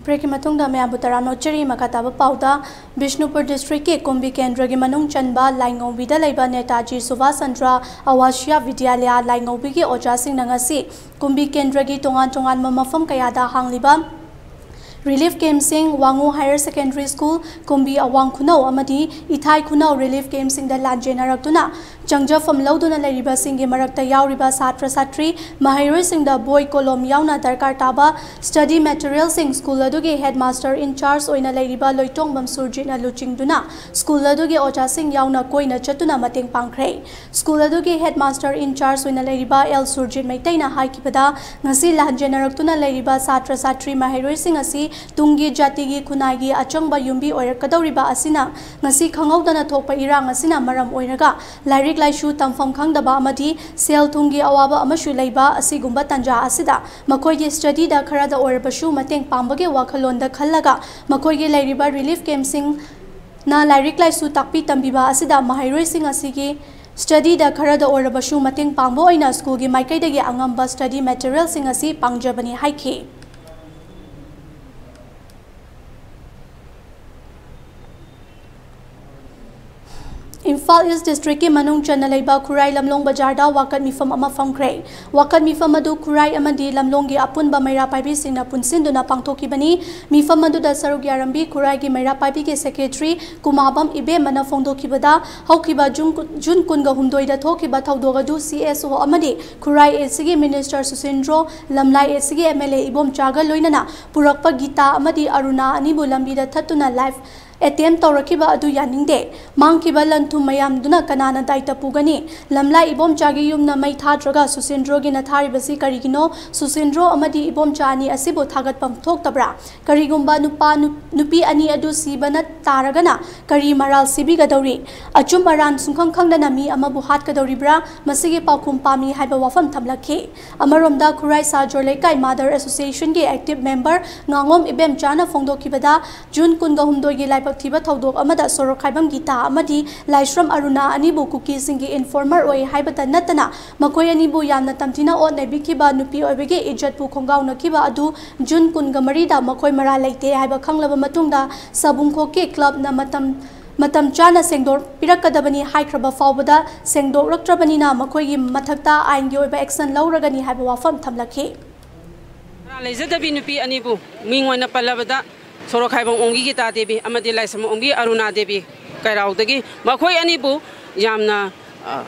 Breakꯀꯤ ꯃꯇꯨꯡꯗ ꯃꯌꯥꯝꯕꯨ ꯇꯔꯥꯝꯅ ꯑꯣꯛꯆꯔꯤ꯫ ꯃꯈꯥ ꯇꯥꯕ ꯄꯥꯎꯗ, ꯕꯤꯁꯅꯨꯄꯨꯔ districtꯀꯤ ꯀꯨꯝꯕꯤ ꯀꯦꯟꯗ꯭ꯔꯒꯤ ꯃꯅꯨꯡ ꯆꯟꯕ ꯂꯥꯏꯉꯧꯕꯤꯗ ꯂꯩꯕ ꯅꯦꯇꯥꯖꯤ ꯁꯨꯚꯥꯁ ꯆꯟꯗ꯭ꯔ ꯑꯋꯥꯁꯤꯌꯥ ꯕꯤꯗ꯭ꯌꯥꯂꯌꯥ ꯂꯥꯏꯉꯧꯕꯤꯒꯤ ꯑꯣꯖꯥꯁꯤꯡꯅ ꯉꯁꯤ ꯀꯨꯝꯕꯤ ꯀꯦꯟꯗ꯭ꯔꯒꯤ ꯇꯣꯉꯥꯟ ꯇꯣꯉꯥꯟꯕ ꯃꯐꯝ ꯀꯌꯥꯗ ꯍꯥꯡꯂꯤꯕ relief campꯁꯤꯡ, ꯋꯥꯉꯨ Higher Secondary School, ꯀꯨꯝꯕꯤ ꯑꯋꯥꯡ ꯈꯨꯅꯧ ꯑꯃꯗꯤ ꯏꯊꯥꯏ ꯈꯨꯅꯧ relief campꯁꯤꯡꯗ ꯂꯥꯟꯖꯦꯟꯅꯔꯛꯇꯨꯅ ꯆꯪꯖꯐꯝ ꯂꯧꯗꯨꯅ ꯂꯩꯔꯤꯕꯁꯤꯡꯒꯤ ꯃꯔꯛꯇ ꯌꯥꯎꯔꯤꯕ ꯁꯥꯇ꯭ꯔ ꯁꯥꯇ꯭ꯔꯤ, ꯃꯍꯩꯔꯣꯏꯁꯤꯡꯗ ꯕꯣꯏ ꯀꯣꯂꯣꯝ ꯌꯥꯎꯅ ꯗꯔꯀꯥꯔ ꯇꯥꯕ study materialꯁꯤꯡ school ꯑꯗꯨꯒꯤ headmaster in charge ꯑꯣꯏꯅ ꯂꯩꯔꯤꯕ ꯂꯣꯏꯇꯣꯡꯕꯝ ꯁꯨꯔꯖꯤꯠꯅ ꯂꯨꯆꯤꯡꯗꯨꯅ school ꯑꯗꯨꯒꯤ ꯑꯣꯖꯥꯁꯤꯡ ꯌꯥꯎꯅ ꯀꯣꯏꯅ ꯆꯠꯇꯨꯅ ꯃꯇꯦꯡ ꯄꯥꯡꯈ꯭ꯔꯦ꯫ School ꯑꯗꯨꯒꯤ headmaster in charge ꯑꯣꯏꯅ ꯂꯩꯔꯤꯕ ꯑꯦꯜ ꯁꯨꯔꯖꯤꯠ ꯃꯩꯇꯩꯅ ꯍꯥꯏꯈꯤꯕꯗ, ꯉꯁꯤ ꯂꯥꯟꯖꯦꯟꯅꯔꯛꯇꯨꯅ ꯂꯩꯔꯤꯕ ꯁꯥꯇ꯭ꯔ ꯁꯥꯇ꯭ꯔꯤ ꯃꯍꯩꯔꯣꯏꯁꯤꯡ ꯑꯁꯤ ꯇꯨꯡꯒꯤ ꯖꯥꯇꯤꯒꯤ ꯈꯨꯟꯅꯥꯏꯒꯤ ꯑꯆꯪꯕ ꯌꯨꯝꯕꯤ ꯑꯣꯏꯔꯛꯀꯗꯧꯔꯤꯕ ꯑꯁꯤꯅ ꯉꯁꯤ ꯈꯪꯍꯧꯗꯅ ꯊꯣꯛꯄ ꯏꯔꯥꯡ ꯑꯁꯤꯅ ꯃꯔꯝ ꯑꯣꯏꯔꯒ ꯂꯥꯏꯔꯤꯛ ꯂꯥꯏꯁꯨ ꯇꯝꯐꯝ ꯈꯪꯗꯕ ꯑꯃꯗꯤ ꯁꯦꯜ ꯊꯨꯝꯒꯤ ꯑꯋꯥꯕ ꯑꯃꯁꯨ ꯂꯩꯕ ꯑꯁꯤꯒꯨꯝꯕ ꯇꯥꯟꯖꯥ ꯑꯁꯤꯗ ꯃꯈꯣꯏꯒꯤ studyꯗ ꯈꯔꯗ ꯑꯣꯏꯔꯕꯁꯨ ꯃꯇꯦꯡ ꯄꯥꯡꯕꯒꯤ ꯋꯥꯈꯜꯂꯣꯟꯗ ꯈꯜꯂꯒ ꯃꯈꯣꯏꯒꯤ ꯂꯩꯔꯤꯕ relief campꯁꯤꯡꯅ ꯂꯥꯏꯔꯤꯛ ꯂꯥꯏꯁꯨ ꯇꯥꯛꯄꯤ ꯇꯝꯕꯤꯕ ꯑꯁꯤꯗ ꯃꯍꯩꯔꯣꯏꯁꯤꯡ ꯑꯁꯤꯒꯤ studyꯗ ꯈꯔꯗ ꯑꯣꯏꯔꯕꯁꯨ ꯃꯇꯦꯡ ꯄꯥꯡꯕ ꯑꯣꯏꯅ schoolꯒꯤ ꯃꯥꯏꯀꯩꯗꯒꯤ ꯑꯉꯝꯕ study materialꯁꯤꯡ ꯑꯁꯤ ꯄꯥꯡꯖꯕꯅꯤ ꯍꯥꯏꯈꯤ꯫ ꯏꯝꯐꯥꯜ East districtꯀꯤ ꯃꯅꯨꯡ ꯆꯟꯅ ꯂꯩꯕ ꯈꯨꯔꯥꯏ ꯂꯝꯂꯣꯡ ꯕꯖꯥꯔꯗ ꯋꯥꯀꯠ ꯃꯤꯐꯝ ꯑꯃ ꯐꯝꯈ꯭ꯔꯦ꯫ ꯋꯥꯀꯠ ꯃꯤꯐꯝ ꯑꯗꯨ ꯈꯨꯔꯥꯏ ꯑꯃꯗꯤ ꯂꯝꯂꯣꯡꯒꯤ ꯑꯄꯨꯟꯕ ꯃꯩꯔꯥ ꯄꯥꯏꯕꯤꯁꯤꯡꯅ ꯄꯨꯟꯁꯤꯟꯗꯨꯅ ꯄꯥꯡꯊꯣꯛꯈꯤꯕꯅꯤ꯫ ꯃꯤꯐꯝ ꯑꯗꯨꯗ ꯁꯔꯨꯛ ꯌꯥꯔꯝꯕꯤ ꯈꯨꯔꯥꯏꯒꯤ ꯃꯩꯔꯥ ꯄꯥꯏꯕꯤꯒꯤ secretary ꯀꯨꯃꯥꯕꯝ ꯏꯕꯦꯝꯃꯅ ꯐꯣꯡꯗꯣꯛꯈꯤꯕꯗ, ꯍꯧꯈꯤꯕ ꯖꯨꯟ ꯀꯨꯟ, ꯖꯨꯟ ꯀꯨꯟꯒ ꯍꯨꯝꯗꯣꯏꯗ ꯊꯣꯛꯈꯤꯕ ꯊꯧꯗꯣꯛ ꯑꯗꯨ CSO ꯑꯃꯗꯤ ꯈꯨꯔꯥꯏ ACꯒꯤ minister ꯁꯨꯁꯤꯟꯗ꯭ꯔꯣ, ꯂꯝꯂꯥꯏ ACꯒꯤ MLA ꯏꯕꯣꯝꯆꯥꯒ ꯂꯣꯏꯅꯅ ꯄꯨꯔꯛꯄ ꯒꯤꯇꯥ ꯑꯃꯗꯤ ꯑꯔꯨꯅꯥ ꯑꯅꯤꯕꯨ ꯂꯝꯕꯤꯗ ꯊꯠꯇꯨꯅ life attempt ꯇꯧꯔꯛꯈꯤꯕ ꯑꯗꯨ ꯌꯥꯅꯤꯡꯗꯦ꯫ ꯃꯥꯡꯈꯤꯕ ꯂꯟ ꯊꯨꯝ ꯃꯌꯥꯝꯗꯨꯅ ꯀꯅꯥꯅ ꯗꯥꯏꯇ ꯄꯨꯒꯅꯤ? ꯂꯝꯂꯥꯏ ꯏꯕꯣꯝꯆꯥꯒꯤ ꯌꯨꯝꯅ ꯃꯩ ꯊꯥꯗ꯭ꯔꯒ ꯁꯨꯁꯤꯟꯗ꯭ꯔꯣꯒꯤꯅ ꯊꯥꯔꯤꯕꯁꯤ ꯀꯔꯤꯒꯤꯅꯣ? ꯁꯨꯁꯤꯟꯗ꯭ꯔꯣ ꯑꯃꯗꯤ ꯏꯕꯣꯝꯆꯥ ꯑꯅꯤ ꯑꯁꯤꯕꯨ ꯊꯥꯒꯠꯐꯝ ꯊꯣꯛꯇꯕ꯭ꯔꯥ? ꯀꯔꯤꯒꯨꯝꯕ ꯅꯨꯄꯥ, ꯅꯨ-, ꯅꯨꯄꯤ ꯑꯅꯤ ꯑꯗꯨ ꯁꯤꯕꯅ ꯇꯥꯔꯒꯅ ꯀꯔꯤ ꯃꯔꯥꯜ ꯁꯤꯕꯤꯒꯗꯧꯔꯤ? ꯑꯆꯨꯝ ꯑꯔꯥꯟ ꯁꯨꯡꯈꯪ ꯈꯪꯗꯅ ꯃꯤ ꯑꯃꯕꯨ ꯍꯥꯠꯀꯗꯧꯔꯤꯕ꯭ꯔꯥ? ꯃꯁꯤꯒꯤ ꯄꯥꯎꯈꯨꯝ ꯄꯥꯝꯃꯤ ꯍꯥꯏꯕ ꯋꯥꯐꯝ ꯊꯝꯂꯛꯈꯤ꯫ ꯑꯃꯔꯣꯝꯗ ꯈꯨꯔꯥꯏ ꯁꯥꯖꯣꯔ ꯂꯩꯀꯥꯏ Mother Associationꯒꯤ active member ꯉꯥꯉꯣꯝ ꯏꯕꯦꯝꯆꯥꯅ ꯐꯣꯡꯗꯣꯛꯈꯤꯕꯗ, ꯖꯨꯟ ꯀꯨꯟꯒ ꯍꯨꯝꯗꯣꯏꯒꯤ ꯂꯥꯏꯕꯛ ꯊꯤꯕ ꯊꯧꯗꯣꯛ ꯑꯃꯗ ꯁꯣꯔꯣꯛꯈꯥꯏꯕꯝ ꯒꯤꯇꯥ ꯑꯃꯗꯤ ꯂꯥꯏꯁ꯭ꯔꯝ ꯑꯔꯨꯅꯥ ꯑꯅꯤꯕꯨ ꯀꯨꯀꯤꯁꯤꯡꯒꯤ informer ꯑꯣꯏ ꯍꯥꯏꯕꯇ ꯅꯠꯇꯅ ꯃꯈꯣꯏ ꯑꯅꯤꯕꯨ ꯌꯥꯝꯅ ꯇꯝꯊꯤꯅ ꯑꯣꯠ ꯅꯩꯕꯤꯈꯤꯕ, ꯅꯨꯄꯤ ꯑꯣꯏꯕꯒꯤ ꯏꯖꯠꯄꯨ ꯈꯣꯡꯒꯥꯎꯅꯈꯤꯕ ꯑꯗꯨ ꯖꯨꯟ ꯀꯨꯟꯒ ꯃꯔꯤꯗ ꯃꯈꯣꯏ ꯃꯔꯥꯜ ꯂꯩꯇꯦ ꯍꯥꯏꯕ ꯈꯪꯂꯕ ꯃꯇꯨꯡꯗ ꯁꯥꯕꯨꯡꯈꯣꯛꯀꯤ clubꯅ ꯃꯇꯝ, ꯃꯇꯝ ꯆꯥꯅ ꯁꯦꯡꯗꯣꯛꯄꯤꯔꯛꯀꯗꯕꯅꯤ ꯍꯥꯏꯈ꯭ꯔꯕ ꯐꯥꯎꯕꯗ ꯁꯦꯡꯗꯣꯛꯂꯛꯇ꯭ꯔꯕꯅꯤꯅ ꯃꯈꯣꯏꯒꯤ ꯃꯊꯛꯇ ꯑꯥꯏꯟꯒꯤ ꯑꯣꯏꯕ action ꯂꯧꯔꯒꯅꯤ ꯍꯥꯏꯕ ꯋꯥꯐꯝ ꯊꯝꯂꯛꯈꯤ꯫ ꯃꯔꯥꯜ ꯂꯩꯖꯗꯕꯤ ꯅꯨꯄꯤ ꯑꯅꯤꯕꯨ ꯃꯤꯡ ꯑꯣꯏꯅ ꯄꯜꯂꯕꯗ ꯁꯣꯔꯣꯛꯈꯥꯏꯕꯝ ꯑꯣꯡꯒꯤ ꯒꯤꯇꯥ ꯗꯦꯕꯤ ꯑꯃꯗꯤ ꯂꯥꯏꯁ꯭ꯔꯝ ꯑꯣꯡꯒꯤ ꯑꯔꯨꯅꯥ ꯗꯦꯕꯤ ꯀꯩꯔꯥꯎꯗꯒꯤ ꯃꯈꯣꯏ ꯑꯅꯤꯕꯨ ꯌꯥꯝꯅ, ꯑ,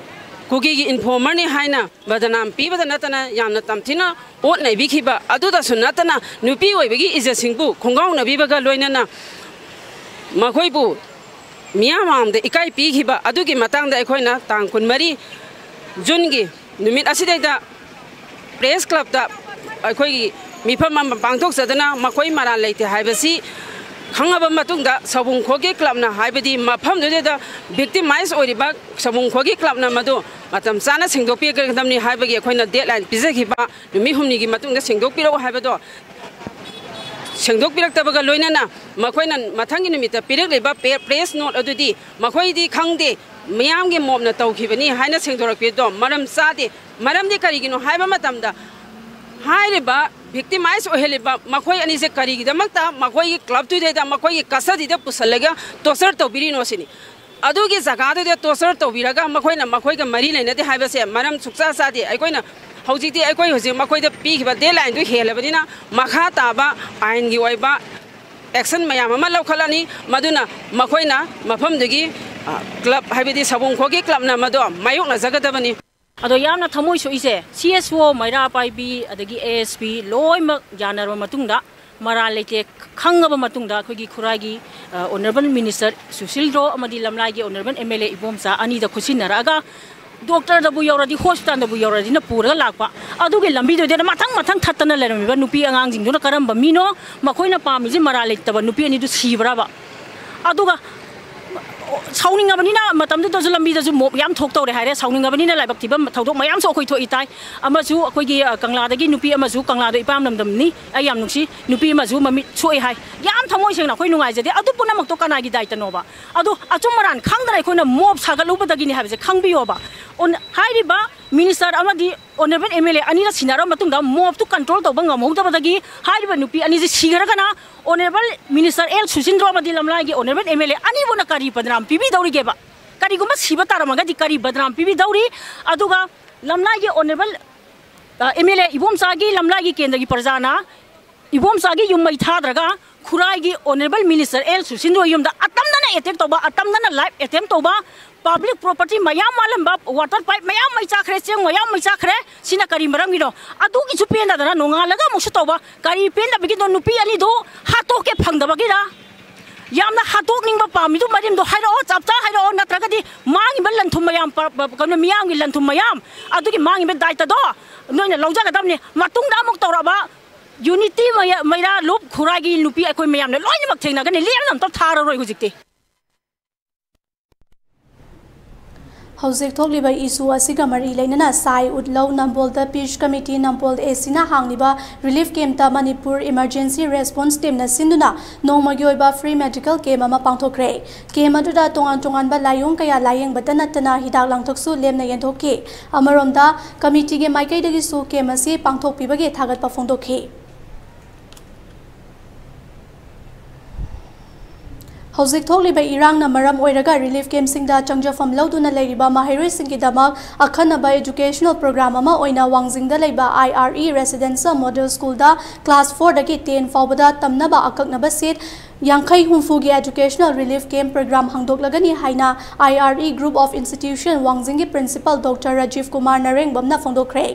ꯀꯨꯀꯤꯒꯤ informerꯅꯤ ꯍꯥꯏꯅ ꯕꯗꯅꯥꯝ ꯄꯤꯕꯗ ꯅꯠꯇꯅ ꯌꯥꯝꯅ ꯇꯝꯊꯤꯅ ꯑꯣꯠ ꯅꯩꯕꯤꯈꯤꯕ ꯑꯗꯨꯗꯁꯨ ꯅꯠꯇꯅ ꯅꯨꯄꯤ ꯑꯣꯏꯕꯒꯤ ꯏꯖꯠꯁꯤꯡꯕꯨ ꯈꯣꯡꯒꯥꯎꯅꯕꯤꯕꯒ ꯂꯣꯏꯅꯅ ꯃꯈꯣꯏꯕꯨ ꯃꯤꯌꯥꯝ ꯃꯥꯡꯗ ꯏꯀꯥꯏ ꯄꯤꯈꯤꯕ ꯑꯗꯨꯒꯤ ꯃꯇꯥꯡꯗ ꯑꯩꯈꯣꯏꯅ ꯇꯥꯡ ꯀꯨꯟꯃꯔꯤ ꯖꯨꯟꯒꯤ ꯅꯨꯃꯤꯠ ꯑꯁꯤꯗꯩꯗ press clubꯇ ꯑꯩꯈꯣꯏꯒꯤ ꯃꯤꯐꯝ ꯑꯃ ꯄꯥꯡꯊꯣꯛꯆꯗꯨꯅ ꯃꯈꯣꯏ ꯃꯔꯥꯜ ꯂꯩꯇꯦ ꯍꯥꯏꯕꯁꯤ ꯈꯪꯉꯕ ꯃꯇꯨꯡꯗ ꯁꯥꯎꯕꯨꯡ ꯈꯣꯒꯤ ꯀ꯭ꯂꯕꯅ, ꯍꯥꯏꯕꯗꯤ ꯃꯐꯝꯗꯨꯗ ꯚꯤꯛꯇꯤꯃꯥꯏꯁ ꯑꯣꯏꯔꯤꯕ ꯁꯥꯎꯕꯨꯡ ꯈꯣꯒꯤ ꯀ꯭ꯂꯕꯅ ꯃꯗꯨ ꯃꯇꯝ ꯆꯥꯅ ꯁꯦꯡꯗꯣꯛꯄꯤꯒꯗꯕꯅꯤ ꯍꯥꯏꯕꯒꯤ ꯑꯩꯈꯣꯏꯅ ꯗꯦꯗꯂꯥꯏꯟ ꯄꯤꯖꯈꯤꯕ, ꯅꯨꯃꯤꯠ ꯍꯨꯝꯅꯤꯒꯤ ꯃꯇꯨꯡꯗ ꯁꯦꯡꯗꯣꯛꯄꯤꯔꯛꯎ ꯍꯥꯏꯕꯗꯣ ꯁꯦꯡꯗꯣꯛꯄꯤꯔꯛꯇꯕꯒ ꯂꯣꯏꯅꯅ ꯃꯈꯣꯏꯅ ꯃꯊꯪꯒꯤ ꯅꯨꯃꯤꯠꯇ ꯄꯤꯔꯛꯂꯤꯕ ꯄꯦ-, ꯄ꯭ꯔꯦꯁ ꯅꯣꯠ ꯑꯗꯨꯗꯤ ꯃꯈꯣꯏꯗꯤ ꯈꯪꯗꯦ, ꯃꯤꯌꯥꯝꯒꯤ ꯃꯣꯞꯅ ꯇꯧꯈꯤꯕꯅꯤ ꯍꯥꯏꯅ ꯁꯦꯡꯗꯣꯔꯛꯄꯤꯗꯣ ꯃꯔꯝ ꯆꯥꯗꯦ꯫ ꯃꯔꯝꯗꯤ ꯀꯔꯤꯒꯤꯅꯣ ꯍꯥꯏꯕ ꯃꯇꯝꯗ, ꯍꯥꯏꯔꯤꯕ ꯚꯤꯛꯇꯤꯃꯥꯏꯁ ꯑꯣꯏꯍꯜꯂꯤꯕ ꯃꯈꯣꯏ ꯑꯅꯤꯁꯦ ꯀꯔꯤꯒꯤꯗꯃꯛꯇ ꯃꯈꯣꯏꯒꯤ ꯀ꯭ꯂꯕꯇꯨꯗꯩꯗ, ꯃꯈꯣꯏꯒꯤ ꯀꯁꯇꯗꯤꯗ ꯄꯨꯁꯜꯂꯒ ꯇꯣꯔꯆꯔ ꯇꯧꯕꯤꯔꯤꯅꯣ ꯁꯤꯅꯤ꯫ ꯑꯗꯨꯒꯤ ꯖꯒꯥꯗꯨꯗ ꯇꯣꯔꯆꯔ ꯇꯧꯕꯤꯔꯒ ꯃꯈꯣꯏꯅ ꯃꯈꯣꯏꯒ ꯃꯔꯤ ꯂꯩꯅꯗꯦ ꯍꯥꯏꯕꯁꯦ ꯃꯔꯝ ꯁꯨꯛꯆꯥ ꯆꯥꯗꯦ꯫ ꯑꯩꯈꯣꯏꯅ ꯍꯧꯖꯤꯛꯇꯤ, ꯑꯩꯈꯣꯏ ꯍꯧꯖꯤꯛ ꯃꯈꯣꯏꯗ ꯄꯤꯈꯤꯕ ꯗꯦꯗꯂꯥꯏꯟꯗꯨ ꯍꯦꯜꯂꯕꯅꯤꯅ, ꯃꯈꯥ ꯇꯥꯕ ꯑꯥꯏꯟꯒꯤ ꯑꯣꯏꯕ ꯑꯦꯛꯁꯟ ꯃꯌꯥꯝ ꯑꯃ ꯂꯧꯈꯠꯂꯅꯤ꯫ ꯃꯗꯨꯅ ꯃꯈꯣꯏꯅ ꯃꯐꯝꯗꯨꯒꯤ, ꯑ, ꯀ꯭ꯂꯕ, ꯍꯥꯏꯕꯗꯤ ꯁꯥꯎꯕꯨꯡ ꯈꯣꯒꯤ ꯀ꯭ꯂꯕꯅ ꯃꯗꯣ ꯃꯥꯌꯣꯛꯅꯖꯒꯗꯕꯅꯤ꯫ ꯑꯗꯣ ꯌꯥꯝꯅ ꯊꯃꯣꯏ ꯁꯣꯛꯏꯁꯦ, ꯁꯤ ꯑꯦꯁ ꯑꯣ, ꯃꯩꯔꯥ ꯄꯥꯏꯕꯤ, ꯑꯗꯒꯤ ꯑꯦ ꯑꯦꯁ ꯄꯤ ꯂꯣꯏꯅꯃꯛ ꯌꯥꯅꯔꯕ ꯃꯇꯨꯡꯗ, ꯃꯔꯥꯜ ꯂꯩꯇꯦ ꯈꯪꯉꯕ ꯃꯇꯨꯡꯗ, ꯑꯩꯈꯣꯏꯒꯤ ꯈꯨꯔꯥꯏꯒꯤ, ꯑ, ꯑꯣꯅꯔꯦꯕꯜ ꯃꯤꯅꯤꯁꯇꯔ ꯁꯨꯁꯤꯜꯗ꯭ꯔꯣ ꯑꯃꯗꯤ ꯂꯝꯂꯥꯏꯒꯤ honourable M L A Ibomcha ꯑꯅꯤꯗ ꯈꯨꯠꯁꯤꯟꯅꯔꯛꯑꯒ, ꯗꯣꯛꯇꯔꯗꯕꯨ ꯌꯧꯔꯗꯤ, ꯍꯣꯁꯄꯤꯇꯥꯜꯗꯕꯨ ꯌꯧꯔꯗꯤꯅ ꯄꯨꯔꯒ ꯂꯥꯛꯄ꯫ ꯑꯗꯨꯒꯤ ꯂꯝꯕꯤꯗꯨꯗ ꯃꯊꯪ ꯃꯊꯪ ꯊꯠꯇꯅ ꯂꯩꯔꯝꯃꯤꯕ ꯅꯨꯄꯤ ꯑꯉꯥꯡꯁꯤꯡꯗꯨꯅ ꯀꯔꯝꯕ ꯃꯤꯅꯣ? ꯃꯈꯣꯏꯅ ꯄꯥꯝꯃꯤꯁꯤ ꯃꯔꯥꯜ ꯂꯩꯇꯕ ꯅꯨꯄꯤ ꯑꯅꯤꯗꯨ ꯁꯤꯕ꯭ꯔꯕ? ꯑꯗꯨꯒ ꯁꯥꯎꯅꯤꯡꯉꯕꯅꯤꯅ ꯃꯇꯝꯗꯨꯗꯁꯨ ꯂꯝꯕꯤꯗꯁꯨ ꯃꯣꯞ ꯌꯥꯝ ꯊꯣꯛꯇꯧꯔꯦ ꯍꯥꯏꯔꯦ꯫ ꯁꯥꯎꯅꯤꯡꯉꯕꯅꯤꯅ ꯂꯥꯏꯕꯛ ꯊꯤꯕ ꯊꯧꯗꯣꯛ ꯃꯌꯥꯝꯁꯨ ꯑꯩꯈꯣꯏ ꯊꯣꯛꯏ ꯇꯥꯏ꯫ ꯑꯃꯁꯨ ꯑꯩꯈꯣꯏꯒꯤ, ꯑ, ꯀꯪꯂꯥꯗꯒꯤ ꯅꯨꯄꯤ ꯑꯃꯁꯨ, ꯀꯪꯂꯥꯗꯣ ꯏꯄꯥꯝ ꯂꯝꯗꯝꯅꯤ, ꯑꯩ ꯌꯥꯝ ꯅꯨꯡꯁꯤ, ꯅꯨꯄꯤ ꯑꯃꯁꯨ ꯃꯃꯤꯠ ꯁꯣꯛꯏ ꯍꯥꯏ꯫ ꯌꯥꯝ ꯊꯃꯣꯏ ꯁꯦꯡꯅ ꯑꯩꯈꯣꯏ ꯅꯨꯡꯉꯥꯏꯖꯗꯦ꯫ ꯑꯗꯨ ꯄꯨꯝꯅꯃꯛꯇꯣ ꯀꯅꯥꯒꯤ ꯗꯥꯏꯇꯅꯣꯕ? ꯑꯗꯣ ꯑꯆꯨꯝ ꯑꯔꯥꯟ ꯈꯪꯗꯅ ꯑꯩꯈꯣꯏꯅ ꯃꯣꯞ ꯁꯥꯒꯠꯂꯨꯕꯗꯒꯤꯅꯤ ꯍꯥꯏꯕꯁꯦ ꯈꯪꯕꯤꯌꯣꯕ꯫ ꯑꯣꯟ-, ꯍꯥꯏꯔꯤꯕ ꯃꯤꯅꯤꯁꯇꯔ ꯑꯃꯗꯤ ꯑꯣꯅꯔꯦꯕꯜ ꯑꯦꯝ ꯑꯦꯜ ꯑꯦ ꯑꯅꯤꯅ ꯁꯤꯟꯅꯔꯕ ꯃꯇꯨꯡꯗ ꯃꯣꯞꯇꯨ ꯀꯟꯇ꯭ꯔꯣꯜ ꯇꯧꯕ ꯉꯝꯍꯧꯗꯕꯗꯒꯤ ꯍꯥꯏꯔꯤꯕ ꯅꯨꯄꯤ ꯑꯅꯤꯁꯤ ꯁꯤꯈ꯭ꯔꯒꯅ ꯑꯣꯅꯔꯦꯕꯜ ꯃꯤꯅꯤꯁꯇꯔ ꯑꯦꯜ ꯁꯨꯁꯤꯟꯗ꯭ꯔꯣ ꯑꯃꯗꯤ ꯂꯝꯂꯥꯏꯒꯤ ꯑꯣꯅꯔꯦꯕꯜ ꯑꯦꯝ ꯑꯦꯜ ꯑꯦ ꯑꯅꯤꯕꯨꯅ ꯀꯔꯤ ꯕꯗꯅꯥꯝ ꯄꯤꯕꯤꯗꯧꯔꯤꯒꯦꯕ? ꯀꯔꯤꯒꯨꯝꯕ ꯁꯤꯕ ꯇꯥꯔꯝꯃꯒꯗꯤ ꯀꯔꯤ ꯕꯗꯅꯥꯝ ꯄꯤꯕꯤꯗꯧꯔꯤ? ꯑꯗꯨꯒ ꯂꯝꯂꯥꯏꯒꯤ ꯑꯣꯅꯔꯦꯕꯜ, ꯑ, ꯑꯦꯝ ꯑꯦꯜ ꯑꯦ ꯏꯕꯣꯝꯆꯥꯒꯤ ꯂꯝꯂꯥꯏꯒꯤ ꯀꯦꯟꯗ꯭ꯔꯒꯤ ꯄ꯭ꯔꯖꯥꯅ ꯏꯕꯣꯝꯆꯥꯒꯤ ꯌꯨꯝ ꯃꯩ ꯊꯥꯗ꯭ꯔꯒ ꯈꯨꯔꯥꯏꯒꯤ ꯑꯣꯅꯔꯦꯕꯜ ꯃꯤꯅꯤꯁꯇꯔ ꯑꯦꯜ ꯁꯨꯁꯤꯟꯗ꯭ꯔꯣ ꯌꯨꯝꯗ ꯑꯇꯝꯅꯅ ꯑꯦꯇꯦꯛ ꯇꯧꯕ, ꯑꯇꯝꯅꯅ ꯂꯥꯏꯐ ꯑꯦꯇꯦꯝ ꯇꯧꯕ, ꯄꯕ꯭ꯂꯤꯛ ꯄ꯭ꯔꯣꯄꯔꯇꯤ ꯃꯌꯥꯝ ꯃꯥꯜꯂꯝꯕ, ꯋꯥꯇꯔ ꯄꯥꯏꯞ ꯃꯌꯥꯝ ꯃꯩ ꯆꯥꯈ꯭ꯔꯦ, ꯆꯦꯡ ꯃꯌꯥꯝ ꯃꯩ ꯆꯥꯈ꯭ꯔꯦ, ꯁꯤꯅ ꯀꯔꯤ ꯃꯔꯝꯒꯤꯅꯣ? ꯑꯗꯨꯒꯤꯁꯨ ꯄꯦꯟꯗꯗꯅ ꯅꯣꯡꯉꯥꯜꯂꯒ ꯑꯃꯨꯛꯁꯨ ꯇꯧꯕ꯫ ꯀꯔꯤ ꯄꯦꯟꯗꯕꯒꯤꯅꯣ? ꯅꯨꯄꯤ ꯑꯅꯤꯗꯨ ꯍꯥꯠꯇꯣꯛꯀꯦ ꯐꯪꯗꯕꯒꯤꯔ? ꯌꯥꯝꯅ ꯍꯥꯠꯇꯣꯛꯅꯤꯡꯕ ꯄꯥꯝꯃꯤꯗꯨ ꯃꯔꯤꯝꯗꯣ ꯍꯥꯏꯔꯛꯑꯣ, ꯆꯞ ꯆꯥ ꯍꯥꯏꯔꯛꯑꯣ, ꯅꯠꯇ꯭ꯔꯒꯗꯤ ꯃꯥꯡꯉꯤꯕ ꯂꯟꯊꯨꯝ ꯃꯌꯥꯝ, ꯄ-, ꯄ-, ꯀꯩꯅꯣ, ꯃꯤꯌꯥꯝꯒꯤ ꯂꯟꯊꯨꯝ ꯃꯌꯥꯝ, ꯑꯗꯨꯒꯤ ꯃꯥꯡꯉꯤꯕ ꯗꯥꯏꯇꯗꯣ ꯅꯣꯏꯅ ꯂꯧꯖꯒꯗꯕꯅꯤ꯫ ꯃꯇꯨꯡꯗ ꯑꯃꯨꯛ ꯇꯧꯔꯛꯑꯕ ꯌꯨꯅꯤꯇꯤ ꯃꯩꯔꯥ ꯂꯨꯞ ꯈꯨꯔꯥꯏꯒꯤ ꯅꯨꯄꯤ ꯑꯩꯈꯣꯏ ꯃꯌꯥꯝꯅ ꯂꯣꯏꯅꯃꯛ ꯊꯦꯡꯅꯒꯅꯤ꯫ ꯂꯦꯝꯅ ꯑꯝꯇ ꯊꯥꯔꯔꯣꯏ ꯍꯧꯖꯤꯛꯇꯤ꯫ ꯍꯧꯖꯤꯛ ꯊꯣꯛꯂꯤꯕ ꯏꯁꯨ ꯑꯁꯤꯒ ꯃꯔꯤ ꯂꯩꯅꯅ ꯁꯥꯏ ꯎꯠꯂꯧ ꯅꯝꯕꯣꯜꯗ ꯄꯤꯁ ꯀꯃꯤꯇꯤ ꯅꯝꯕꯣꯜ ꯑꯦꯁꯤꯅ ꯍꯥꯡꯂꯤꯕ ꯔꯤꯂꯤꯐ ꯀꯦꯝꯞꯇ ꯃꯅꯤꯄꯨꯔ ꯏꯃꯔꯖꯦꯟꯁꯤ ꯔꯦꯁꯄꯣꯟꯁ ꯇꯤꯝꯅ ꯁꯤꯟꯗꯨꯅ ꯅꯣꯡꯃꯒꯤ ꯑꯣꯏꯕ ꯐ꯭ꯔꯤ ꯃꯦꯗꯤꯀꯦꯜ ꯀꯦꯝꯞ ꯑꯃ ꯄꯥꯡꯊꯣꯛꯈ꯭ꯔꯦ꯫ ꯀꯦꯝꯞ ꯑꯗꯨꯗ ꯇꯣꯉꯥꯟ ꯇꯣꯉꯥꯟꯕ ꯂꯥꯏꯑꯣꯡ ꯀꯌꯥ ꯂꯥꯏꯌꯦꯡꯕꯇ ꯅꯠꯇꯅ ꯍꯤꯗꯥꯛ ꯂꯥꯡꯊꯛꯁꯨ ꯂꯦꯝꯅ ꯌꯦꯟꯊꯣꯛꯈꯤ꯫ ꯑꯃꯔꯣꯝꯗ ꯀꯃꯤꯇꯤꯒꯤ ꯃꯥꯏꯀꯩꯗꯒꯤꯁꯨ ꯀꯦꯝꯞ ꯑꯁꯤ ꯄꯥꯡꯊꯣꯛꯄꯤꯕꯒꯤ ꯊꯥꯒꯠꯄ ꯐꯣꯡꯗꯣꯛꯈꯤ꯫ ꯍꯧꯖꯤꯛ ꯊꯣꯛꯂꯤꯕ ꯏꯔꯥꯡꯅ ꯃꯔꯝ ꯑꯣꯏꯔꯒ ꯔꯤꯂꯤꯐ ꯀꯦꯝꯞꯁꯤꯡꯗ ꯆꯪꯖꯐꯝ ꯂꯧꯗꯨꯅ ꯂꯩꯔꯤꯕ ꯃꯍꯩꯔꯣꯏꯁꯤꯡꯒꯤꯗꯃꯛ ꯑꯈꯟꯅꯕ ꯏꯗꯨꯀꯦꯁꯅꯦꯜ ꯄ꯭ꯔꯣꯒ꯭ꯔꯥꯝ ꯑꯃ ꯑꯣꯏꯅ ꯋꯥꯡꯖꯤꯡꯗ ꯂꯩꯕ I R E residential model ꯁ꯭ꯀꯨꯜꯗ ꯀ꯭ꯂꯥꯁ ꯐꯣꯔꯗꯒꯤ ꯇꯦꯟ ꯐꯥꯎꯕꯗ ꯇꯝꯅꯕ ꯑꯀꯛꯅꯕ ꯁꯤꯠ ꯌꯥꯡꯈꯩ ꯍꯨꯝꯐꯨꯒꯤ ꯏꯗꯨꯀꯦꯁꯅꯦꯜ ꯔꯤꯂꯤꯐ ꯀꯦꯝꯞ ꯄ꯭ꯔꯣꯒ꯭ꯔꯥꯝ ꯍꯥꯡꯗꯣꯛꯂꯒꯅꯤ ꯍꯥꯏꯅ I R E group of institution ꯋꯥꯡꯖꯤꯡꯒꯤ ꯄ꯭ꯔꯤꯟꯁꯤꯄꯥꯜ ꯗꯣꯛꯇꯔ ꯔꯥꯖꯤꯕ ꯀꯨꯃꯥꯔ ꯅꯔꯦꯡꯕꯝꯅ ꯐꯣꯡꯗꯣꯛꯈ꯭ꯔꯦ꯫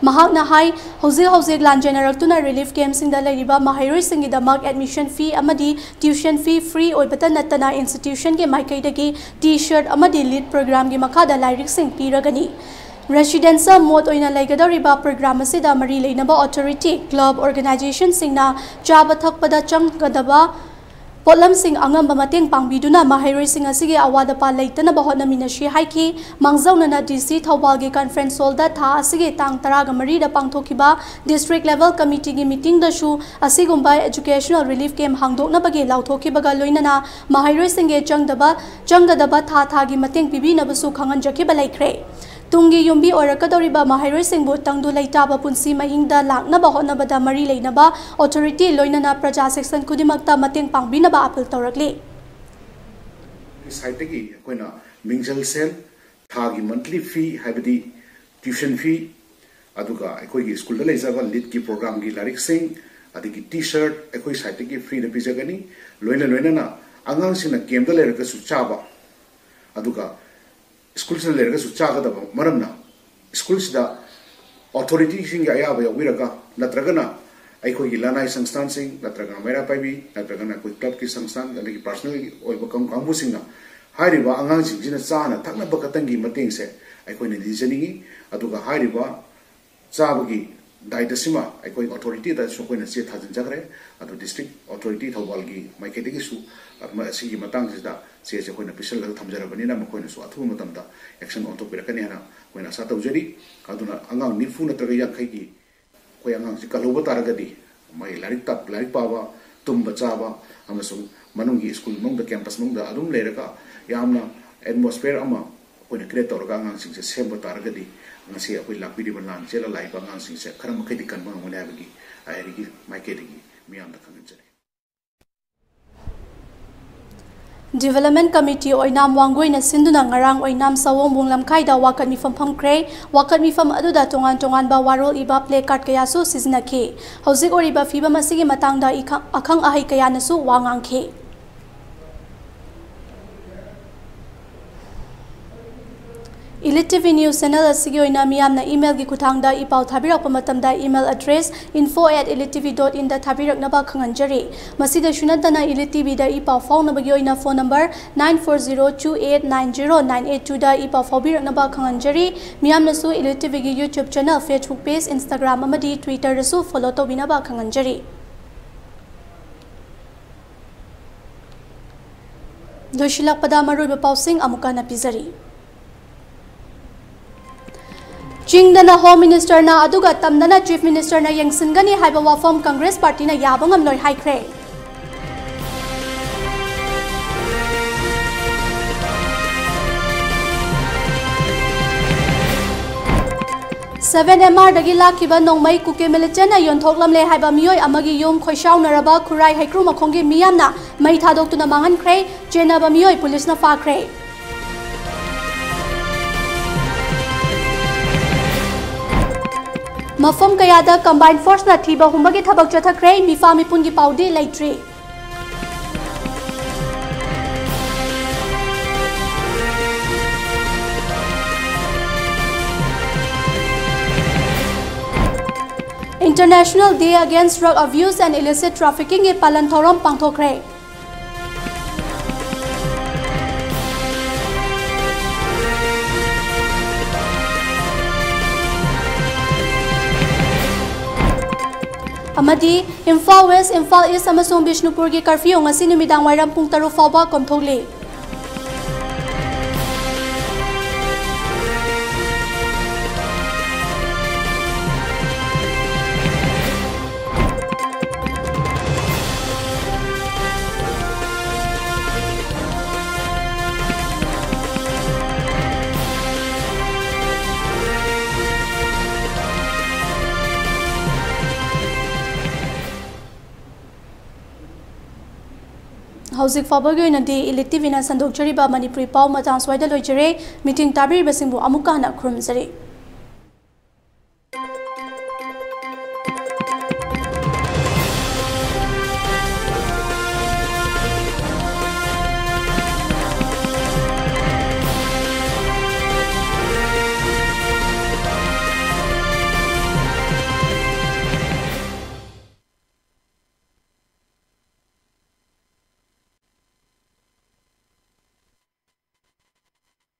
ꯃꯍꯥꯛꯅ ꯍꯥꯏ, ꯍꯧꯖꯤꯛ ꯍꯧꯖꯤꯛ ꯂꯥꯟꯖꯦꯟꯅꯔꯛꯇꯨꯅ ꯔꯤꯂꯤꯐ ꯀꯦꯝꯞꯁꯤꯡꯗ ꯂꯩꯔꯤꯕ ꯃꯍꯩꯔꯣꯏꯁꯤꯡꯒꯤꯗꯃꯛ ꯑꯦꯗꯃꯤꯁꯟ ꯐꯤ ꯑꯃꯗꯤ ꯇ꯭ꯌꯨꯁꯟ ꯐꯤ ꯐ꯭ꯔꯤ ꯑꯣꯏꯕꯇ ꯅꯠꯇꯅ ꯏꯟꯁꯇꯤꯇ꯭ꯌꯨꯁꯟꯒꯤ ꯃꯥꯏꯀꯩꯗꯒꯤ ꯇꯤ ꯁꯔꯠ ꯑꯃꯗꯤ ꯂꯤꯠ ꯄ꯭ꯔꯣꯒ꯭ꯔꯥꯝꯒꯤ ꯃꯈꯥꯗ ꯂꯥꯏꯔꯤꯛꯁꯤꯡ ꯄꯤꯔꯒꯅꯤ꯫ ꯔꯦꯁꯤꯗꯦꯟꯁꯤꯌꯦꯜ ꯃꯣꯗ ꯑꯣꯏꯅ ꯂꯩꯒꯗꯧꯔꯤꯕ ꯄ꯭ꯔꯣꯒ꯭ꯔꯥꯝ ꯑꯁꯤꯗ ꯃꯔꯤ ꯂꯩꯅꯕ ꯑꯣꯊꯣꯔꯤꯇꯤ, ꯀ꯭ꯂꯕ, ꯑꯣꯔꯒꯅꯥꯏꯖꯦꯁꯟꯁꯤꯡꯅ ꯆꯥꯕ ꯊꯛꯄꯗ ꯆꯪꯒꯗꯕ ꯄꯣꯠꯂꯝꯁꯤꯡ ꯑꯉꯝꯕ ꯃꯇꯦꯡ ꯄꯥꯡꯕꯤꯗꯨꯅ ꯃꯍꯩꯔꯣꯏꯁꯤꯡ ꯑꯁꯤꯒꯤ ꯑꯋꯥꯠ ꯑꯄꯥ ꯂꯩꯇꯅꯕ ꯍꯣꯠꯅꯃꯤꯟꯅꯁꯤ ꯍꯥꯏꯈꯤ꯫ ꯃꯥꯡꯖꯧꯅꯅ ꯗꯤ ꯁꯤ ꯊꯧꯕꯥꯜꯒꯤ ꯀꯟꯐ꯭ꯔꯦꯟꯁ ꯍꯣꯜꯗ ꯊꯥ ꯑꯁꯤꯒꯤ ꯇꯥꯡ ꯇꯔꯥꯒ ꯃꯔꯤꯗ ꯄꯥꯡꯊꯣꯛꯈꯤꯕ ꯗꯤꯁꯇ꯭ꯔꯤꯛ ꯂꯦꯚꯦꯜ ꯀꯃꯤꯇꯤꯒꯤ ꯃꯤꯇꯤꯡꯗꯁꯨ ꯑꯁꯤꯒꯨꯝꯕ ꯏꯗꯨꯀꯦꯁꯅꯦꯜ ꯔꯤꯂꯤꯐ ꯀꯦꯝꯞ ꯍꯥꯡꯗꯣꯛꯅꯕꯒꯤ ꯂꯥꯎꯊꯣꯛꯈꯤꯕꯒ ꯂꯣꯏꯅꯅ ꯃꯍꯩꯔꯣꯏꯁꯤꯡꯒꯤ ꯆꯪꯗꯕ ꯆꯪꯒꯗꯕ ꯊꯥ ꯊꯥꯒꯤ ꯃꯇꯦꯡ ꯄꯤꯕꯤꯅꯕꯁꯨ ꯈꯪꯍꯟꯖꯈꯤꯕ ꯂꯩꯈ꯭ꯔꯦ꯫ ꯇꯨꯡꯒꯤ ꯌꯨꯝꯕꯤ ꯑꯣꯏꯔꯛꯀꯗꯧꯔꯤꯕ ꯃꯍꯩꯔꯣꯏꯁꯤꯡꯕꯨ ꯇꯪꯗꯨ ꯂꯩꯇꯥꯕ ꯄꯨꯟꯁꯤ ꯃꯍꯤꯡꯗ ꯂꯥꯛꯅꯕ ꯍꯣꯠꯅꯕꯗ ꯃꯔꯤ ꯂꯩꯅꯕ ꯑꯣꯊꯣꯔꯤꯇꯤ ꯂꯣꯏꯅꯅ ꯄ꯭ꯔꯖꯥ ꯁꯦꯛꯁꯟ ꯈꯨꯗꯤꯡꯃꯛꯇ ꯃꯇꯦꯡ ꯄꯥꯡꯕꯤꯅꯕ ꯑꯥꯄꯤꯜ ꯇꯧꯔꯛꯂꯤ꯫ ꯁꯥꯏꯠꯇꯒꯤ ꯑꯩꯈꯣꯏꯅ ꯃꯤꯡꯖꯜ ꯁꯦꯜ, ꯊꯥꯒꯤ ꯃꯟꯊꯂꯤ ꯐꯤ ꯍꯥꯏꯕꯗꯤ ꯇ꯭ꯌꯨꯁꯟ ꯐꯤ, ꯑꯗꯨꯒ ꯑꯩꯈꯣꯏꯒꯤ ꯁ꯭ꯀꯨꯜꯗ ꯂꯩꯖꯕ ꯂꯤꯠꯀꯤ ꯄ꯭ꯔꯣꯒ꯭ꯔꯥꯝꯒꯤ ꯂꯥꯏꯔꯤꯛꯁꯤꯡ, ꯑꯗꯒꯤ ꯇꯤ ꯁꯔꯠ ꯑꯩꯈꯣꯏ ꯁꯥꯏꯠꯇꯒꯤ ꯐ꯭ꯔꯤꯗ ꯄꯤꯖꯒꯅꯤ꯫ ꯂꯣꯏꯅ ꯂꯣꯏꯅꯅ ꯑꯉꯥꯡꯁꯤꯡꯅ ꯀꯦꯝꯞꯇ ꯂꯩꯔꯒꯁꯨ ꯆꯥꯕ, ꯑꯗꯨꯒ ꯁ꯭ꯀꯨꯜꯁꯤꯗ ꯂꯩꯔꯒꯁꯨ ꯆꯥꯒꯗꯕ ꯃꯔꯝꯅ ꯁ꯭ꯀꯨꯜꯁꯤꯗ ꯑꯣꯊꯣꯔꯤꯇꯤꯁꯤꯡꯒꯤ ꯑꯌꯥꯕ ꯌꯥꯎꯕꯤꯔꯒ ꯅꯠꯇ꯭ꯔꯒꯅ ꯑꯩꯈꯣꯏꯒꯤ ꯂꯅꯥꯏ ꯁꯪꯁꯊꯥꯟꯁꯤꯡ ꯅꯠꯇ꯭ꯔꯒꯅ ꯃꯩꯔꯥ ꯄꯥꯏꯕꯤ ꯅꯠꯇ꯭ꯔꯒꯅ ꯑꯩꯈꯣꯏ ꯀ꯭ꯂꯕꯀꯤ ꯁꯪꯁꯊꯥꯟ ꯑꯗꯒꯤ ꯄꯥꯔꯁꯅꯦꯜꯒꯤ ꯑꯣꯏꯕ ꯀꯥꯡ- ꯀꯥꯡꯕꯨꯁꯤꯡꯅ ꯍꯥꯏꯔꯤꯕ ꯑꯉꯥꯡꯁꯤꯡꯁꯤꯅ ꯆꯥꯅ ꯊꯛꯅꯕ ꯈꯛꯇꯪꯒꯤ ꯃꯇꯦꯡꯁꯦ ꯑꯩꯈꯣꯏꯅ ꯅꯤꯖꯅꯤꯡꯉꯤ꯫ ꯑꯗꯨꯒ ꯍꯥꯏꯔꯤꯕ ꯆꯥꯕꯒꯤ ꯗꯥꯏꯗ ꯑꯁꯤꯃ ꯑꯩꯈꯣꯏ ꯑꯣꯊꯣꯔꯤꯇꯤꯗꯁꯨ ꯑꯩꯈꯣꯏꯅ ꯆꯦ ꯊꯥꯖꯤꯟꯖꯈ꯭ꯔꯦ꯫ ꯑꯗꯨ ꯗꯤꯁꯇ꯭ꯔꯤꯛ ꯑꯣꯊꯣꯔꯤꯇꯤ ꯊꯧꯕꯥꯜꯒꯤ ꯃꯥꯏꯀꯩꯗꯒꯤꯁꯨ, ꯑ, ꯃ-, ꯑꯁꯤꯒꯤ ꯃꯇꯥꯡꯁꯤꯗ ꯆꯦꯁꯦ ꯑꯩꯈꯣꯏꯅ ꯄꯤꯁꯤꯜꯂꯒ ꯊꯝꯖꯔꯕꯅꯤꯅ, ꯃꯈꯣꯏꯅꯁꯨ ꯑꯊꯨꯕ ꯃꯇꯝꯗ ꯑꯦꯛꯁꯟ ꯑꯣꯟꯊꯣꯛꯄꯤꯔꯛꯀꯅꯤ ꯍꯥꯏꯅ ꯑꯩꯈꯣꯏꯅ ꯑꯥꯁꯥ ꯇꯧꯖꯔꯤ꯫ ꯑꯗꯨꯅ ꯑꯉꯥꯡ ꯅꯤꯐꯨ ꯅꯠꯇ꯭ꯔꯒ ꯌꯥꯡꯈꯩꯒꯤ ꯑꯩꯈꯣꯏ ꯑꯉꯥꯡꯁꯤ ꯀꯜꯍꯧꯕ ꯇꯥꯔꯒꯗꯤ, ꯃꯣꯏ ꯂꯥꯏꯔꯤꯛ ꯇꯝ-, ꯂꯥꯏꯔꯤꯛ ꯄꯥꯕ, ꯇꯨꯝꯕ ꯆꯥꯕ, ꯑꯃꯁꯨꯡ ꯃꯅꯨꯡꯒꯤ ꯁ꯭ꯀꯨꯜ ꯃꯅꯨꯡꯗ, ꯀꯦꯝꯄꯁ ꯃꯅꯨꯡꯗ ꯑꯗꯨꯝ ꯂꯩꯔꯒ ꯌꯥꯝꯅ ꯑꯦꯠꯃꯣꯁꯐꯤꯌꯔ ꯑꯃ ꯑꯩꯈꯣꯏꯅ ꯀ꯭ꯔꯤꯌꯦꯠ ꯇꯧꯔꯒ ꯑꯉꯥꯡꯁꯤꯡꯁꯦ ꯁꯦꯝꯕ ꯇꯥꯔꯒꯗꯤ, ꯉꯁꯤ ꯑꯩꯈꯣꯏ ꯂꯥꯛꯄꯤꯔꯤꯕ ꯂꯥꯟ ꯆꯦꯜꯂ ꯂꯥꯛꯏꯕ ꯑꯉꯥꯡꯁꯤꯡꯁꯦ ꯈꯔ ꯃꯈꯩꯗꯤ ꯀꯟꯕ ꯉꯝꯒꯅꯤ ꯍꯥꯏꯕꯒꯤ ꯑꯩꯒꯤ ꯃꯥꯏꯀꯩꯗꯒꯤ ꯃꯤꯌꯥꯝꯗ ꯈꯪꯍꯟꯖꯔꯤ꯫ Development Committee ꯑꯣꯏꯅꯥꯝ ꯋꯥꯡꯒꯣꯏꯅ ꯁꯤꯟꯗꯨꯅ ꯉꯔꯥꯡ ꯑꯣꯏꯅꯥꯝ ꯁꯑꯣꯝꯕꯨꯡ ꯂꯝꯈꯥꯏꯗ ꯋꯥꯀꯠ ꯃꯤꯐꯝ ꯐꯝꯈ꯭ꯔꯦ꯫ ꯋꯥꯀꯠ ꯃꯤꯐꯝ ꯑꯗꯨꯗ ꯇꯣꯉꯥꯟ ꯇꯣꯉꯥꯟꯕ ꯋꯥꯔꯣꯜ ꯏꯕ ꯄ꯭ꯂꯦ ꯀꯥꯔꯗ ꯀꯌꯥꯁꯨ ꯁꯤꯖꯤꯟꯅꯈꯤ꯫ ꯍꯧꯖꯤꯛ ꯑꯣꯏꯔꯤꯕ ꯐꯤꯕꯝ ꯑꯁꯤꯒꯤ ꯃꯇꯥꯡꯗ ꯏꯈ-, ꯑꯈꯪ ꯑꯍꯩ ꯀꯌꯥꯅꯁꯨ ꯋꯥ ꯉꯥꯡꯈꯤ꯫ Elite TV News Channel ꯑꯁꯤꯒꯤ ꯑꯣꯏꯅ ꯃꯤꯌꯥꯝꯅ email ꯒꯤ ꯈꯨꯠꯊꯥꯡꯗ ꯏ ꯄꯥꯎ ꯊꯥꯕꯤꯔꯛꯄ ꯃꯇꯝꯗ email address info at elite TV dot in ꯗ ꯊꯥꯕꯤꯔꯛꯅꯕ ꯈꯪꯍꯟꯖꯔꯤ꯫ ꯃꯁꯤꯗꯁꯨ ꯅꯠꯇꯅ Elite TV ꯗ ꯏ ꯄꯥꯎ ꯐꯥꯎꯅꯕꯒꯤ ꯑꯣꯏꯅ phone number nine four zero two eight nine zero nine eight two ꯗ ꯏ ꯄꯥꯎ ꯐꯥꯎꯕꯤꯔꯛꯅꯕ ꯈꯪꯍꯟꯖꯔꯤ꯫ ꯃꯤꯌꯥꯝꯅꯁꯨ Elite TV ꯒꯤ YouTube channel, Facebook page, Instagram ꯑꯃꯗꯤ Twitter ꯗꯁꯨ follow ꯇꯧꯕꯤꯅꯕ ꯈꯪꯍꯟꯖꯔꯤ꯫ ꯂꯣꯏꯁꯤꯜꯂꯛꯄꯗ ꯃꯔꯨꯑꯣꯏꯕ ꯄꯥꯎꯁꯤꯡ ꯑꯃꯨꯛꯀ ꯍꯟꯅ ꯄꯤꯖꯔꯤ꯫ ꯆꯤꯡꯗꯅ Home Minister ꯅ ꯑꯗꯨꯒ ꯇꯝꯗꯅ Chief Minister ꯅ ꯌꯦꯡꯁꯤꯟꯒꯅꯤ ꯍꯥꯏꯕ ꯋꯥꯐꯝ Congress party ꯅ ꯌꯥꯕ ꯉꯝꯂꯣꯏ ꯍꯥꯏꯈ꯭ꯔꯦ꯫ Seven M R ꯗꯒꯤ ꯂꯥꯛꯈꯤꯕ ꯅꯣꯡꯃꯩ ꯀꯨꯀꯤ militant ꯅ ꯌꯣꯟꯊꯣꯛꯂꯝꯂꯦ ꯍꯥꯏꯕ ꯃꯤꯑꯣꯏ ꯑꯃꯒꯤ ꯌꯨꯝ ꯈꯣꯏꯁꯥꯎꯅꯔꯕ ꯈꯨꯔꯥꯏ ꯍꯩꯀ꯭ꯔꯨ ꯃꯈꯣꯡꯒꯤ ꯃꯤꯌꯥꯝꯅ ꯃꯩ ꯊꯥꯗꯣꯛꯇꯨꯅ ꯃꯥꯡꯍꯟꯈ꯭ꯔꯦ꯫ ꯆꯦꯟꯅꯕ ꯃꯤꯑꯣꯏ ꯄꯨꯂꯤꯁꯅ ꯐꯥꯈ꯭ꯔꯦ꯫ ꯃꯐꯝ ꯀꯌꯥꯗ combined force ꯅ ꯊꯤꯕ ꯍꯨꯝꯕꯒꯤ ꯊꯕꯛ ꯆꯠꯊꯈ꯭ꯔꯦ꯫ ꯃꯤꯐꯥ ꯃꯤꯄꯨꯟꯒꯤ ꯄꯥꯎꯗꯤ ꯂꯩꯇ꯭ꯔꯤ꯫ International Day Against Drug Abuse and Illicit Trafficking ꯒꯤ ꯄꯥꯂꯟ ꯊꯧꯔꯝ ꯄꯥꯡꯊꯣꯛꯈ꯭ꯔꯦ꯫ ꯑꯃꯗꯤ ꯏꯝꯐꯥꯜ ꯋꯦꯁ, ꯏꯝꯐꯥꯜ ꯏꯁ ꯑꯃꯁꯨꯡ ꯕꯤꯁꯅꯨꯄꯨꯔꯒꯤ ꯀꯔꯐ꯭ꯌꯨ ꯉꯁꯤ ꯅꯨꯃꯤꯗꯥꯡ ꯋꯥꯏꯔꯝ ꯄꯨꯡ ꯇꯔꯨꯛ ꯐꯥꯎꯕ ꯀꯣꯝꯊꯣꯛꯂꯤ꯫ ꯍꯧꯖꯤꯛ ꯐꯥꯎꯕꯒꯤ ꯑꯣꯏꯅꯗꯤ ꯏꯂꯤꯠ ꯇꯤꯚꯤꯅ ꯁꯟꯗꯣꯛꯆꯔꯤꯕ ꯃꯅꯤꯄꯨꯔꯤ ꯄꯥꯎ ꯃꯇꯥꯡ ꯁ꯭ꯋꯥꯏꯗ ꯂꯣꯏꯖꯔꯦ꯫ ꯃꯤꯇꯤꯡ ꯇꯥꯕꯤꯔꯤꯕꯁꯤꯡꯕꯨ ꯑꯃꯨꯛꯀ ꯍꯟꯅ ꯈꯨꯔꯨꯝꯖꯔꯤ꯫